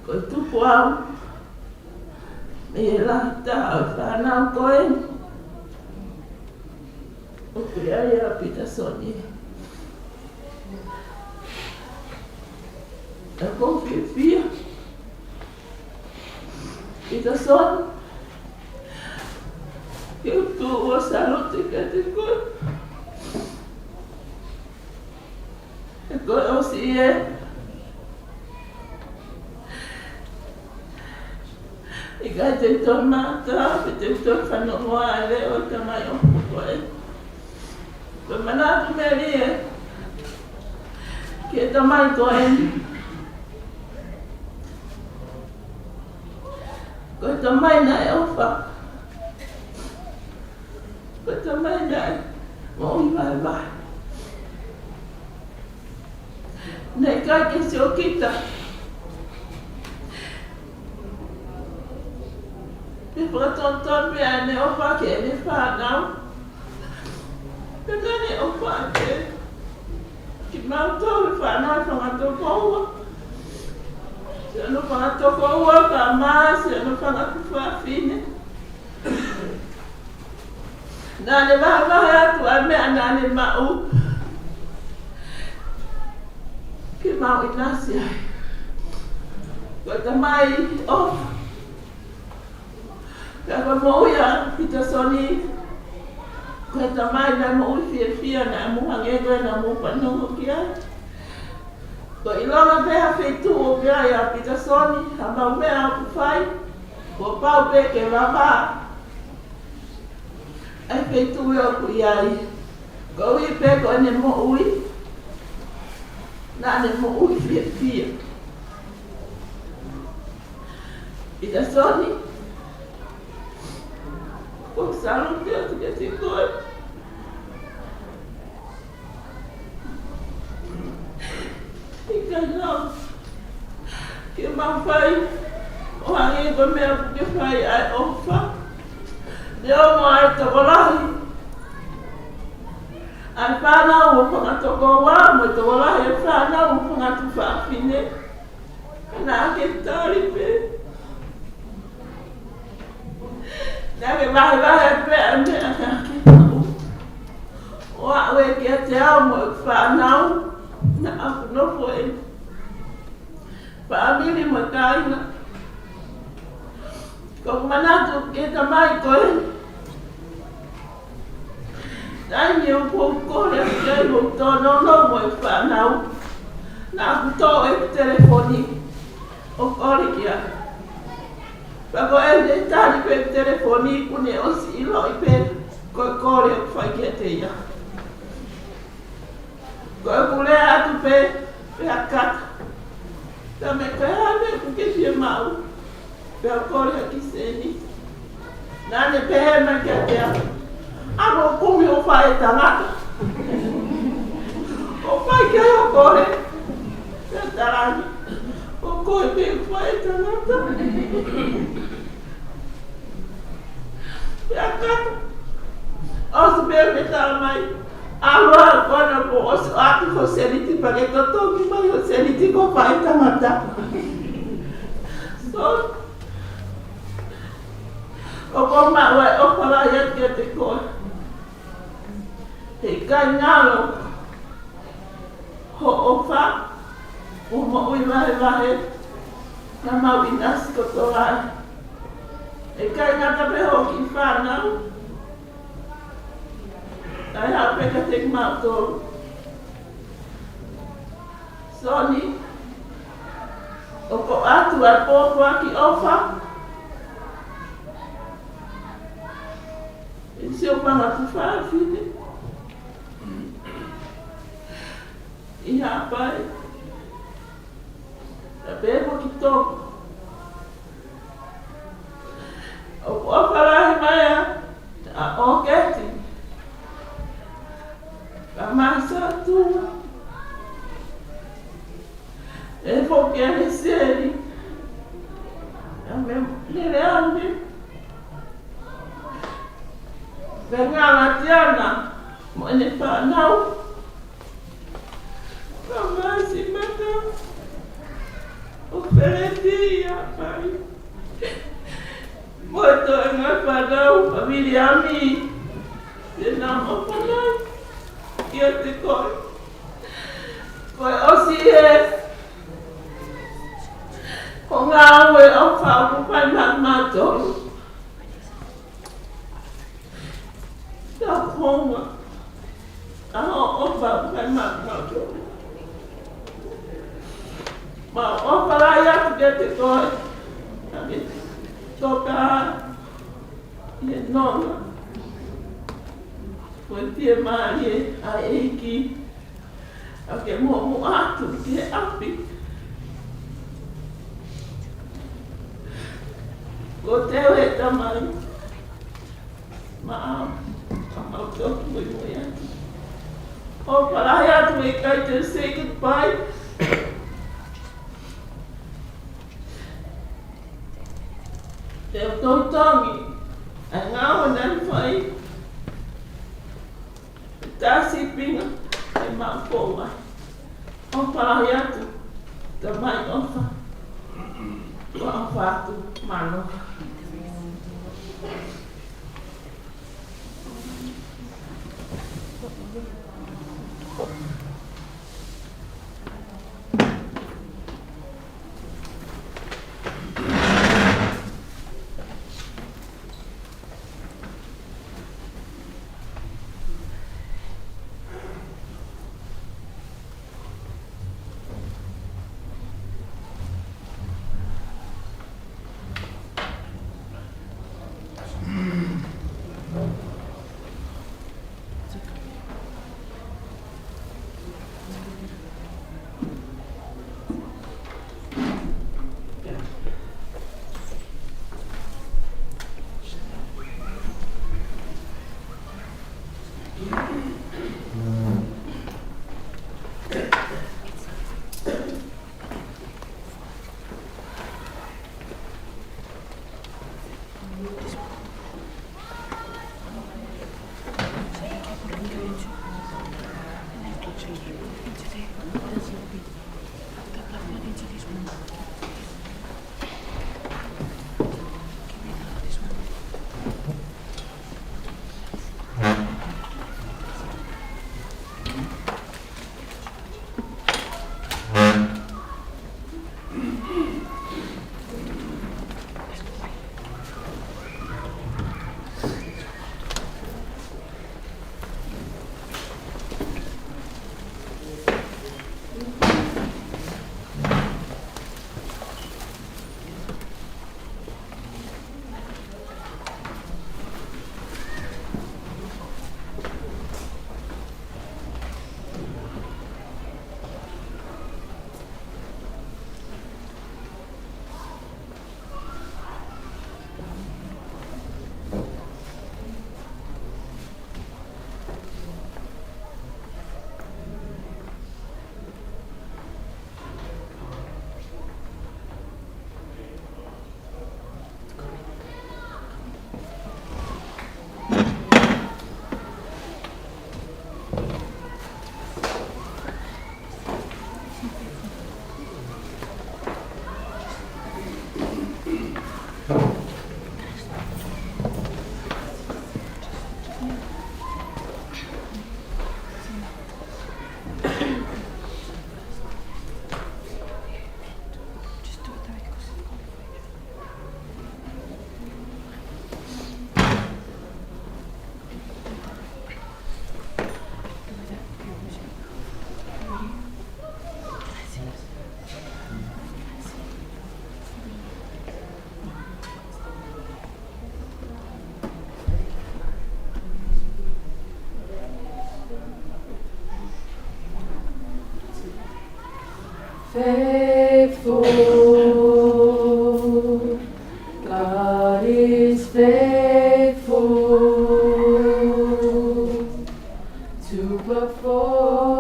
Ko e tupu au mei he lahi taha ʻo e fānau ko eni. ʻOku ʻi ai ʻa Pitasoni. ʻOku ou fiefia, Pitasoni, ke u tuʻu ʻo salute kiate koe. He ko e ʻosi ē, ʻikai te u toe mamata, pe te u toe fanongo ʻa e leʻo ʻo e tamai ʻofa ko ē. Ko e manatu melie ki he tamai ko eni. Ko e tamai naʻe ʻofa. Ko e tamai naʻe moʻui vaivai. Naʻe ʻikai ke siokita pe fakatonutonu pē ʻene ʻofa ki heʻene fānau. Pea naʻa ne ʻofa atu kiate kimautolu fānau fanga tokoua. Siʻono fanga tokoua, kae ʻumaʻā siʻono fanga tuofefine. Naʻa ne vahevahe atu ʻa e meʻa naʻa ne maʻu ke mau ʻinasi ai. Ko e tamai ʻofa. Pea ko e moʻui ʻa Pitasoni, ko e tamai naʻe moʻui fiefia, naʻa mou hangē ko ē naʻa mou fanongo ki ai. Ko e ʻilonga pē ha feituʻu ʻoku ʻi ai ʻa Pitasoni, ha mau meʻa ʻoku fai, kuo pau pē ke vavā ʻa e feituʻu ʻoku ʻi ai. Koeʻuhi pē ko ʻene moʻui, naʻa ne moʻui fiefia. Pitasoni, ʻoku ou salute atu kiate koe. ʻIkai lava ke mau fai ʻo hangē ko e meʻa ʻoku ke fai ʻa e ʻofa. Neongo ʻa e tokolahi ʻa e fānau ʻo e fanga tokoua, mo e tokolahi ʻa e fānau ʻo e fanga tuofefine. Naʻa ke tali pē. Naʻa ke vahevahe pē ʻa e meʻa naʻa ke maʻu ʻo aʻu ē kiate au mo e fānau naʻa ku nofo ʻi he fāmili mo e kāinga. Ko ʻeku manatu ki he tamai ko ē, taimi ʻoku ou kole atu ki ai ʻo tōnounou mo e fānau, naʻa ku toʻo ʻeku telefoni ʻo kole ki ai. Pea ko ʻene tali pē ʻeku telefoni, kuo ne ʻosi ʻiloʻi pē ko e kole ʻoku fai kiate ia. Ko ʻeku lea atu pē, pea kata. Pea meʻa ko e hā e meʻa ʻoku ke fie maʻu? Pea kole ha kiʻi sēniti. Naʻa ne pehē mai kiate au, ʻa ko e kumi ʻofa ʻa e tangata. ʻOku fai ki ai hoʻo kole. Pea talaange, ko koe pē ʻofa ʻa e tangata. Pea kata. ʻOsi pē ʻene tala mai, ʻalu ā ko ena kuo ʻosi ʻoatu hoʻo sēniti, pea ke totongi mai hoʻo sēniti, ko e ʻofa ʻa e tangata. So, ʻoku ou maʻu ʻa e ʻofa lahi atu kiate koe. He ʻikai ngalo hoʻo ʻofa, hoʻo moʻui vahevahe, naʻa mau ʻinasi kotoa ai. He ʻikai ngata pē hoʻo kiʻi fānau, ʻa e haʻu pē kiate kimautolu. Soni, ʻoku ʻoatu ʻa e pōpoaki ʻofa ʻe he siopanga tuofefine ʻi Haʻapai, ʻa e pōpoaki ʻofa. ʻOku ʻofa lahi mai ʻa ʻOketi, ʻa Masatu, ʻe foki ʻa Seli, ʻa Meleane, ʻa Ngalatiana, mo ʻene fānau, ʻa Masimata, ʻo Feleti ʻi Haʻapai, mo e toenga fānau, ʻa Viliami, ʻi heʻena ʻofa lahi kiate koe. Ko e ʻosi ē ʻo e ngāue ʻofa ʻoku fai maʻamautolu. Tau hounga ʻa hoʻo ʻofa ʻoku fai maʻamautolu. Mau ʻofa lahi atu kiate koe, ʻa e toka ʻi he nonga. Ko e fiemālie ʻa e ʻEiki ʻa ke muʻomuʻa atu ki he ʻapi. Ko e teu ʻe he Tamai maʻa, ka mau toki muimui atu. ʻOfa lahi atu, ʻikai te u say goodbye. Te u toutongi ʻa e ngāue naʻe fai. Tasi pinga e mau foua. ʻOfa lahi atu, Tamai ʻofa. ʻOfa atu, mālō. Faithful. God is faithful to perform,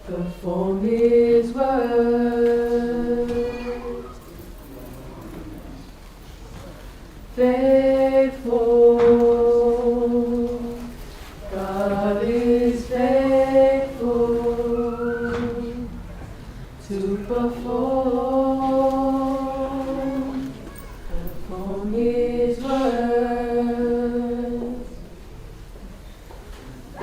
perform his word. Faithful. God is faithful to perform, perform his word.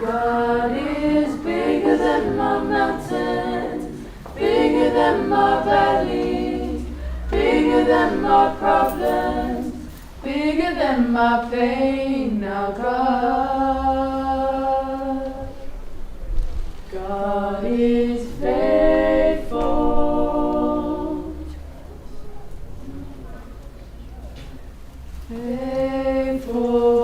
God is bigger than my mountains, bigger than my valleys, bigger than my problems, bigger than my pain. Our God, God is faithful. Faithful.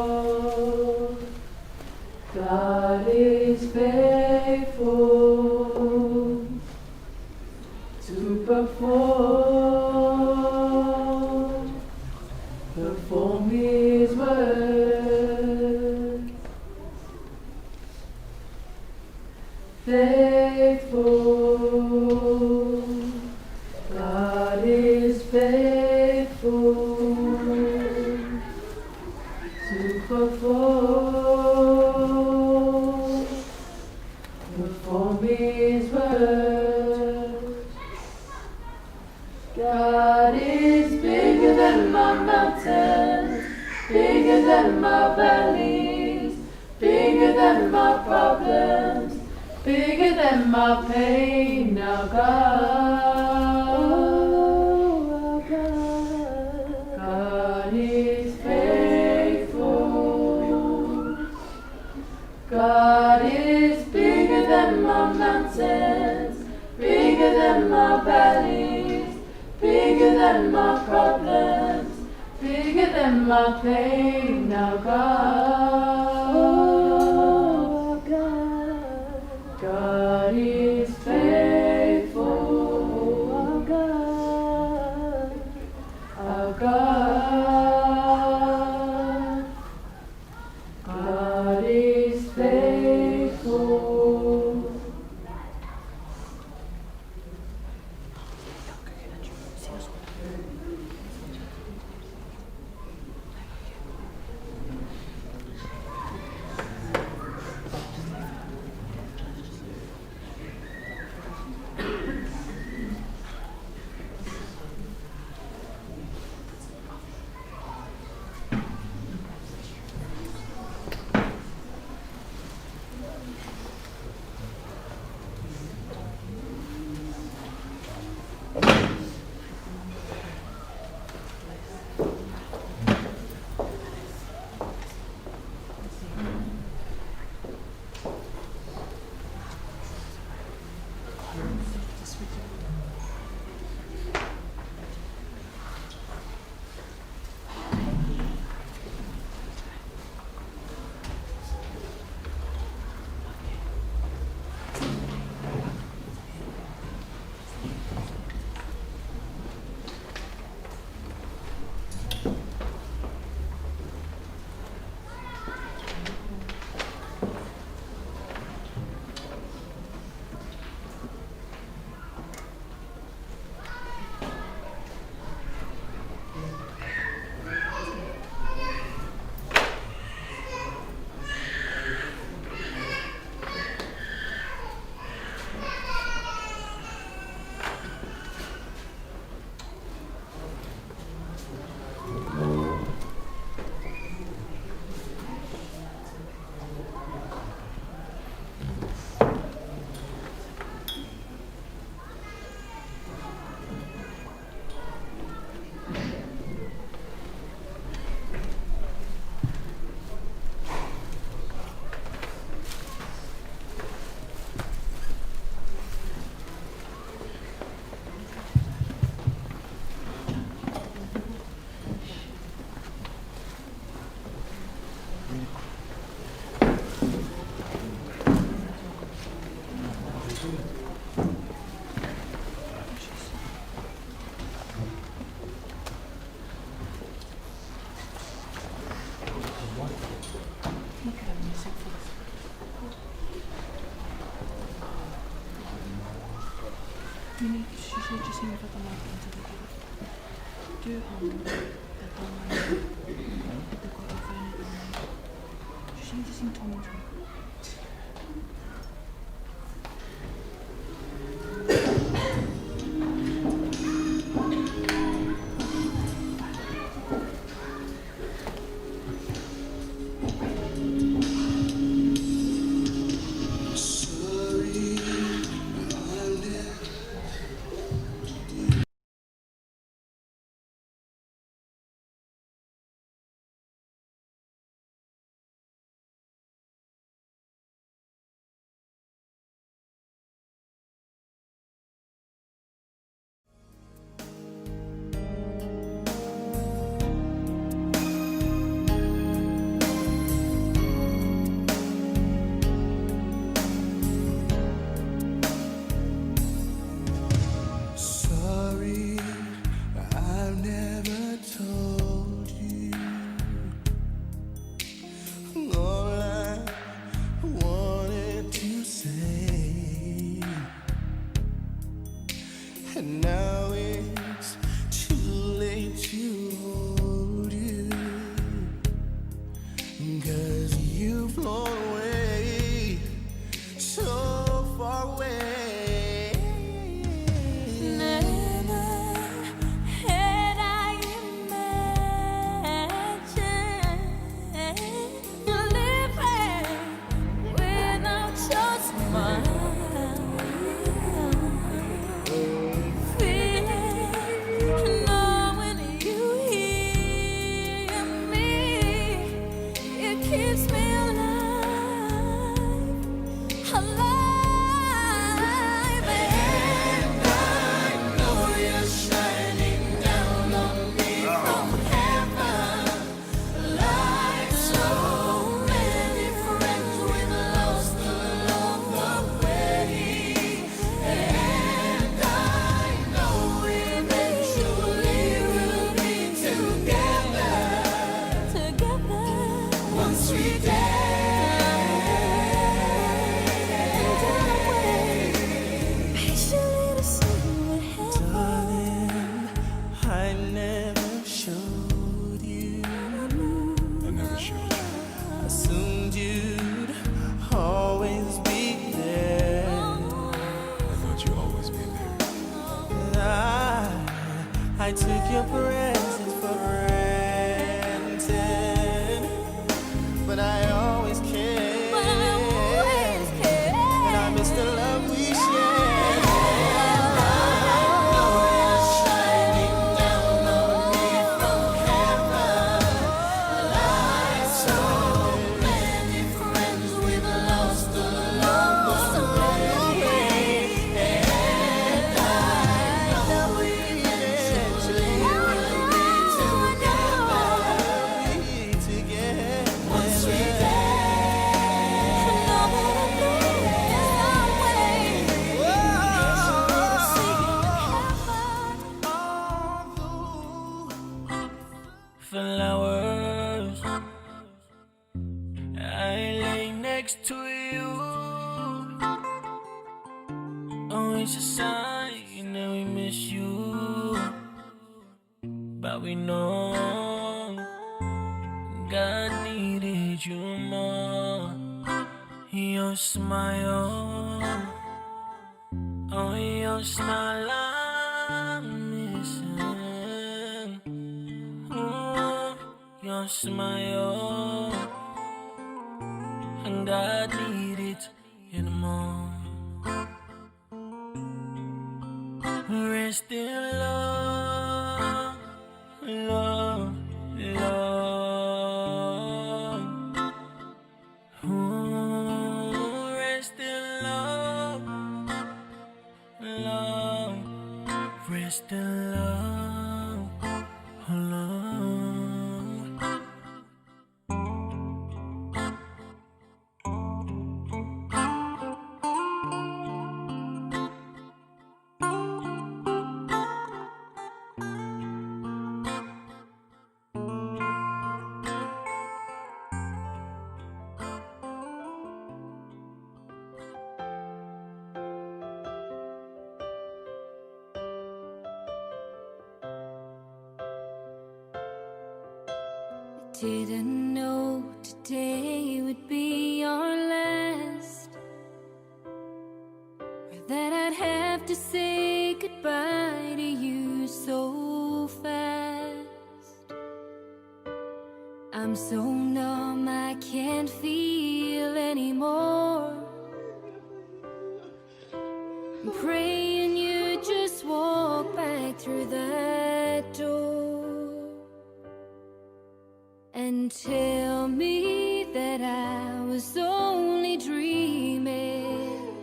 God is faithful to perform, perform his word. Faithful. God is faithful to perform, perform his word. God is bigger than my mountains, bigger than my valleys, bigger than my problems, bigger than my pain. Our God, our God, God is faithful. God is bigger than my mountains, bigger than my valleys, bigger than my problems, bigger than my pain. Our God, our God, God is faithful. Our God, our God, God is faithful. Do you have a mic into the, do, um, the phone line? The co-, the phone line. Just, just in Tongan. Sorry, I've never told you all I wanted to say. And now it's too late to hold you, 'cause you've flown away, so far away. Never had I imagined you leaving without your smile. Feeling, knowing you hear me, it keeps me alive, alive. And I know you're shining down on me from heaven. Like so many friends, we've lost along the way. And I know eventually we'll be together once we dare. Patiently to see what happens. Darling, I never showed you. I never showed you. Assumed you'd always be there. I thought you'd always be there. I, I took your presence for granted. But I always care. But I always care. And I miss the love we shared. Shining down on me from heaven. Like so many friends, we've lost along the way. And I know eventually we'll be together. Flowers, I lay next to you. Always a sign that we miss you. But we know God needed you more. Your smile, oh, your smile I'm missing. Ooh, your smile, and God needed you more. Rest in love, love, love. Ooh, rest in love, love. Rest in love, love. Didn't know today would be our last, or that I'd have to say goodbye to you so fast. I'm so numb, I can't feel anymore. I'm praying you just walk back through that door and tell me that I was only dreaming.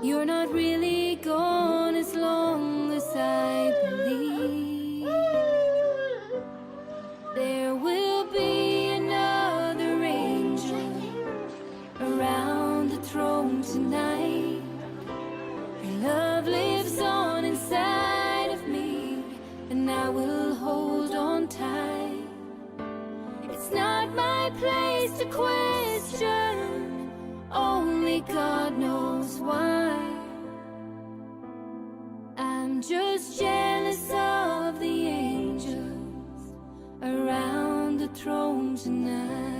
You're not really gone as long as I believe. There will be another angel around the throne tonight. Your love lives on inside of me, and I will hold on tight. It's not my place to question, only God knows why. I'm just jealous of the angels around the throne tonight.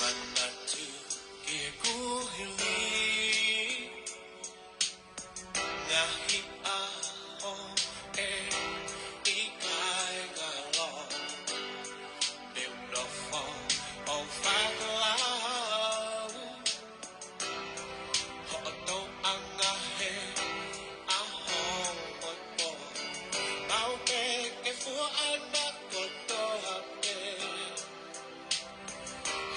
Manatu ki he kuohili, ngaahi ʻaho ʻe ʻikai ngalo, te u nofo ʻo fakalau. Hoʻo tōʻonga he ʻaho mo e pō, maʻu pē ke fua ʻana kotoa pē.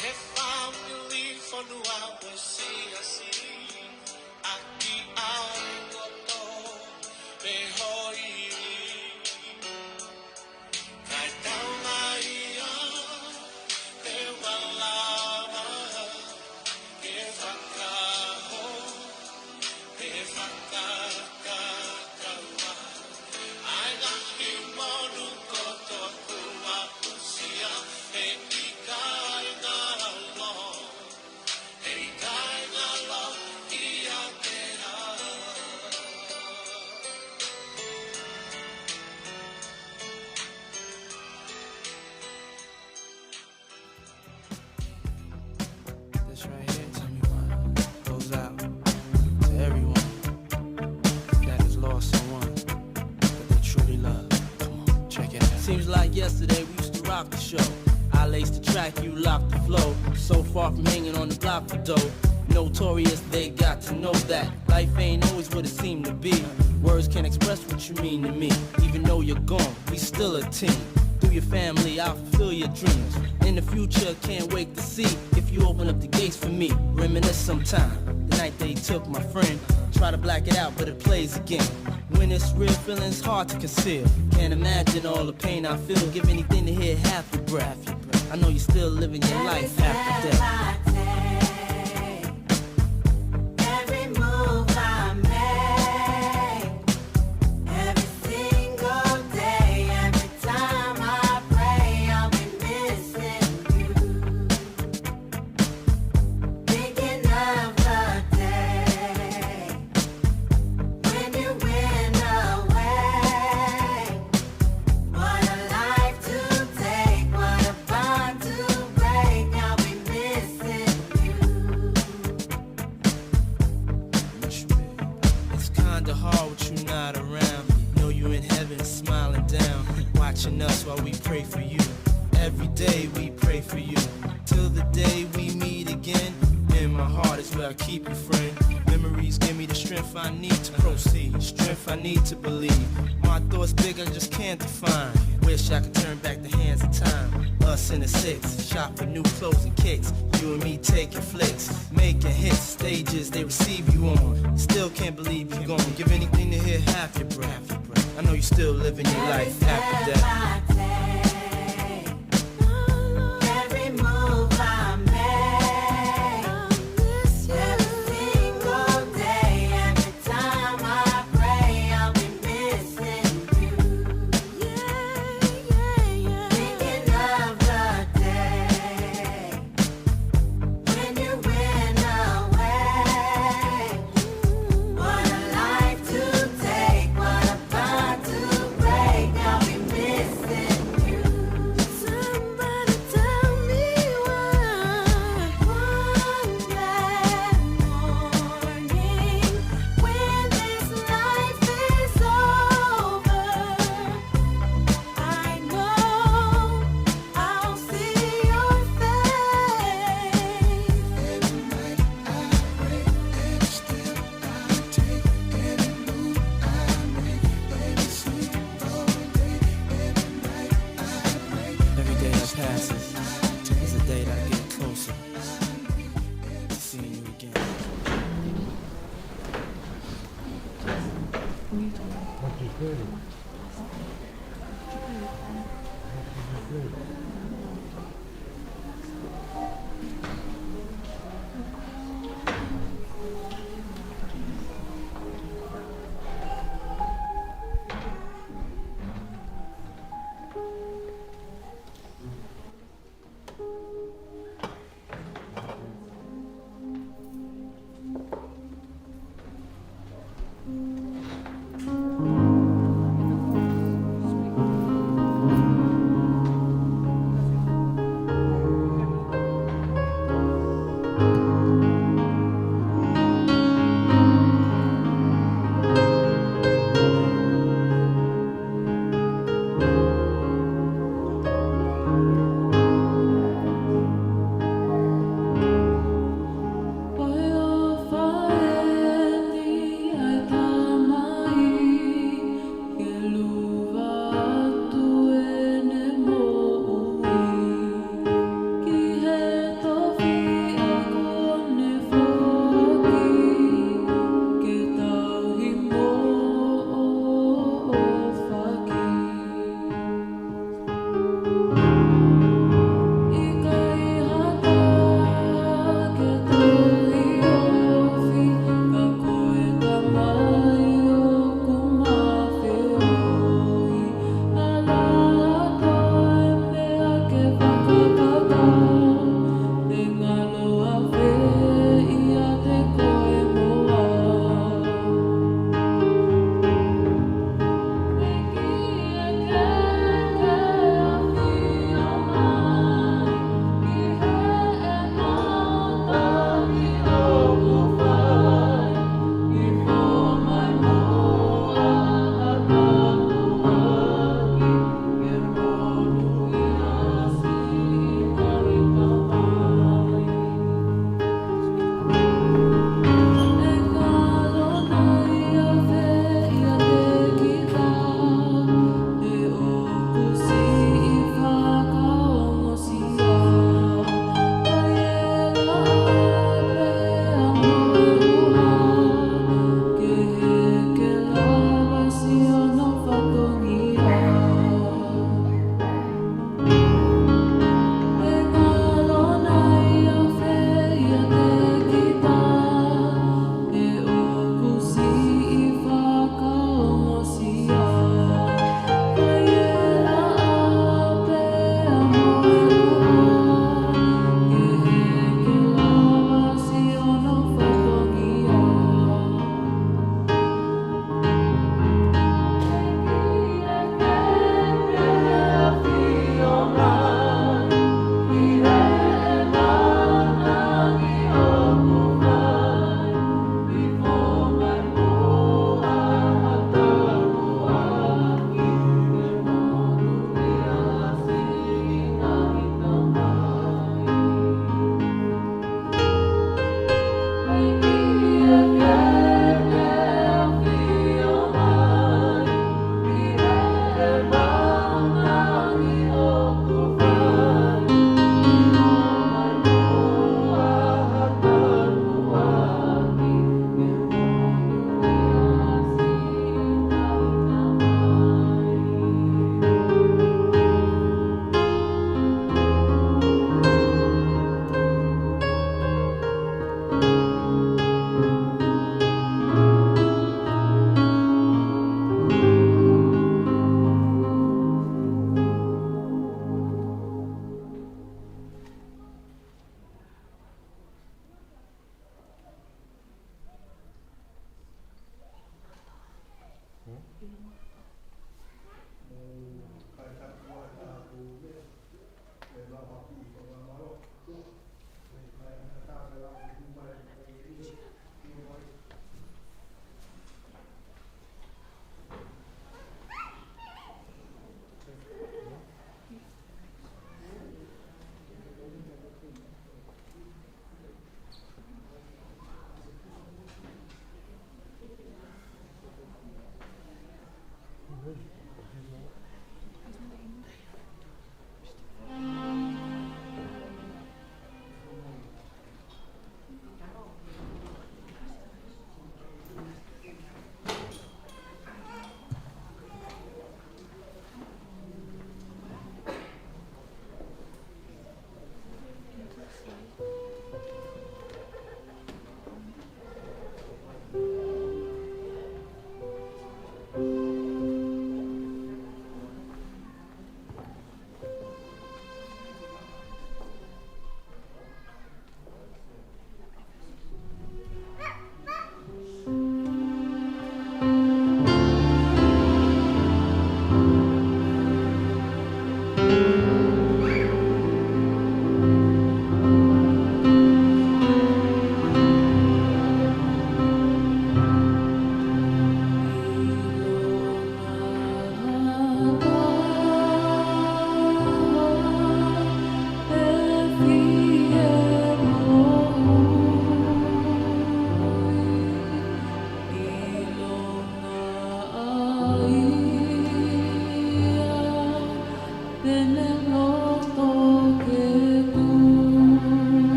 He fāmili, fonua mo e siasi, ʻaki ʻa e kotoa pē hoʻi. Kae tau mai ā, te u malava ke fakahō, ke fakakakaua ʻa e ngaahi monū kotoa kuo aʻusia, he ʻikai ngalo, he ʻikai ngalo ʻiate au. This right here, tell me why, goes out to everyone that has lost someone that they truly love. Come on, check it out. Seems like yesterday we used to rock the show. I laced the track, you locked the flow. So far from hanging on the block for dough. Notorious, they got to know that life ain't always what it seemed to be. Words can't express what you mean to me. Even though you're gone, we still a team. Through your family, I'll fulfill your dreams. In the future, can't wait to see if you open up the gates for me. Reminisce sometime, the night they took my friend. Try to black it out, but it plays again. When it's real, feelings hard to conceal. Can't imagine all the pain I feel. Give anything to hear half your breath. I know you're still living your life after death. Every move I make, every single day, every time I pray, I'll be missing you. Thinking of the day when you went away. What a life to take, what a bond to break. I'll be missing you. It's kinda hard with you not around. Know you in heaven, smiling down, watching us while we pray for you. Every day we pray for you, till the day we meet again. In my heart is where I keep you, friend. Memories give me the strength I need to proceed, strength I need to believe. My thoughts big, I just can't define. Wish I could turn back the hands of time. Us in the six, shop for new clothes and kicks. You and me taking flicks, making hits, stages they receive you on. Still can't believe you're gone. Give anything to hear half your breath. I know you're still living your life after death. Every move I make, every single day, every time I pray, I'll be missing you. Thinking of the passes. Today's the day that I get closer to seeing you again.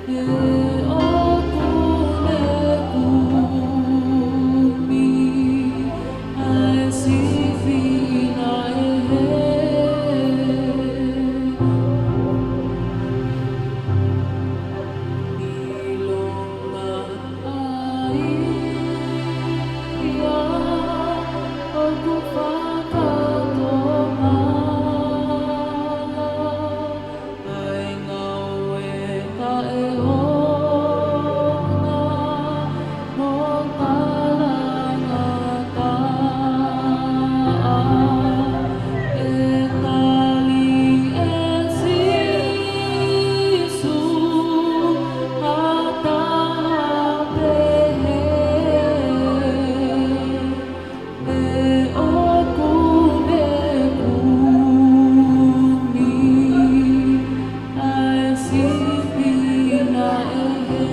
ʻOku ne kumi ʻa e sipi naʻe hē, ʻilonga ʻa ia ʻoku fakatomala ʻa e ngāue taʻeʻofa mo talangataʻa. ʻE tali ʻe Sīsū ha taha pehē. ʻOku ne kumi ʻa e sipi naʻe hē.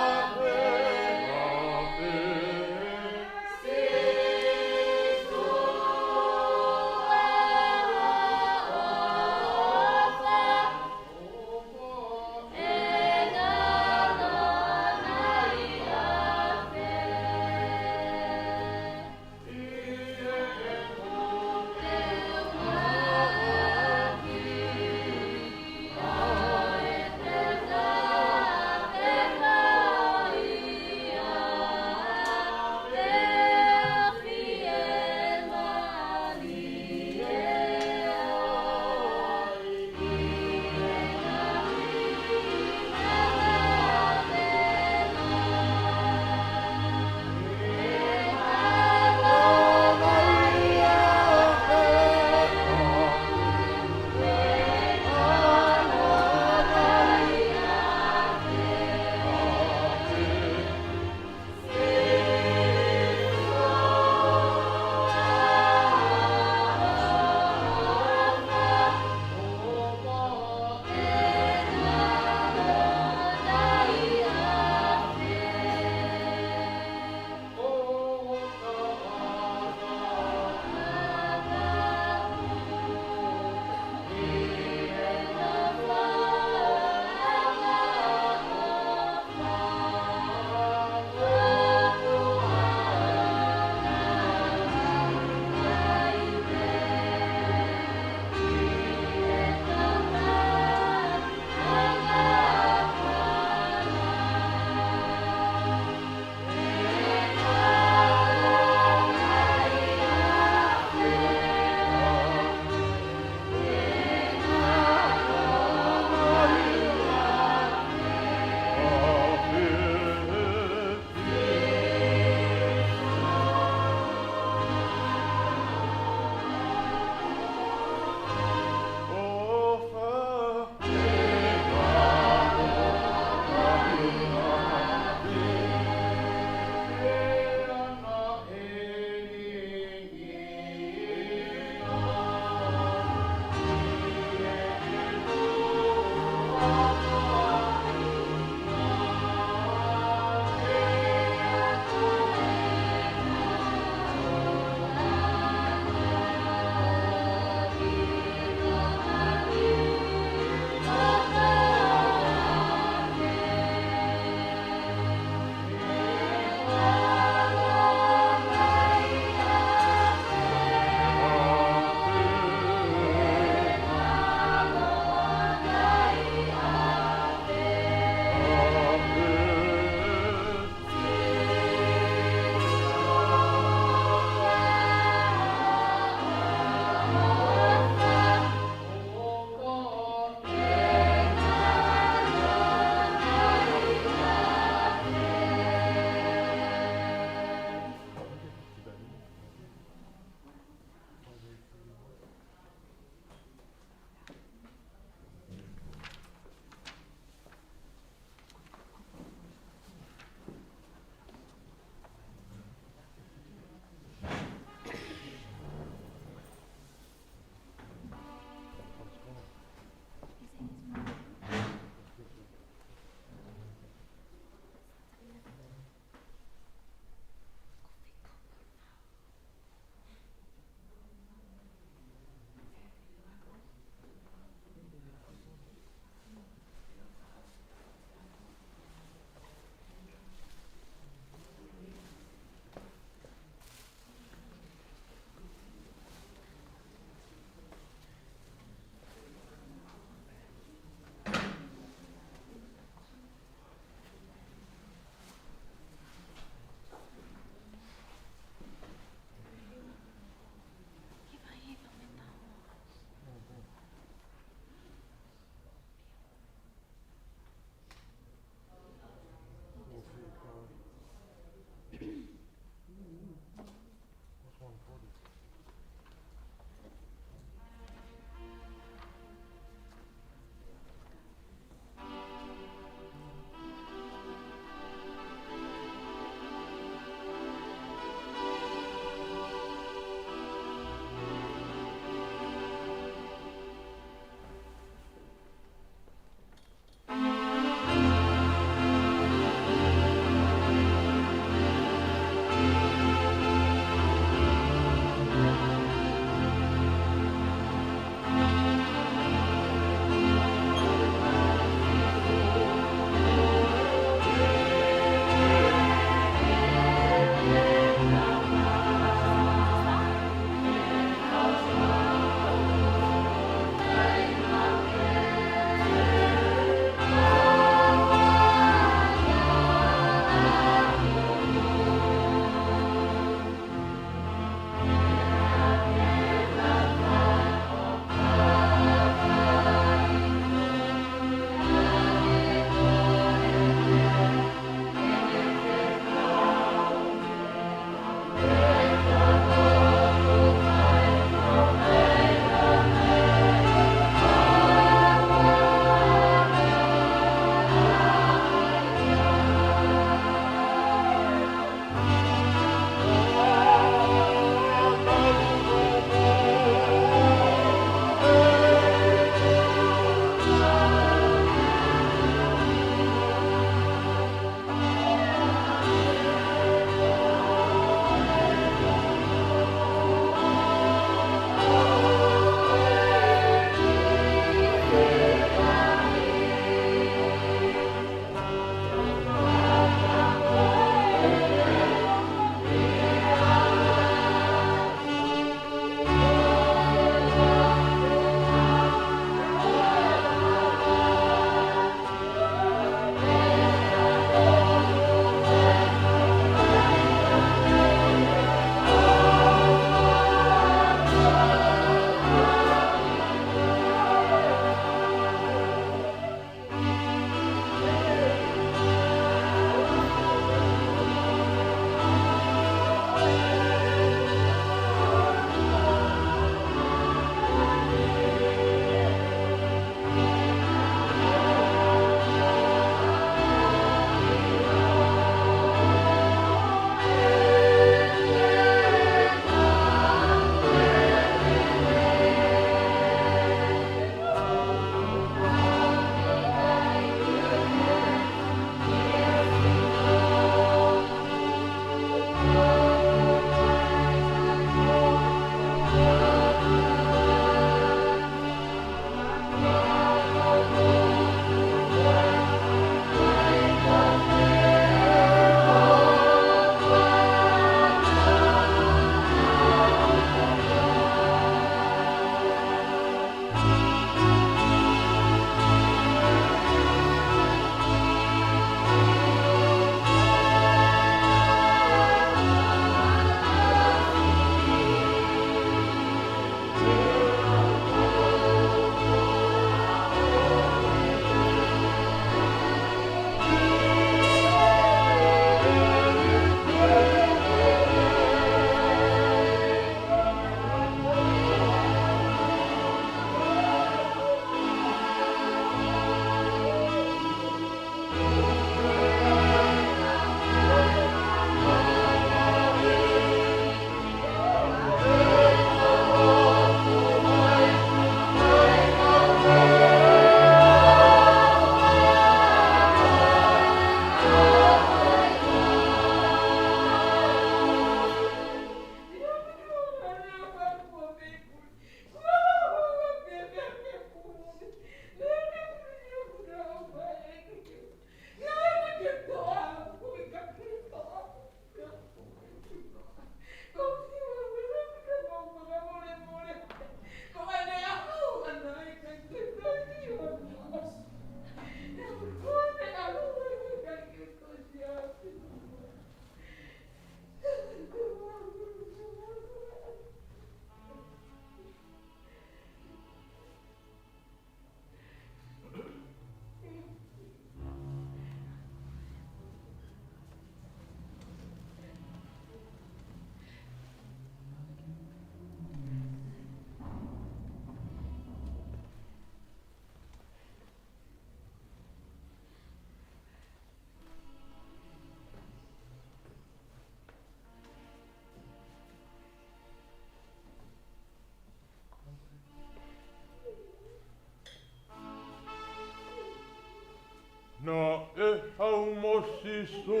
Naʻe haʻu mo Sīsū.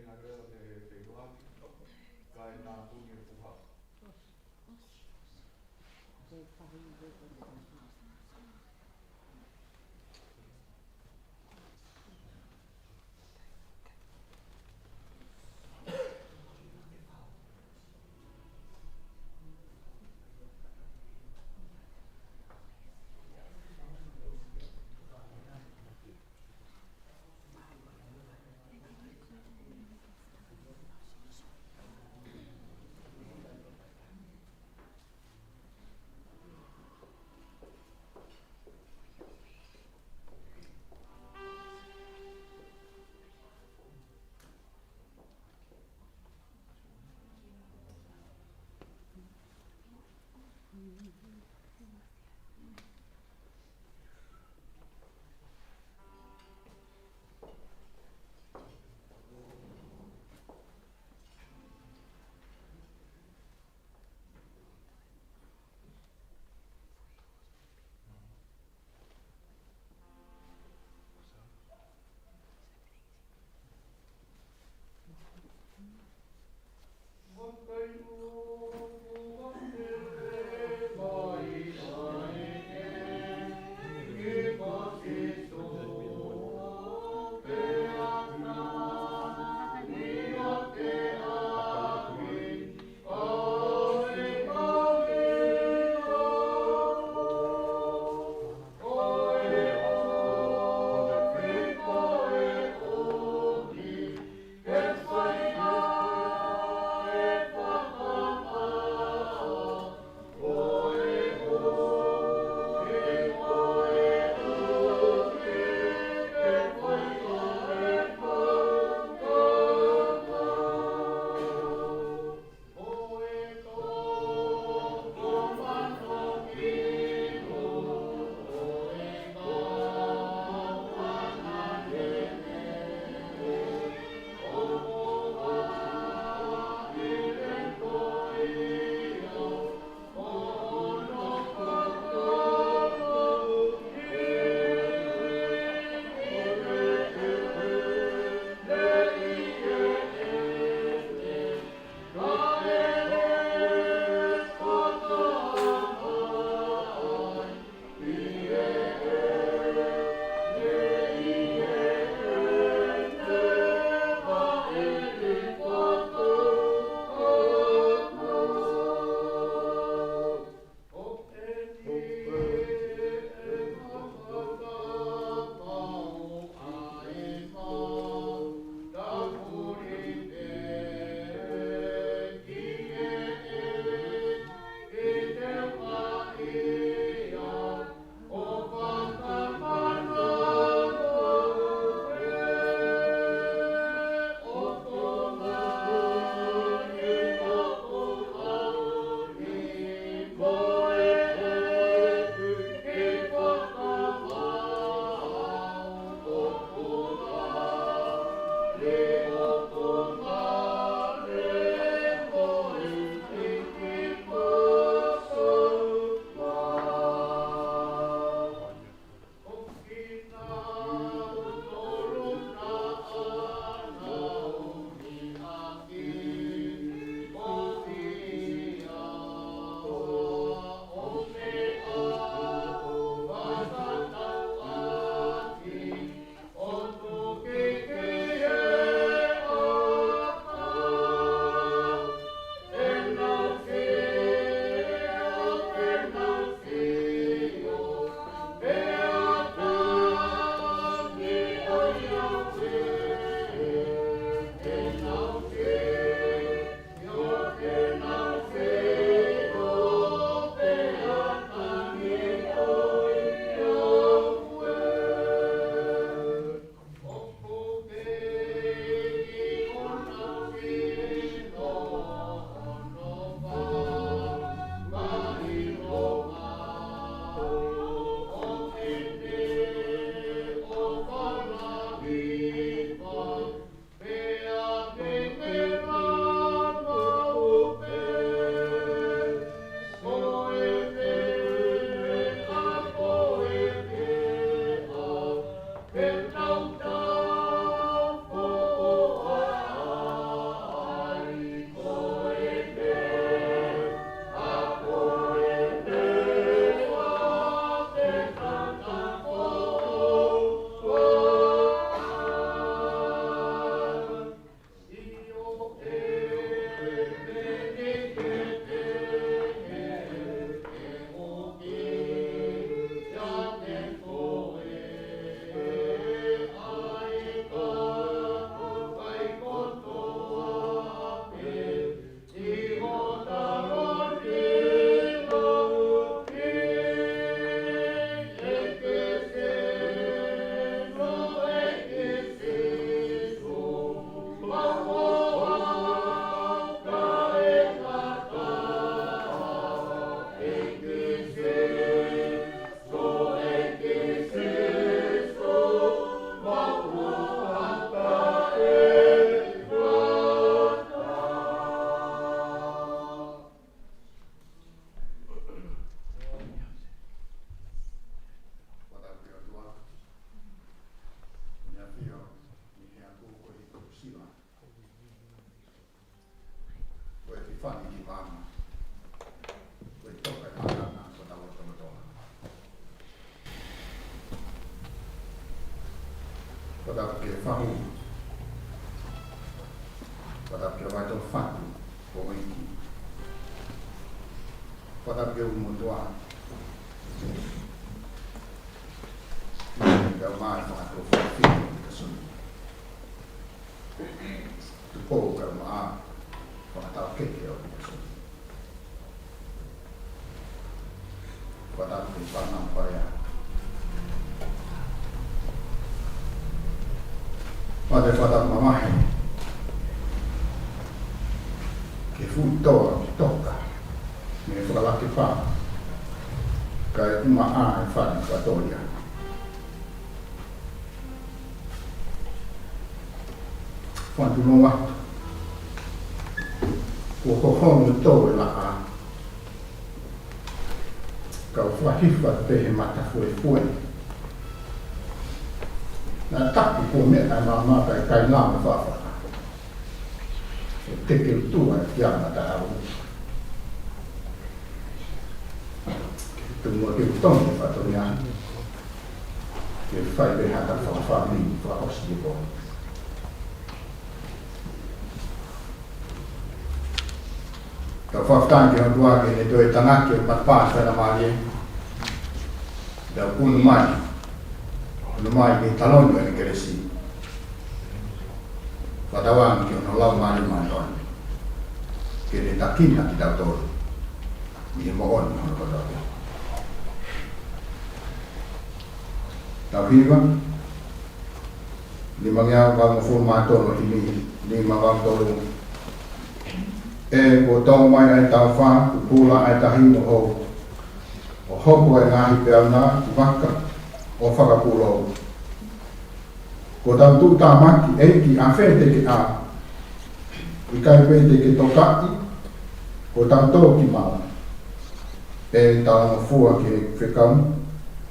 Lea te te iloaki, kae tāpuni e puha. Fakatapu ki he Tangata Fatu, ko e ʻEiki. Fakatapu ki he motuʻa. Kae ʻumaʻā e fanga tuofāfine ʻo e ʻAfiona. Tupou kae ʻumaʻā e fanga taʻokete ʻo e ʻAfiona. Fakatapu ki he fānau palea. Pea te fakatapu mamahi ki he fuʻu toa ʻoku toka mei he Fakalake Pā, kae ʻumaʻā e fale fakatōliʻa. Fakatulou atu, kuo hoholo tō e laʻā, kau fakahifo pē he matafuefue. Naʻe tapu kuo meʻa e maama kae kai lau e faʻafaʻa. ʻE teke utu ʻa e fiama taʻau. Tuku muʻa ke u tonu e fatongia. Ke fai pē ha taha fakafāmili, fakaʻosi e pō. Kau fakafetaʻi ki he ʻOtua ke ne toe tānaki e matapā faingamālie. Pea ʻoku ne mai, ʻoku ne mai ke taloni ʻene kelesi. Fakatauange ki hono Laumālie Māʻoniʻoni ke ne takiekina kitautolu ʻi he moʻoni hono kotoa pē. Tau hiva, nimangeau valungofulu mā tolu, himi nima valu tolu. ʻE kuo tō mai ʻa e taʻu fā, kuo pupula ʻa e tahi mo hou, ʻo hoko e ngaahi peau na ki vaka ʻo fakapūlou. Ko hotau tuʻutāmaki, ʻEiki, ʻafē te ke ʻā? ʻIkai pē te ke tokaʻi, ko hotau tō ki maʻu. ʻE talangofua ki he fekau,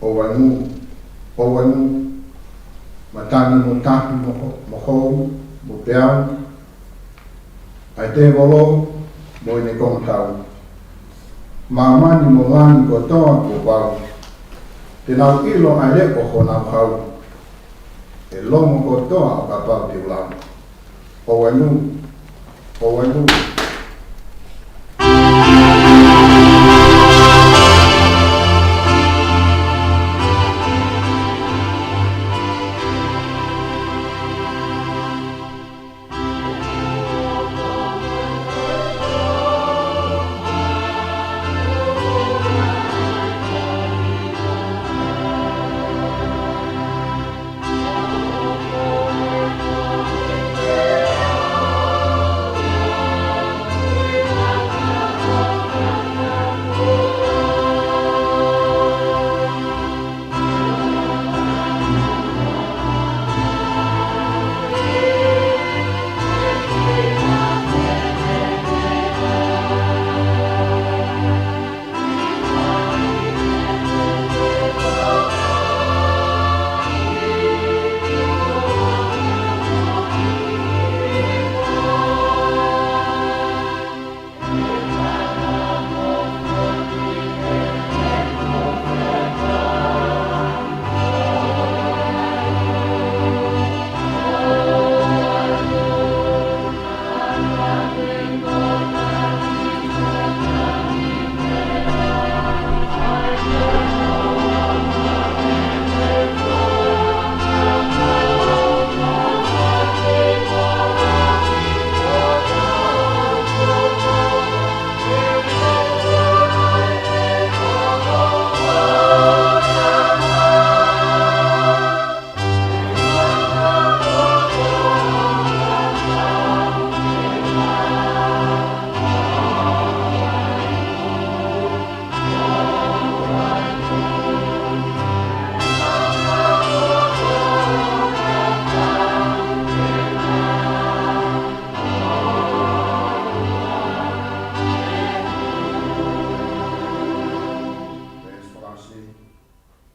ʻoua ʻe ngū, ʻoua ʻe ngū. Matangi mo tahi mo ho-, mo hou, mo peau, ʻa e tēvolo mo ʻene konga tau. Māmani mo langi kotoa kuo pau, te nau ʻilo ʻa e leʻo honau hau. ʻE longo kotoa ʻo kapau te u lau. ʻOua ʻe ngū, ʻoua ʻe ngū.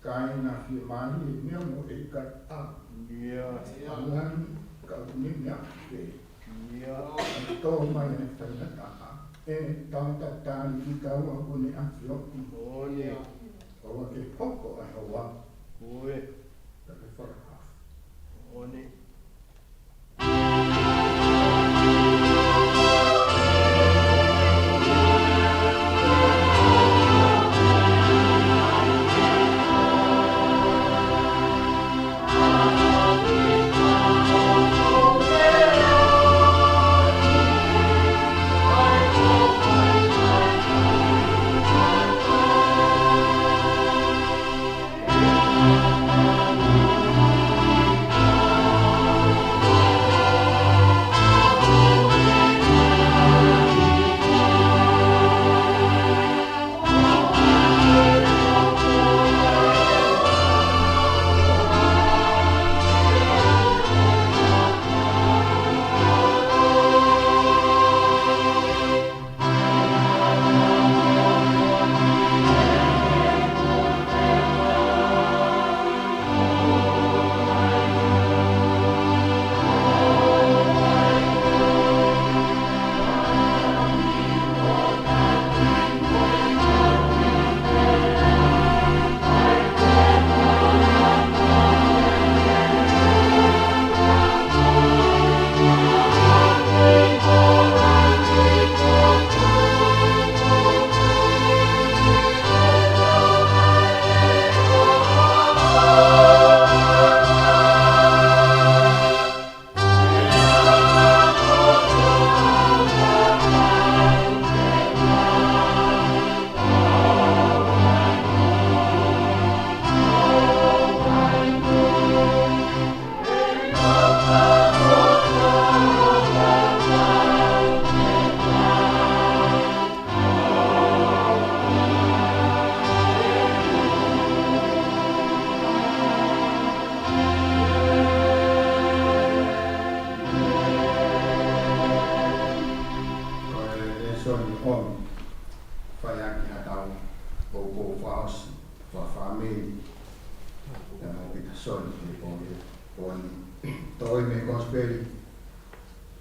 Kāinga, fiemālie e meʻa mo e kakai. ʻIo. Alani, ka ʻoku ne meʻa pē. ʻIo. Tō mai e faingataʻa. ʻE tau tatali ki he ʻOtua ʻoku ne ʻafioʻi. Moʻoni. ʻOua ke hoko ʻa e houa. Moʻoni. Ka ke fakahā. Moʻoni.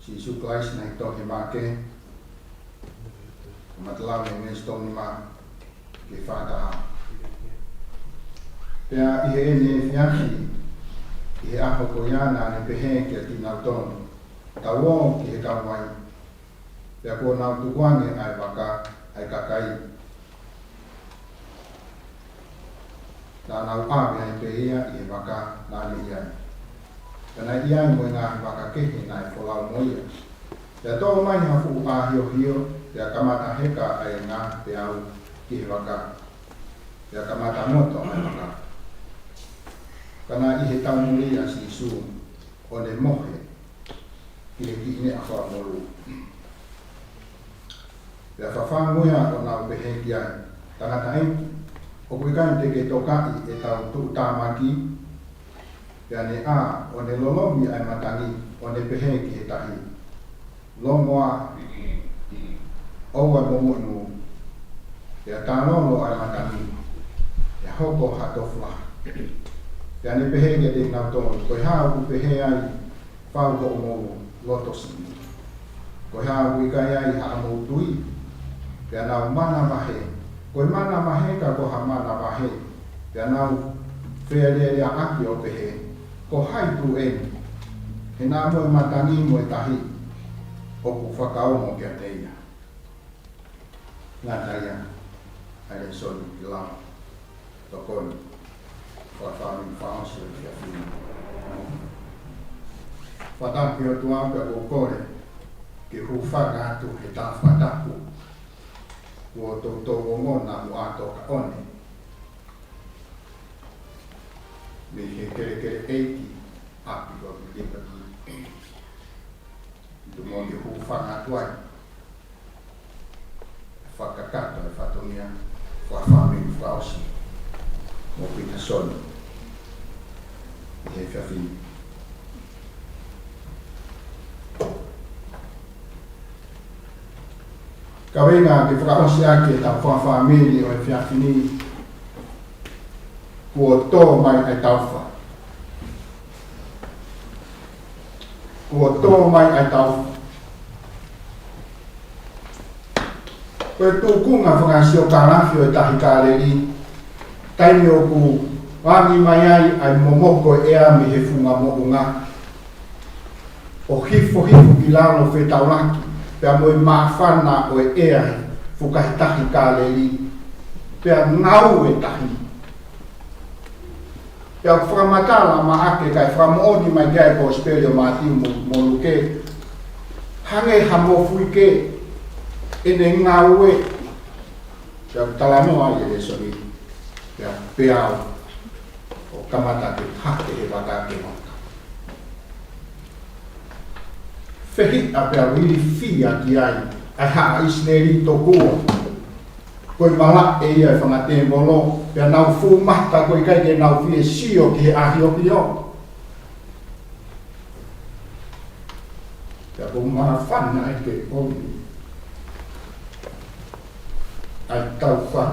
Sīsū Kalaisi naʻe tohi ʻe Maʻake, kae ʻumaʻā e veesi tolu nima ki he fā taha. Pea ʻi heʻene efiafi, ʻi he ʻaho ko ia naʻa ne pehē kiate kinautolu, Tau ō ki he kauvai. Pea kuo nau tukuange ʻa e vaka ʻa e kakai. Naʻa nau ʻave ai pē ia ʻi he vaka naʻa ne ʻi ai. Pea naʻe ʻi ai mo e ngaahi vaka kehe naʻe folau mo ia. Pea tō mai ha fuʻu ʻahiohio, pea kamata heka ʻa e ngaahi peau ki he vaka. Pea kamata moto ʻa e vaka. Ka naʻe ʻi he taumuli ʻa Sīsū, ʻo ne mohe ki he kiʻi meʻa fakamolū. Pea fafangu ia ʻo nau pehē ki ai, Tangataʻeiki, ʻoku ʻikai te ke tokaʻi ʻetau tuʻutāmaki? Pea ne ʻā, ʻo ne lolomi ʻa e matangi, ʻo ne pehē ki he tahi, Longoā, ʻoua ʻe momoʻi mou. Pea tālolo ʻa e matangi, pea hoko ha tofu lahi. Pea ne pehē kiate kinautolu, Ko e hā ʻoku pehē ai, Fau hoʻomou loto siʻi? Ko e hā ʻoku ʻikai ai haʻamou tui? Pea nau manavahē. Ko e manavahē ka ko ha manavahē. Pea nau fealēleaʻaki ʻo pehē, Ko hai tū eni? He naʻa mo e matangi mo e tahi ʻoku fakaongo kiate ia. Ngata ia ʻa e lēsoni ki lalo. Tokoni. Fakafāmili fakaʻosi ʻo e efiafi ni. Fataki ʻOtua, pea ʻoku ou kole ke u hūfanga atu he tā fakatapu kuo toutou ongona mo ʻātokaʻone mei he kelekele ʻeiki ʻapi ko Liberty. Tuku muʻa ke u hūfanga atu ai. Fakakakato e fatongia, fakafāmili fakaʻosi mo Pita Soni ʻi he efiafi ni. Kaveinga ke fakaʻosi ʻaki ʻetau fakafāmili ʻo e efiafi ni, Kuo tō mai ʻa e taufa. Kuo tō mai ʻa e taufa. Ko e tūkunga fakasiokālafi ʻo e Tahi Kāleli, taimi ʻoku vangi mai ai ʻa e momoko ʻo e ʻea mei he funga moʻunga, ʻo hifohifo ki lalo fetaulaki pea mo e māfana ʻo e ʻea he fukahi Tahi Kāleli, pea ngāue tahi. Pea ʻoku fakamatala ʻa Maʻake kae fakamoʻoni mai ki ai e Kosipeli ʻo Mātiu mo, mo Luke, hangē ha mofuike ʻene ngāue. Pea ʻoku talanoa ai e lēsoni, pea, pea ʻo kamata ke hake he vaka ke vaka. Fehiʻa pea ʻoku ilifia ki ai ʻa e haʻa ʻIsileli tokua. Ko e malaʻe ia ʻo e fanga tēvolo, pea nau fū mata ko e ʻikai ke nau fie sio ki he ʻahiohio. Pea ʻoku māfana ai ke ʻomi ʻa e taufa.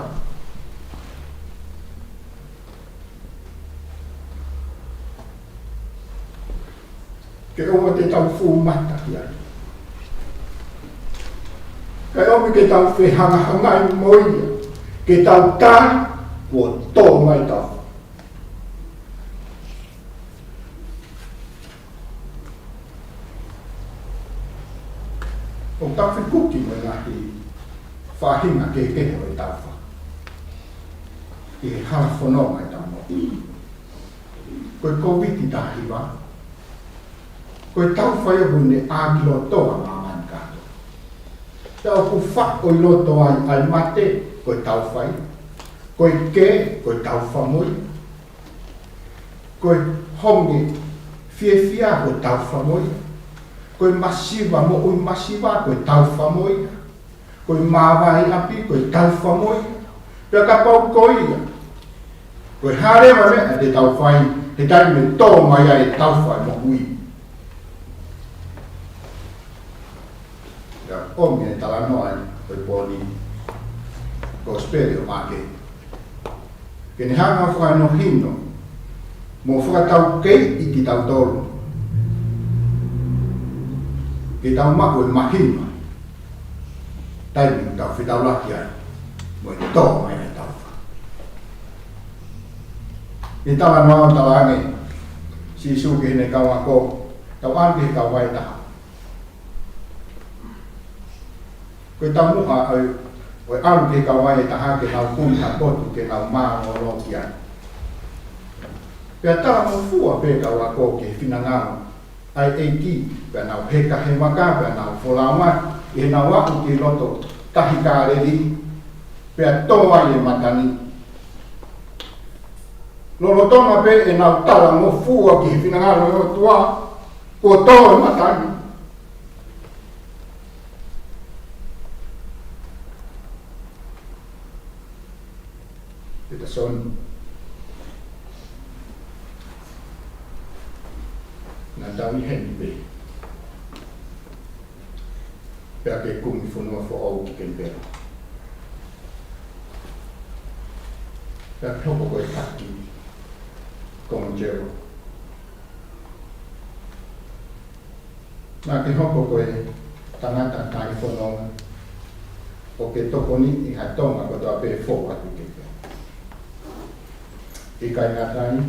Ke ʻoua te tau fū mata ki ai. Kae ʻomi ke tau fehangahangai mo ia, ke tau tali, kuo tō mai taufa. ʻOku tau fekuki mo e ngaahi faʻahinga kehekehe ʻo e taufa ʻi he hala fononga ʻetau moʻui. Ko e Kōviti taha hiva, ko e taufa ia ʻoku ne ʻā ki loto ʻa māmani kātoa. Pea ʻoku faʻo ʻi loto ai ʻa e mate, ko e taufa ia. Ko e kē, ko e taufa mo ia. Ko e honge fiefia, ko e taufa mo ia. Ko e masiva, moʻui masiva, ko e taufa mo ia. Ko e māvae ʻapi, ko e taufa mo ia. Pea kapau ko ia, ko e hā leva e meʻa te tau fai he taimi ʻe tō mai ai e taufa ʻo e moʻui? Pea ʻomi e talanoa ʻo e pō ni, Kosipeli ʻo Maʻake, ke ne hanga ʻo fakahinohino mo fakataukeiʻi kitautolu ke tau maʻu e mahino, taimi ʻoku tau fetaulaki ai mo e tō mai ʻetau fā. ʻI he talanoa ʻoku talaange ʻe Sīsū ki heʻene kau ako, tau ʻalu ki he kauvai ʻe taha. Ko e taumuʻa ʻo e, ʻo e ʻalu ki he kauvai ʻe taha ke nau kumi ha potu ke nau mālōlō ki ai. Pea talangofua pē kau ako ki he finangalo ʻa e ʻEiki, pea nau heka he vaka, pea nau folau mai, ʻi heʻenau aʻu ki loto Tahi Kāleli, pea tō ai e mataniʻi. Lolotonga pē ʻenau talangofua ki he finangalo ʻo e ʻOtua, kuo tō e mataniʻi. Pita Soni. Naʻa tau ʻi heni pē. Pea ke kumi fonua foʻou ki Kenipela. Pea ke hoko ko e taki Kilimanjaro. Naʻa ke hoko ko e tangata taifononga ʻo ke tokoniʻi ha Tonga kotoa pē ʻe fou atu ki Kenipela. ʻIkai ngata ai,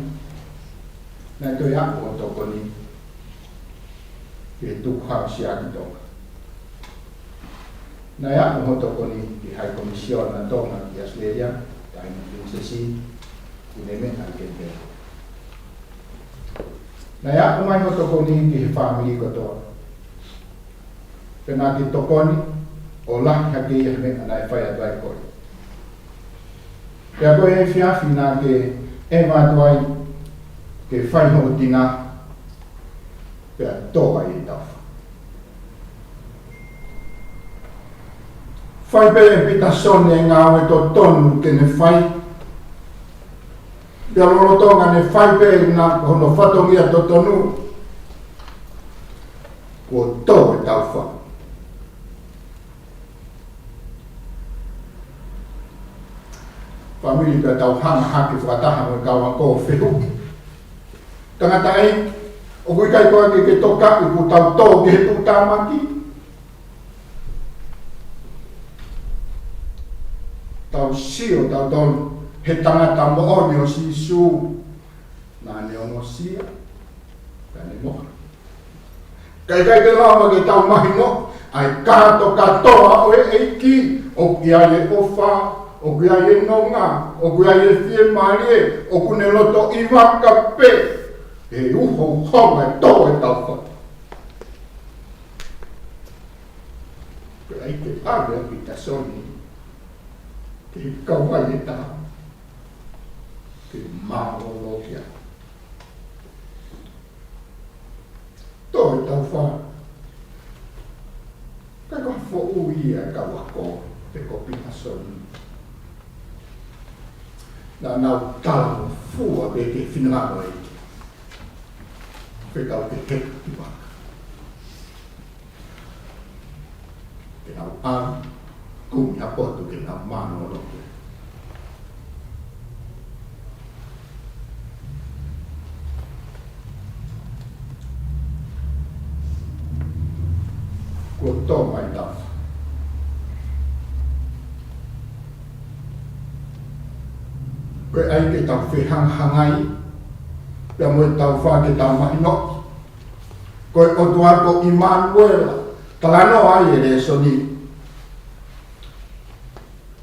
naʻe toe aʻu hoʻo tokoni ki he tukuhau siaki Tonga. Naʻe aʻu hoʻo tokoni ki he High Commissioner Tonga ki ʻAositelēlia, Taina Pilinisesi, ʻi heʻene meʻa ki Kenipela. Naʻe aʻu mai hoʻo tokoni ki he fāmili kotoa. Pea naʻa ke tokoni ʻo lahi hake ia he meʻa naʻe fai atu ai koe. Pea ko e efiafi naʻa ke ʻeva atu ai ke fai hoʻo tina, pea tō ai ʻetau fā. Fai pē ʻe Pita Soni e ngāue totonu ke ne fai. Pea lolotonga ʻene fai pē ʻa hono fatongia totonu, kuo tō ʻetau fā. Fāmili, pea tau hanga hake fakataha mo e kau ako ʻo fehuʻi. Tangataʻeiki, ʻoku ʻikai ko e ke ke tokaʻi kuo tau tō ki he tuʻutāmaki? Tau sio tautolu he tangata moʻoni ʻo Sīsū, naʻa ne ongosia, naʻa ne mohe. Ka ʻikai ke lava ke tau mahino ʻa e kātokātoa ʻo e ʻEiki, ʻoku ʻi ai e ʻofa, ʻoku ʻi ai e nonga, ʻoku ʻi ai e fiemālie, ʻoku ne loto ʻi vaka pē, he uhouhonga e tō ʻetau fā. Pea ʻai ke ʻave ʻa Pita Soni ki he kauvai ʻe taha ke mālōlō ki ai. Tō ʻetau fā. Ka ko e foʻui ia ʻa e kau ako, pe ko Pita Soni. Naʻa nau talangofua pē ki he finangalo ʻo e ʻEiki. Pea kau ke heka ki vaka. Ke nau ʻalu, kumi ha potu ke nau mālōlō ki ai. Kuo tō mai ʻetau fā. Ko e ʻai ke tau fehangahangai pea mo ʻetau fā ke tau mahinoʻi ko e ʻOtua ko ʻImanuela, talanoa ai e lēsoni.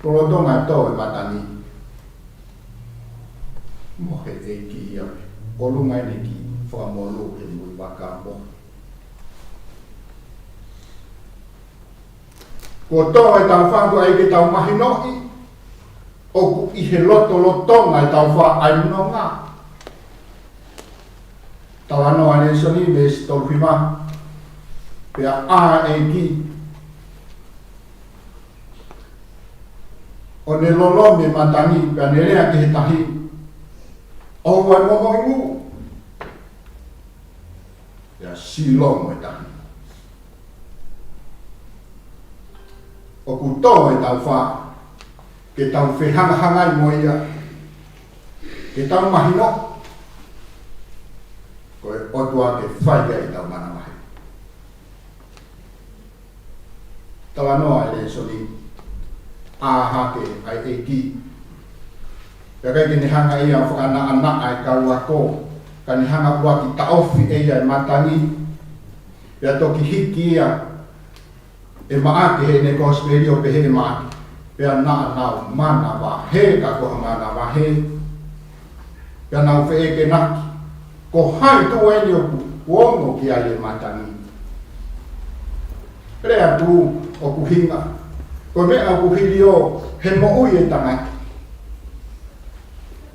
Lolotonga e tō e mataniʻi, mohe e ʻEiki ia, ʻolunga ʻene kiʻi fakamolū he muivaka, mohe. Kuo tō ʻetau fā, ko e ʻai ke tau mahinoʻi, ʻoku ʻi he lotolotonga ʻetau fā ʻa e nonga. Talanoa e lēsoni, veesi tolu hiva. Pea ʻā e ʻEiki, ʻo ne lolomi e mataniʻi, pea ne lea ki he tahi, ʻOua ʻe momoʻi ngū. Pea sīlomo e tahi. ʻOku tō ʻetau fā ke tau fehangahangai mo ia, ke tau mahino ko e ʻOtua ke fai ai ʻetau manavahē. Talanoa e lēsoni, ʻā hake ʻa e ʻEiki. Pea ʻikai ke ne hanga ʻe ia ʻo fakanaʻanaʻa e kau ako, ka ne hanga ʻuluaki taʻofi ʻe ia e matangi. Pea toki hiki ia ʻe Maʻake heʻene kosipeli ʻo pehē ʻe Maʻake, pea naʻa nau manavahē, ka ko ha manavahē. Pea nau feʻekenaki, ko hai tuʻu eni ʻoku ongo ki ai e matangi? Lea tuʻu ʻoku hinga, ko e meʻa ʻoku hilio he moʻui e tangata.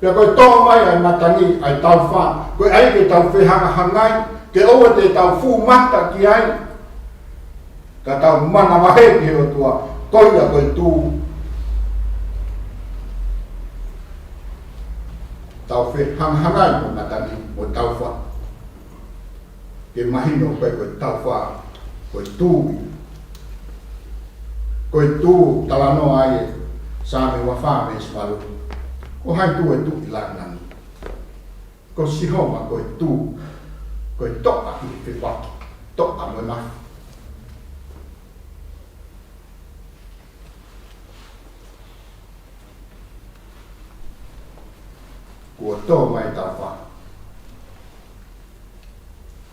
Pea ko e tō mai ʻa e matangi, ʻa e taufa, ko e ʻai ke tau fehangahangai, ke ʻoua te tau fuʻu mata ki ai, ka tau manavahē ki he ʻOtua, ko ia ko e tuʻu. Tau fehangahangai mo e matangi, mo e taufa. Ke mahino pē ko e taufa, ko e tuʻu. Ko e tuʻu talanoa ai e Saame ua fā veesi valu. Ko hai tuʻu e tuʻu ʻi langilangi? Ko Sihova ko e tuʻu, ko e toʻa ʻi he fepaki, toʻa mo e mafi. Kuo tō mai e taufa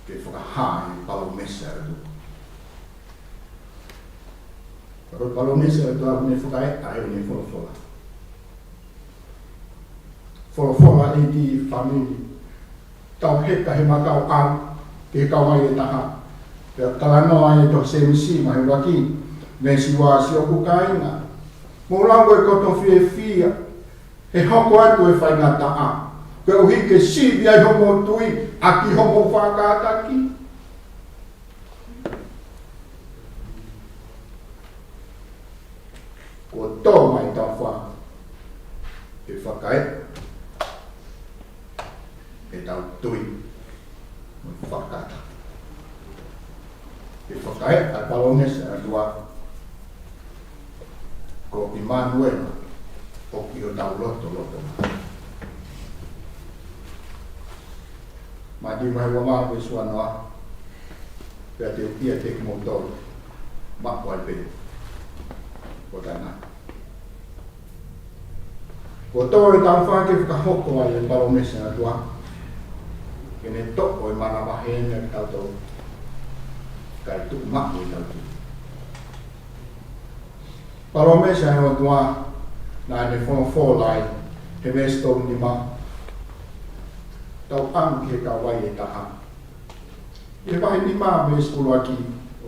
ke fakahā e palōmesi ʻa e ʻOtua. Ko e palōmesi ʻa e ʻOtua ʻoku ne fakaeʻa ʻene folofola. Folofola ʻEiki, fāmili. Tau heka he makau ʻalu ki he kauvai ʻe taha. Pea talanoa ai e tohi Sēmisi vahe ʻuluaki, veesi ua, siʻoku kāinga, mou lau ko e koto fiefia he hoko atu e faingataʻa, koeʻuhi ke sivi ai hoʻomou tui ʻaki hoʻomou faʻa kātaki. Kuo tō mai e taufa ke fakaeʻa ʻetau tui mo e faʻa kātaki. Ke fakaeʻa e palōmesi ʻa e ʻOtua, ko ʻImanuela ʻoku ʻi hotau lotolotonga. Mātiu vahe ua valu veesi ua noa, pea te u ʻiate kimoutolu maʻu ai pē ʻo taʻengata. Kuo tō e taufa ke fakahoko ai e palōmesi ʻa e ʻOtua, ke ne toʻo e manavahē meiate kitautolu, kae tuʻu maʻu ʻetau tui. Palōmesi ʻa e ʻOtua naʻa ne folofola ai he veesi tolu nima, tau ʻalu ki he kauvai ʻe taha. ʻI he vahe nima veesi ʻuluaki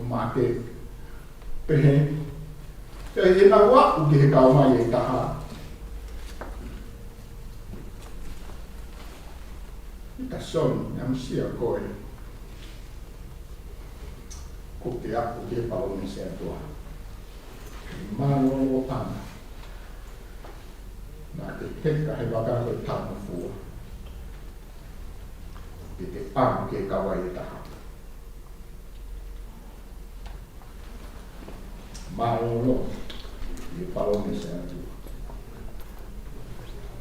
ʻo Maʻake, pehē, pea ʻi heʻenau aʻu ki he kauvai ʻe taha, ʻIta Soni, amusia koe, kuo ke aʻu ki he palōmesi ʻa e ʻOtua. Mālōlō ʻaupito. Naʻa ke heka he vaka ko e taumafua ke ke ʻalu ki he kauvai ʻe taha. Mālōlō ʻi he palōmesi ʻa e ʻOtua.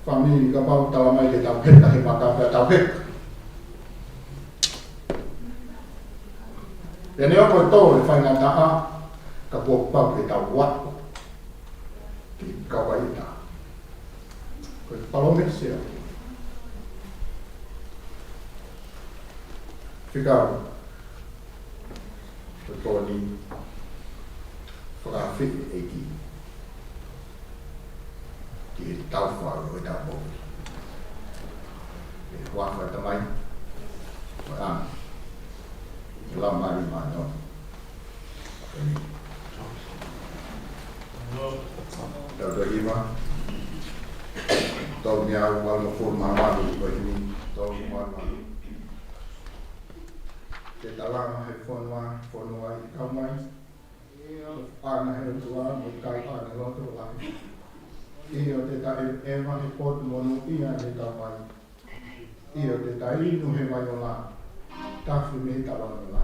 Fāmili, kapau ʻe tala mai ke tau heka he vaka, pea tau heka. Pea neongo e tō e faingataʻa, ka kuo pau ke tau aʻu ki he kauvai ʻe taha. Ko e palōmesi ia. Fika, ko e pōni, fakaafeʻi e ʻEiki ki he taufa ʻo ʻetau moʻui. ʻI he huafa ʻo e Tamai, ʻo e Laumālie Māʻoniʻoni. Tau toe hiva. Tau ni au wal mo for ma ma lu ko hini. Tau ni wal ma lu. Ke tala ma he fonua, fonua ʻi kau mai. ʻAna he tua, mo kau ʻana loto la. ʻIo te ta e, e ma he pot mo nu ia he tau mai. ʻIo te ta inu he vai ola. Tafu mei ta vai ola.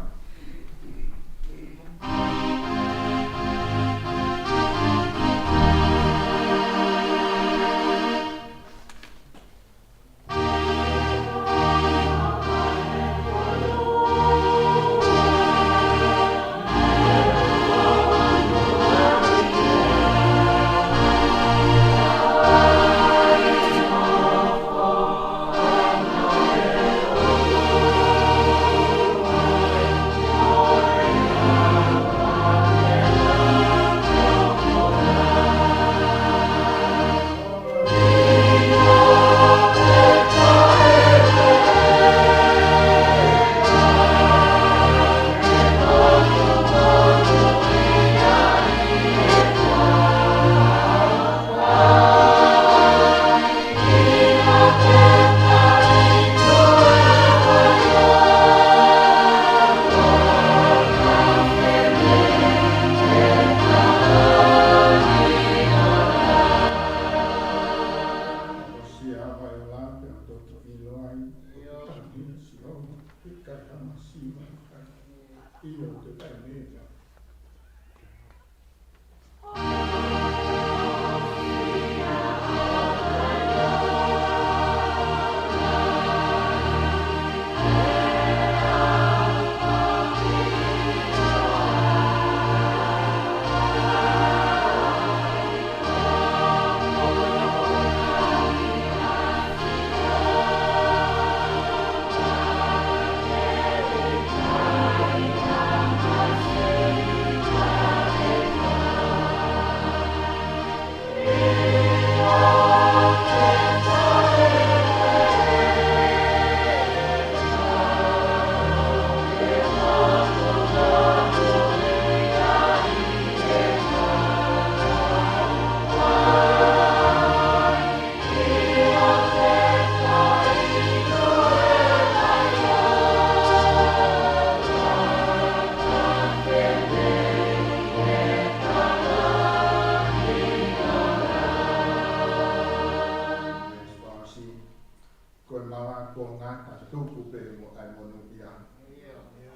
Tuku pē mo ʻai monūʻia.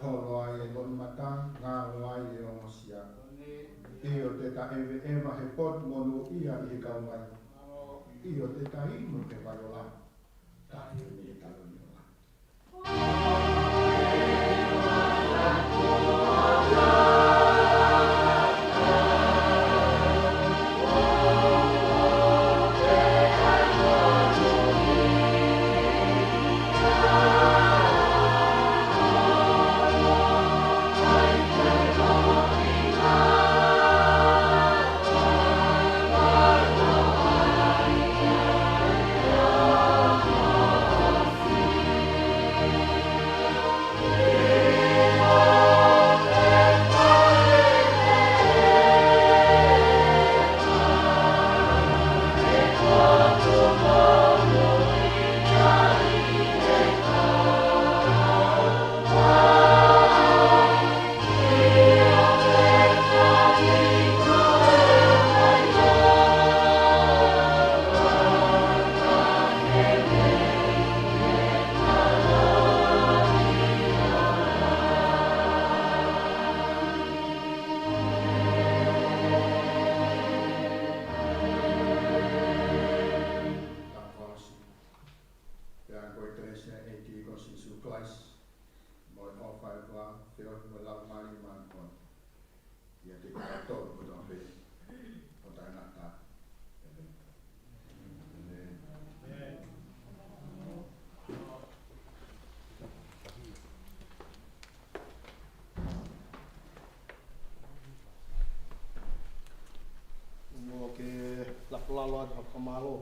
Holo ai e loʻimata, ngalo ai e ongosia. ʻIo te ta ʻeveʻeva he potu monūʻia ʻi he kauvai. ʻIo te ta inu he vai ola. Tafe mei he taloni ola. Pea ko e kelesi ʻa e ʻEiki ko Sīsū Kalaisi, mo e ʻofa ʻa e ʻOtua, feohi mo e Laumālie Māʻoniʻoni, ʻiate kitautolu kotoa pē ʻo taʻengata. ʻĒmeni. ʻĒmeni. ʻOku ou lava ke lafo lalo atu ha fakamālō.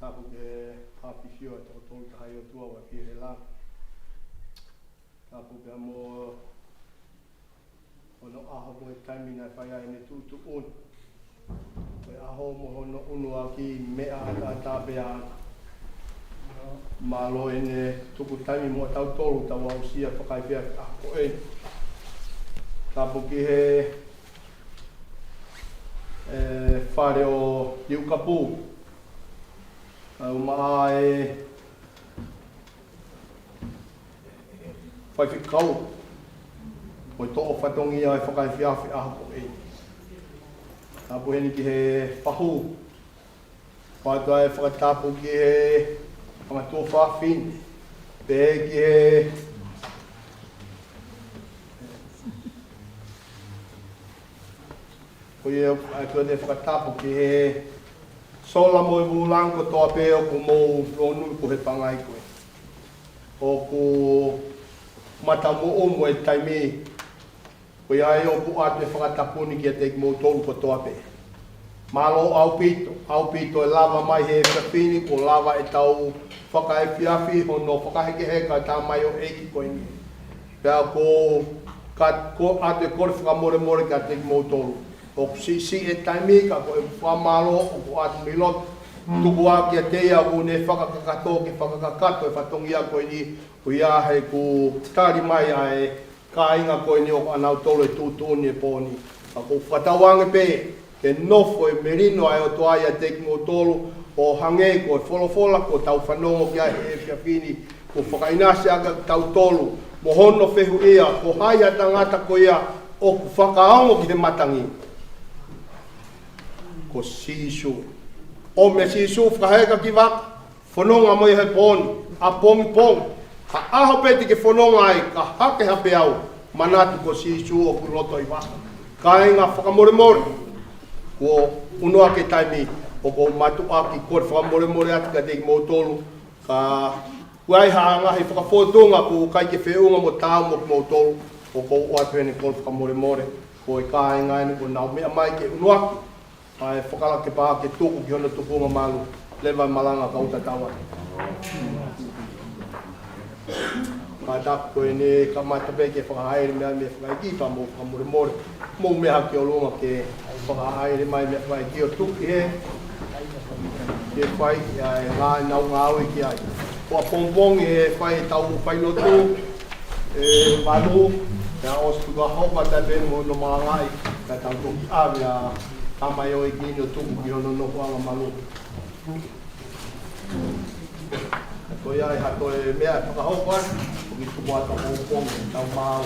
Tapu ki he ʻafio ʻa e Toko Tolu Tahaʻi ʻOtua ʻoku ʻafio ʻi he langi. Tapu pea mo hono ʻaho mo e taimi naʻe fai ai ʻene tuʻutuʻuni. Ko e ʻaho mo hono ʻunuaki meʻa ʻataʻatā pē ʻa ia. Mālō ʻene tuku taimi mo tautolu tau aʻusia fakaefiafi ʻaho ko eni. Tapu ki he, e, fale ʻo Liukapū. Kau maʻa e faifekau, ko e toʻo fatongia e fakaefiafi ʻaho ko eni. Tapu heni ki he fahu, pea toe fakatapu ki he fanga tuofāfine, pehē ki he, ko ia ʻoku ʻai atu ʻene fakatapu ki he sola mo e vūlangi kotoa pē ʻoku mou lonu ko he pangai ko ē. ʻOku matamoʻomo e taimi, ko ia ai ʻoku ʻoatu e fakatapu ni kiate kimoutolu kotoa pē. Mālō ʻaupito, ʻaupito e lava mai he efiafi ni, kuo lava ʻetau fakaefiafi hono fakahekeheka ʻa e tamaioʻeiki ko eni. Pea ko ka, ko ʻoatu e kole fakamolemole kiate kimoutolu. ʻOku siʻisiʻi e taimi ka ko e fakamālō ʻoku ʻoatu mei loto. Tuku ā kiate ia ʻoku ne fakakakato ke fakakakato e fatongia ko eni, ko ia he kuo tali mai ʻa e kāinga ko eni ʻoku ʻanautolu e tuʻutuʻuni he pō ni. Ka ʻoku ou fakatauange pē ke nofo e melino ʻa e ʻOtua ʻiate kimoutolu, ʻo hangē ko e folofola kuo tau fanongo ki ai he efiafi ni, kuo fakaʻinasi ʻaki kitautolu mo hono fehuʻia, ko hai ʻa e tangata ko ia ʻoku fakaongo ki he matangi? Ko Sīsū. ʻOmi ʻe Sīsū fakaheka ki vaka, fononga mo ia he pō ni, ʻapongipongi. Ha ʻaho pē te ke fononga ai, ka hake ha peau, manatu ko Sīsū ʻoku loto ʻi vaka. Kāinga, fakamolemole. Kuo ʻunuaki e taimi, ʻoku ou mātuʻaki kole fakamolemole atu kiate kimoutolu. Ka ʻoku ʻi ai ha ngaahi fakafōtunga ʻoku ʻikai ke feʻunga mo taau mo kimoutolu, ʻoku ou ʻoatu ʻene kole fakamolemole. Ko e kāinga eni kuo nau meʻa mai ke ʻunuaki ʻa e fakalakepa ke tuku ki hono tupunga malu, leva e malanga ka ʻoku tatau ai. Ka taku ko eni kamata pē ke fakahā e meʻa, meʻa fakaʻeiki, pea mou fakamolemole. Mou meʻa hake ʻo ʻolunga ke fakahā mai meʻa fakaʻeiki ʻo tuku ki he, ke fai ʻa e ngaahi nau ngāue ki ai. Ko ʻapongipongi he fai ʻetau failotu, ʻe valu, pea ʻosi tuku ʻa Hova tape mo hono malangaʻi, ka tau toki ʻave ʻa e tamaioʻeiki ni ʻo tuku ki hono nofoʻanga malu. ʻOku ʻi ai ha toe meʻa ʻe fakahoko atu, ʻoku tuku atu ʻa e pongipongi, tau maau.